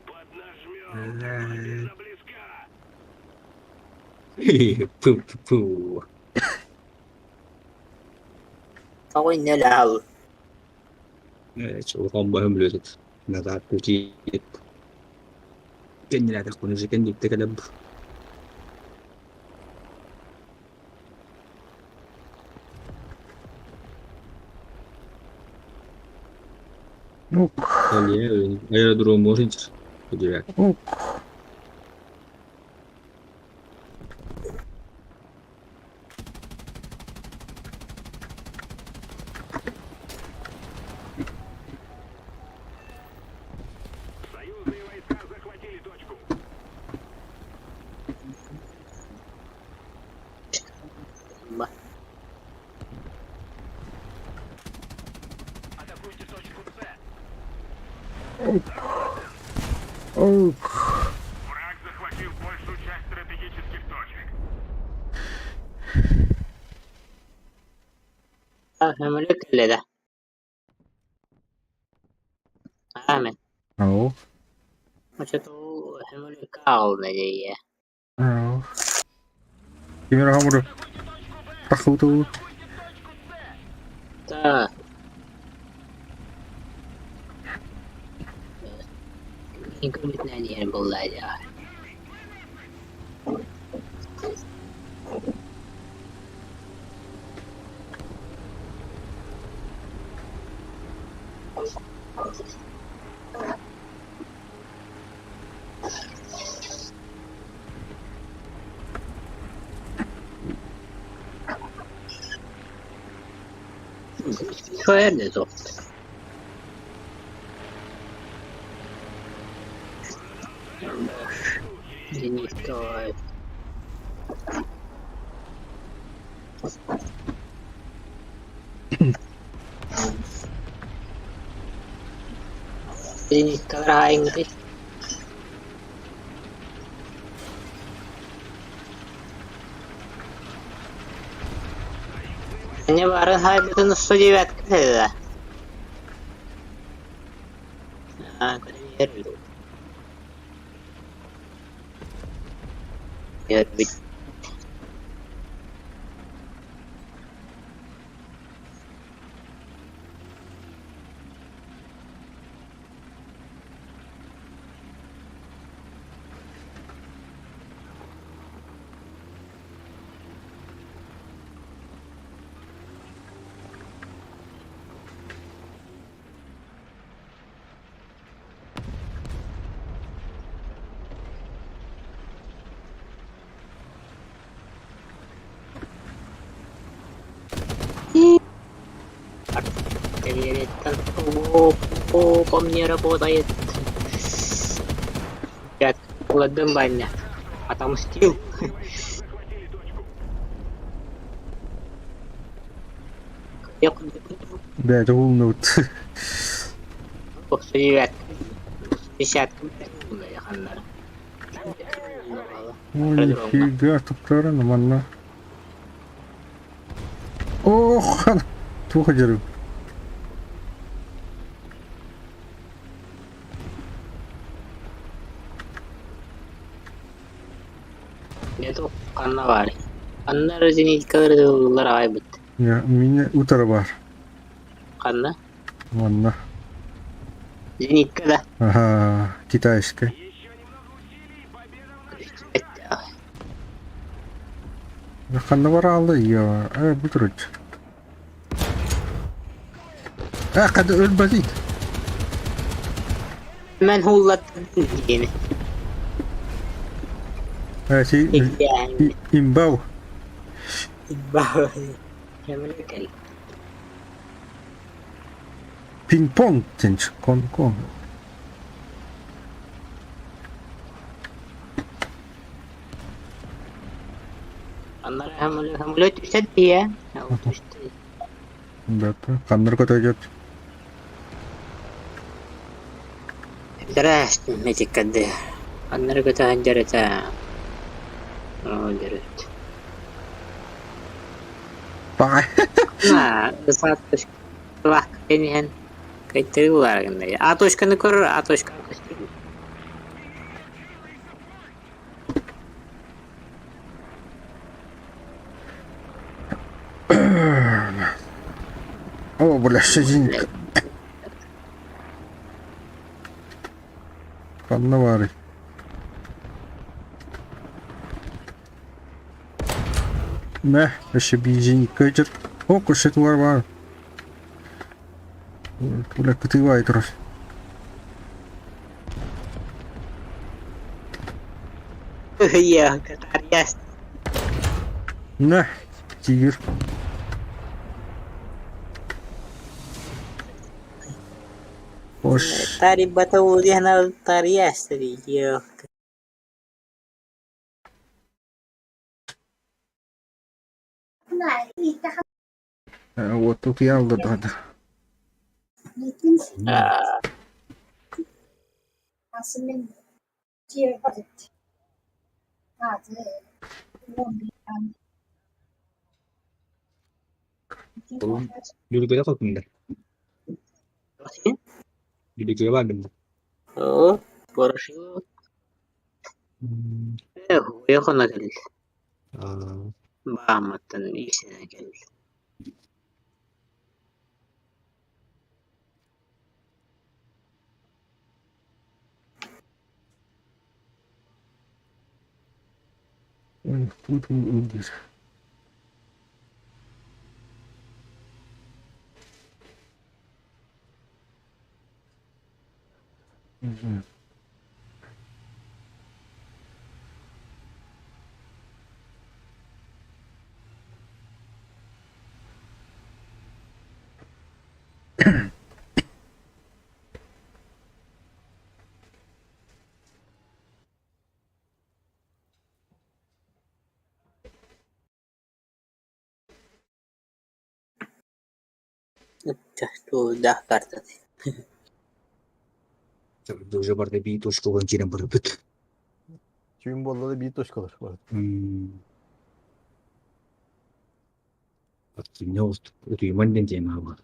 S3: Поднажмем. Победа близка.
S6: Пу-пу-пу.
S1: Тоҕо иннэлээл
S6: Улахан баһым үлэтит. Назад пути. Кэннилээтэх күнү кэнниттэ кэлэм.
S4: Ук,
S6: Аэродром может удивлять.
S4: ук.
S3: Союзные войска захватили точку. Атакуйте точку С.
S4: Ук.
S3: Враг захватил большую часть стратегических точек.
S1: Көмөлө кэллэ Амен.
S4: Ау.
S1: Очотоо көмөлө каална дии.
S4: Ау. Кимер хамыры. Тахуту.
S1: Та. Инкубитнэн буолла даа. Скверни то. Зенитка. Зенитка райнгри. Не барын хайбытын 109 кэллэ. Аа, көрөр. Көрбүт. О, по мне работает. Ребят, ладно, баня. Отомстил.
S3: Захватили точку.
S1: Я куда
S4: Бля, это умно.
S1: 109. Десятка.
S4: Ой, нифига, туптара манна. Ох, туха деру.
S1: Нету ханна бар. Ханна зениткалар айбыт.
S4: Я, меня утро бар.
S1: Ханна.
S4: Манна.
S1: Зенитка да.
S4: Ага, китайская.
S3: Еще немного усилий, и победа в наших
S4: Ханна бар алды, я, бутырыч. А, кады өлбазит.
S1: Мен хуллат диэн.
S4: А, си,
S1: Иккиэн.
S4: имбау.
S1: Көмөлө кэл.
S4: Пинг-понг диэн кон-кон.
S1: Аннары самолет түстэ дии түстэ.
S4: Ханнар көтөйдүт?
S1: Здрасте, метиккады. Аннары көтө сылдьар этэ. Оо, дөрүт.
S4: Баҕай.
S1: Ысаат иһэн кыйтырыы улааргыннар. А точканы көрөр, А точканы көстөр.
S4: О, бля, сиденька. Ханна баарый? Мэ, өссө бензин көтөр. О, көстө бар. Бля, кытыыбай турар.
S1: Iya, Katarias.
S4: Мэ, тигр. Ош.
S1: Tari bata Tarias tadi. Iya.
S4: Вот тут я алдырды.
S6: Дүргөдө кылтындар. Дүргөгө бардым.
S1: О, Ворошилов. Уехана кэлл. Бааматтан иисэнэ кэлл.
S4: Тут диир.
S1: Sudah karта.
S6: Уже барда бии точка уган кирен барбыт.
S2: Түүн буолла да биир точкалар бар.
S6: Утуйман ден тема бар.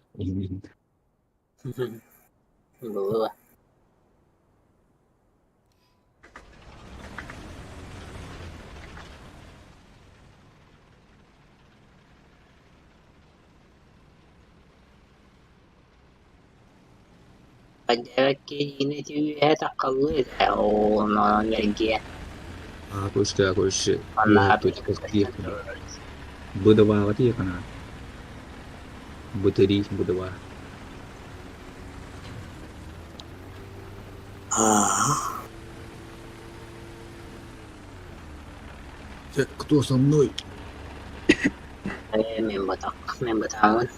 S1: Было. Киинэ таккаллы энергия.
S6: А точка көрші. Точка Б2 тиекана. Б3, Б2. Кто со мной?
S1: Мен батак, мен батагын.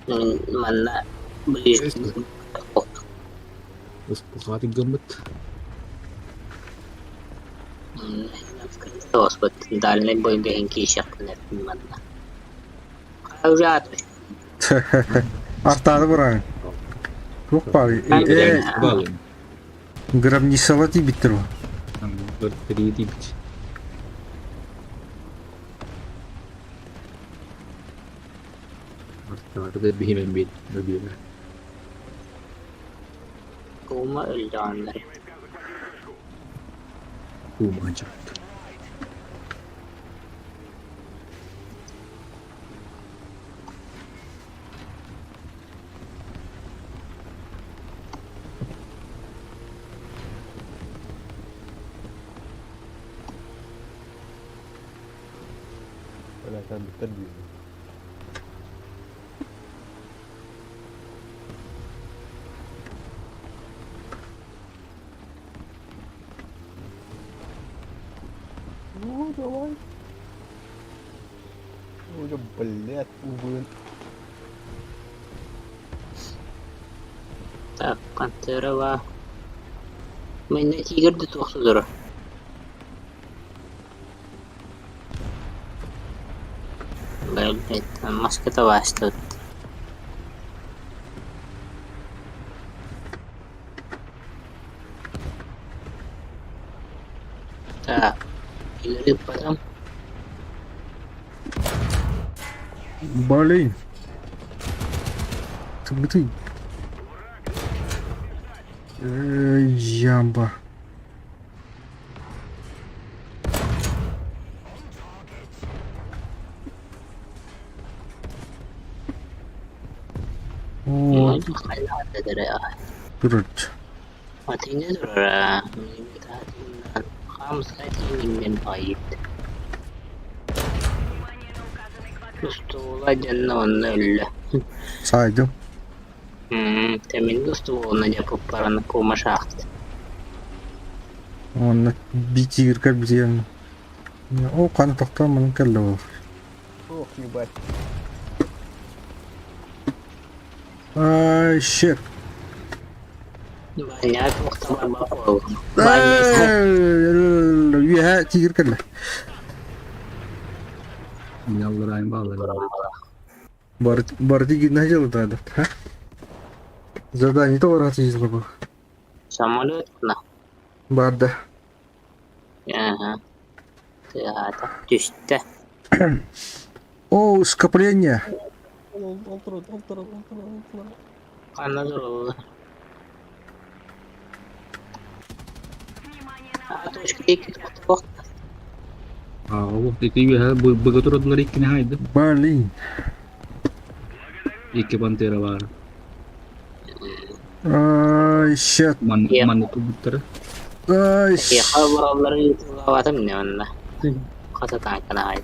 S1: Манна ближе.
S6: Успухаты гаммыт.
S1: Оспот дальний бой бэһин киишэхпинэ манна. Ужаат.
S4: Артаады буран. Туох баар? Э, гробницала тиийбиттэр бу.
S6: Бір тиибит. Артаады биһимен бит. Өбүөмэ.
S1: Кума өлдөөннөр.
S6: Кума чапты.
S2: Бля, кэлбиттэр дии. Ну, давай. Уже, блядь, увы.
S1: Так, Пантерова. Манна тигр да туох турар. Блядь, маската баастыбыт. Так, тигры потом.
S4: Блин. Ты Ямба. О, Турар. Сайдым. Онно битииргэ билиэн. О, хана тохтоон манан кэллэ ол.
S2: Ох, ебать.
S4: Ай, shit. Үөһэ тигир кэллэ.
S5: Ялларайын баалар.
S4: Бары гинна дьылытаадат, ха? Задание тоҕо сыйызла бу.
S1: Самолет на.
S4: Барда.
S1: Ага. Тыата түстэ.
S4: О, скопление.
S1: Ханна тураллар? А точка икки тохтох.
S5: Аа, ол ити үөһэ быга турдулар иккини хайды.
S4: Блин.
S5: Икки пантера бар.
S4: Ай, shit.
S5: Ман манны тубуттара.
S4: Ай,
S1: Эһиэхэ олороллорун ыытыллаабатым ини онно. Хата таҥкана аайы.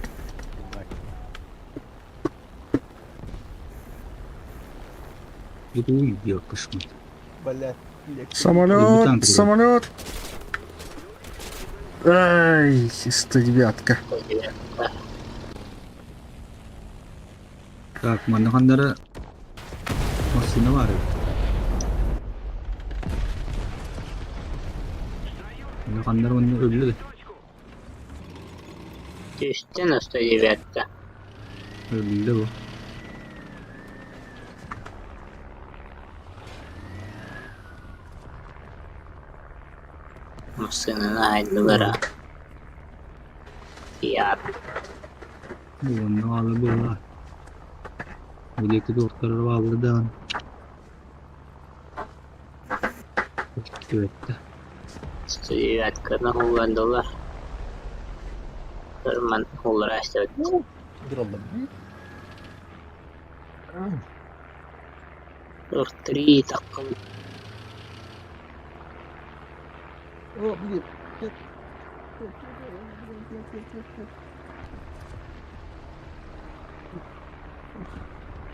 S5: Бутуй кышмыт.
S2: Блядь.
S4: Самолет, самолет. Ай, 109-ка.
S5: Так, манна хандара машина бар. Манна хандара онны өллү.
S1: Түстэн 109-ка.
S5: Өллү бу.
S1: Массыынаны аайдылара. Фиат.
S5: Онно алы була. Билеки доктор баалды даан. Өттө.
S1: 109-каны уландылар. Ырман уллара эстебит. Три таккын.
S2: О, блин.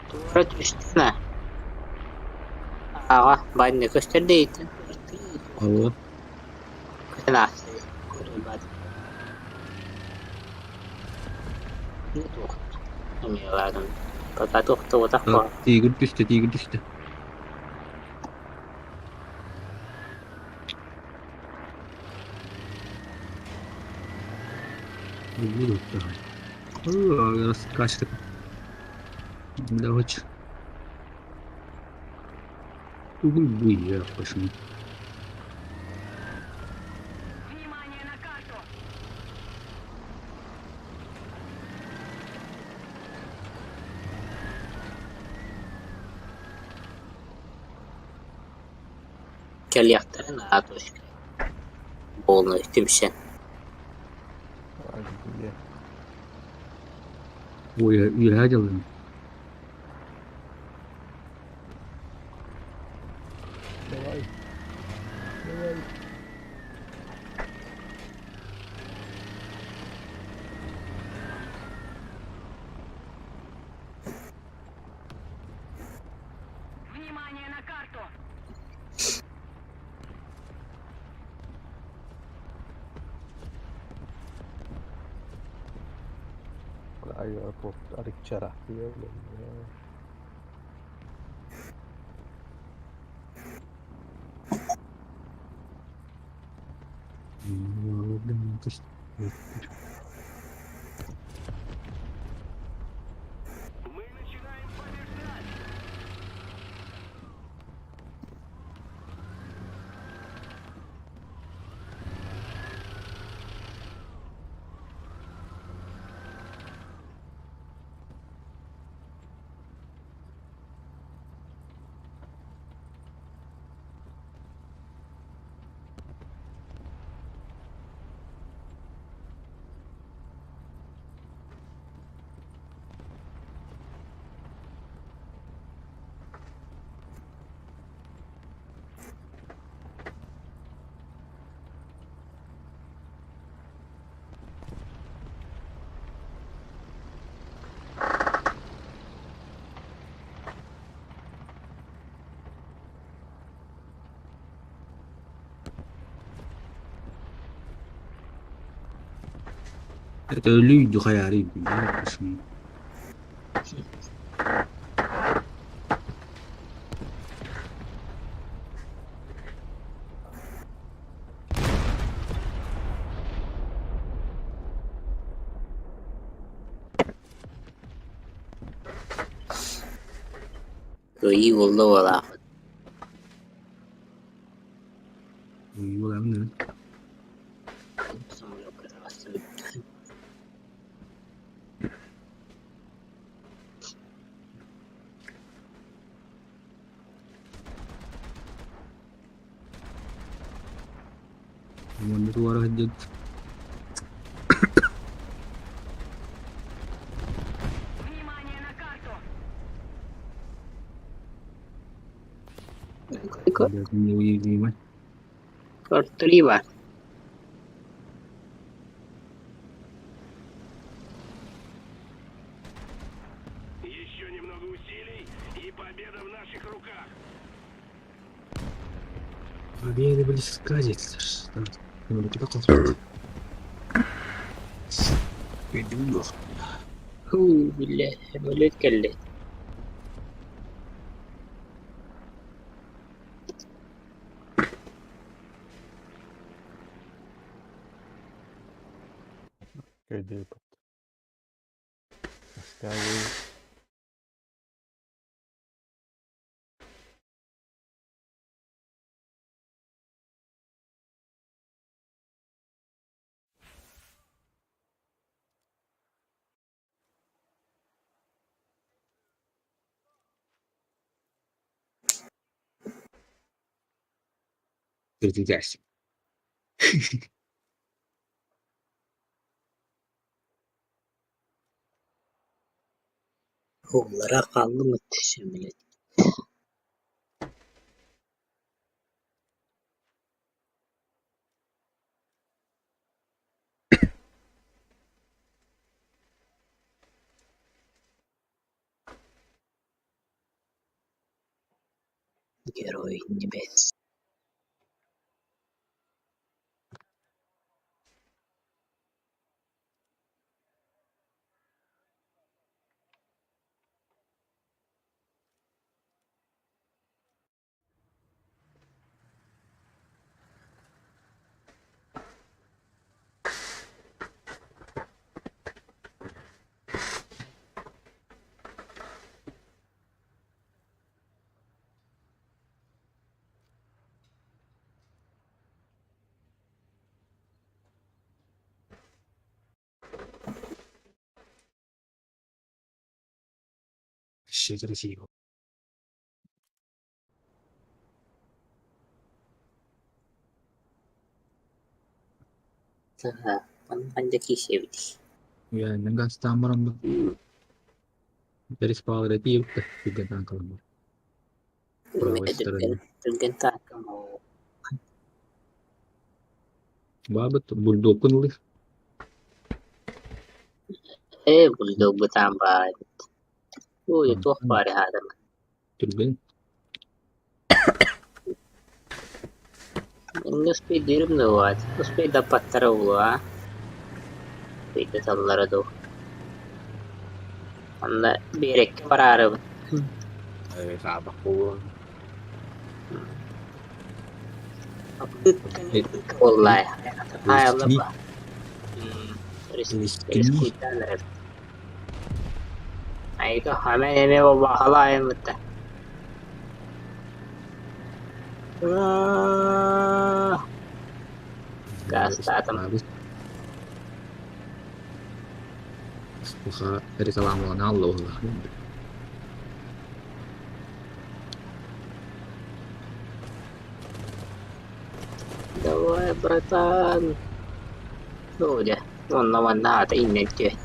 S1: Туора түстүнэ. Аҕа, банньа көстөр да иһиттэн
S5: Алло.
S1: Көтөн ааста Кутуйбат. Туох эмиэ Пока туохтубатах
S5: Тигр түстэ, тигр түстэ. Раскачка. Давайте. Уй, пошли.
S7: Внимание на карту!
S1: Кэлиэхтэрин аа точка. Полный түмсэн.
S5: Ой, үөһэ дьалын.
S2: Давай. Давай.
S7: Внимание на карту!
S2: Аэропорт Арикчара.
S3: Мы начинаем побеждать!
S5: Это люди хаяры.
S1: Кыайыы буолла буолаахпыт.
S7: Внимание на карту!
S1: Көртөрүү баар.
S3: Еще немного усилий, и победа в наших руках!
S5: Победа близка,
S1: Һуу, биллэ, сөмөлүөт кэллэ.
S2: Көрдүүппүт. Скалы.
S5: Передвигайся.
S1: Уоллара хааллым сөмөлүөт. Герой небес.
S5: Вообще красиво.
S1: Манна киисэбит.
S5: Я нагастамарам переспал тииппэ түргэн каламар. Правой стороны.
S1: Түргэн таакам
S5: Бабыт бульдог кынылы.
S1: ээ бульдог бытаан баар. Ой, туох баар хаадама.
S5: Түргэн.
S1: Не успей дырымнывать, успей до паттара улуа. Успей таллара ду. Онно биэрэккэ бараарыбын.
S5: Саабах буолуо.
S1: Буоллай. Хаайалла. Рискуйтан эрэр. Айка хаман эмиэ буолбахалаайыммыта. Гаастаатым.
S5: Рекламалана алла
S1: Давай, братан. Ну, дьэ, онно манна аата иннэн түһэн.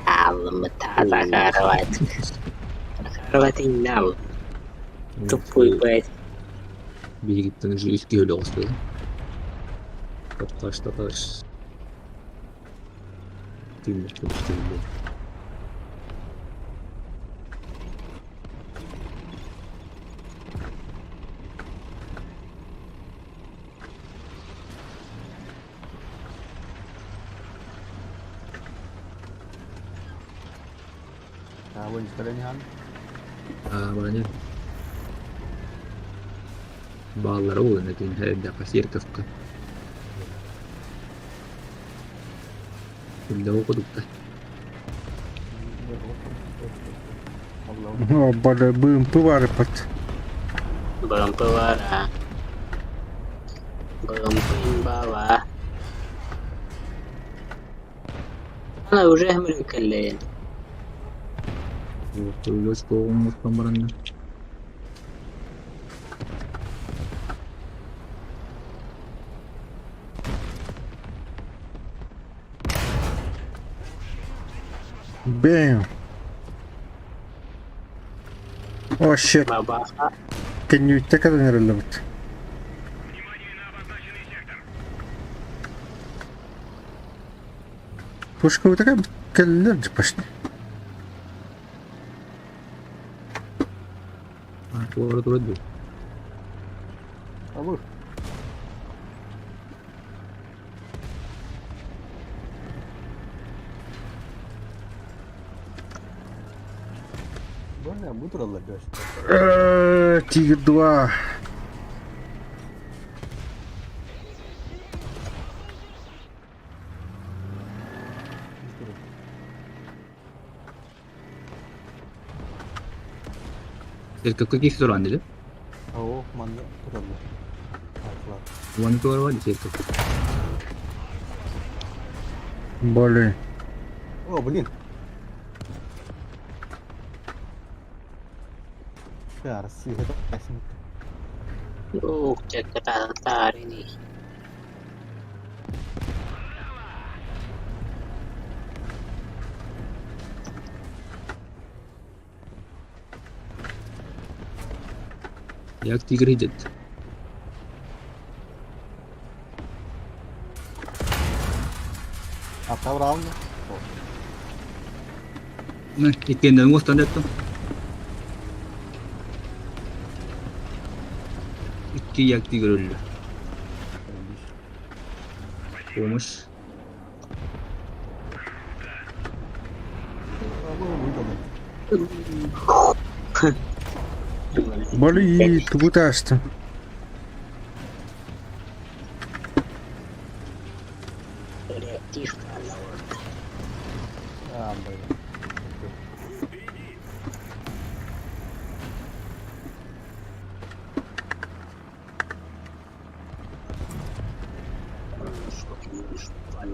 S1: Хааллыммыт Захарова. Захарова иннал. Тупой блядь.
S5: Биһигиттэн уже үс киһи өлө оҕуста. Тапкаш тапаш. Тимир тимир.
S2: А, вон история.
S5: Аабаня. Бааллара уолан этин эрдэххэ сиэркэфкэ. Үллэ окудукта.
S4: Бары быымпы бар пат.
S1: Бампы бар, а. Бампы баба. Ана уже мүлкеллен.
S5: Үлөс коогун баранна.
S4: Бэм. О, shit.
S1: Бабаха.
S4: Кеннүүттэ кэлэн эрэллэбит. Пушка утака кэллэр почти.
S5: Туора турар дуу.
S2: Алло. Больно, бутралла бёс.
S4: Тигр 2.
S5: Сэркэфкэ киһи туран дили.
S2: О, манна туралла.
S5: Уон туора бар сэркэф.
S4: Блин.
S2: О, блин. Россия, это
S1: Ух, чакка-та-тарини.
S5: Як тигр идет.
S2: А тавралны?
S5: Иккиэннэрин уостан деттим. Икки як тигр өллө. Помощь.
S4: Блин, тубутастым.
S1: Реактив.
S2: А, блин.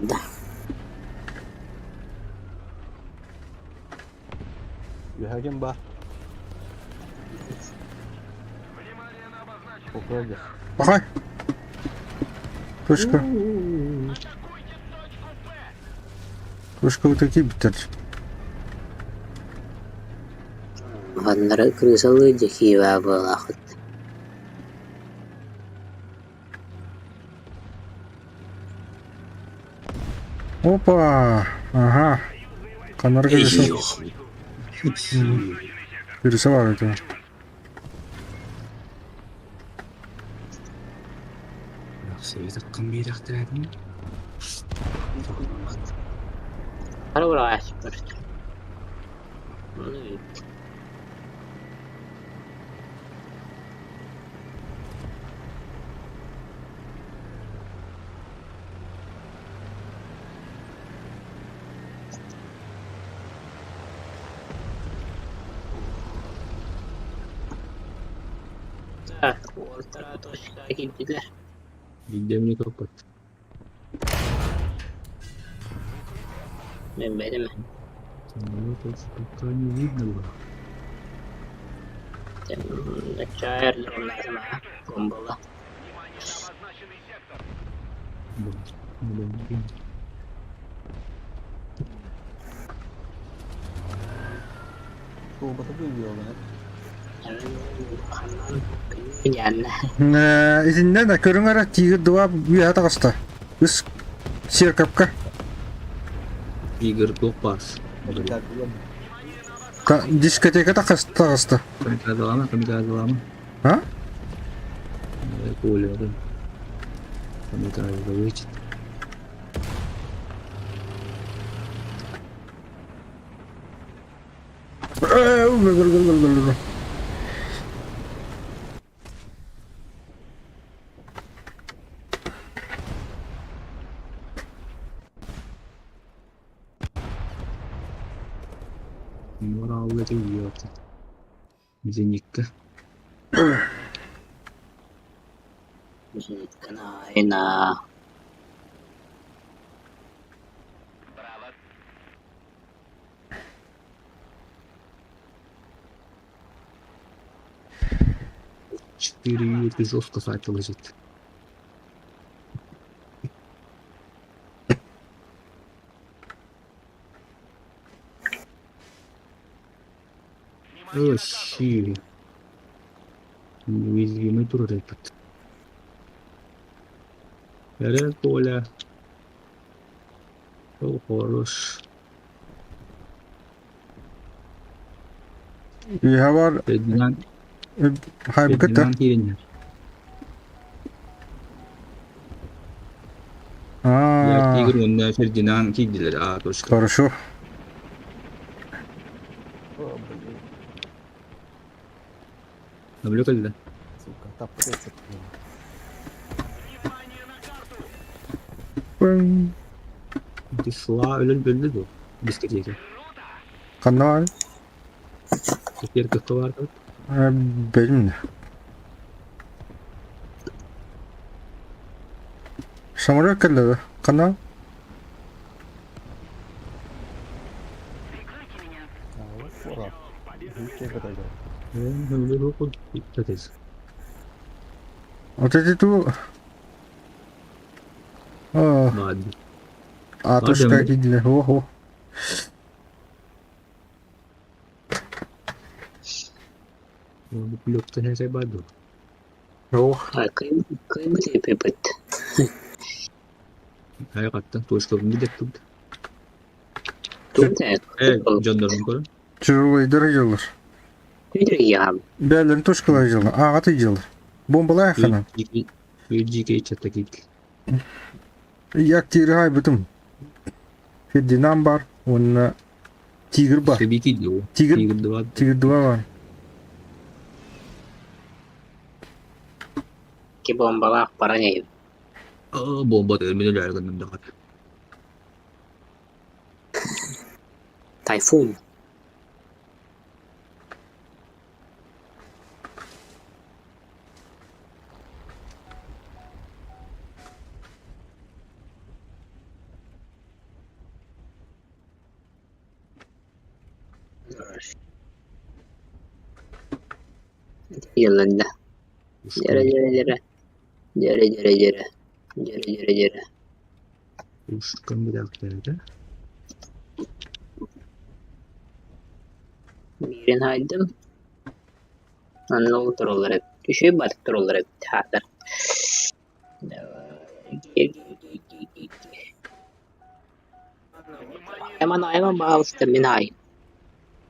S1: Да.
S2: Юхаген ба. Попробуй.
S4: Бахай. Пушка. Пушка утаки битер.
S1: Ваннары крысалы дехива была.
S4: Опа. Ага. Канар крыса. Рисовал это.
S1: Так, уолтара точка киирдилэр.
S5: Биирдэ эмиэ көппөт.
S1: Мен бэйэм
S5: Пока не видно было.
S1: Бомбала.
S3: Внимание на обозначенный сектор.
S4: Итиннэ да көрүҥ эрэ тигр два үөһэ таҕыста. Үс сиэркэпкэ.
S5: Тигр туох баас.
S4: Дискотека таҕыста.
S5: Камикадзалама, камикадзалама.
S4: А?
S5: Коля, да. Камикадзе вычет. Моралга тиийиэхтэ. Зенитка.
S1: На.
S3: Браво.
S5: 4 это жестко сайт лежит. О, щи. Неуязвимый тур этот. Эрэ, Коля. О, хорош.
S4: Үөһэ бар
S5: Фердинанд,
S4: хайбыкыт да.
S5: Фердинанд киириннэр.
S4: А,
S5: Тигр уонна Фердинанд киирдилэр. А, точка.
S4: хорошо.
S5: Наблюдали, да?
S2: Сука, тапкается.
S3: Внимание на карту.
S5: Тесла өлөн бөлдө дуо? Дискотека.
S4: Ханна бар?
S5: Теперь кто бар?
S4: Билмин. Самолет кэллэ да? Ханна?
S7: Прикройте меня. Вот
S4: эти ту... А, точка киирдилэр. Ого. Ох.
S1: Кыйбыт.
S4: Чужой дырыдылар. Бээлэрин точкалар дьыллар. Ааҕа дьыллар. Бомбалаах ханан. Як тигр хайбытым. Фердинанд бар. Уонна тигр бар. Тигр. Тигр два бар.
S1: Ки бомбалаах баран эйим.
S5: Бомба мен өлөргөнүм да.
S1: Тайфун. Yılında. Дьэрэ дьэрэ дьэрэ. Дьэрэ дьэрэ дьэрэ. Дьэрэ дьэрэ дьэрэ.
S5: Ушкан билэхтэрдэ.
S1: Биирин хаайдым. Онно ол тураллар эбит. Үчүгэй баатык тураллар эбит хаатар. Айман айман баҕалыста мин аайым.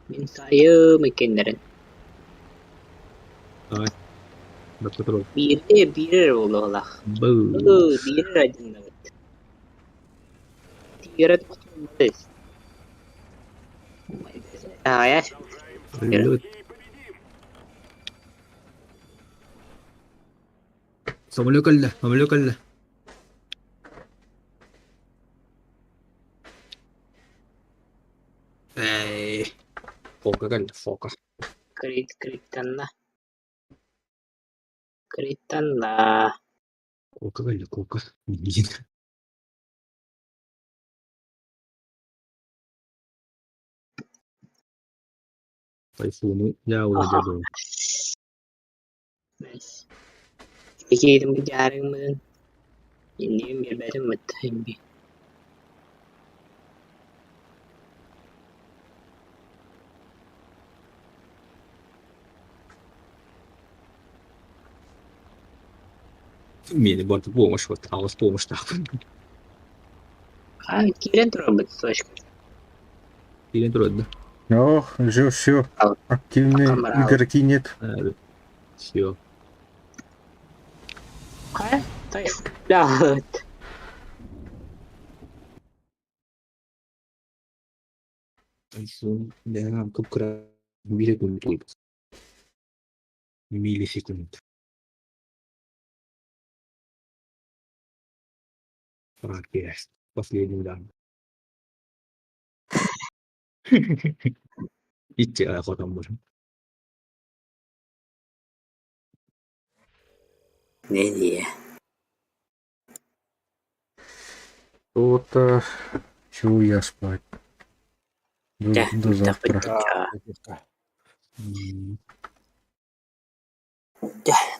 S1: Мин сайым иккиннэрин. Биирдэ биир эрэ буолуохтаах. Биир эрэ айдыннабыт. Тигрэ Аайа.
S5: Самолет кэллэ, самолет кэллэ. Эй, фока кэллэ, фока.
S1: Крит криттанна. Кырыйтанна.
S5: Куока кэллэ, куока. Миигин. Тайфуну дьаабыла
S1: Аха.
S5: дьэ
S1: Nice. Киирим дьаарыҥмын. Иннибин биэрбэтим бытта
S5: Миэнэ барыта помощь вот, аҕыс помощьтаахпын.
S1: А, киирэн турарбыт точка.
S5: Киирэн турар да?
S4: Ох, уже все.
S1: Ал-
S4: Активные
S1: Камера.
S4: игроки нет.
S5: Все.
S1: Хайа? Тайфун. Блядь.
S5: Тайфун, да, кып-кыра биир күн тулуйбут. Миллисекунд. Ракет. Последний удар. Иччи хотон бу.
S1: Не дии.
S4: То-то. Чего я спать? До,
S1: Дьэ,
S4: до завтра.
S1: бүтэхпит.
S2: Да.
S5: М.
S1: Дьэ.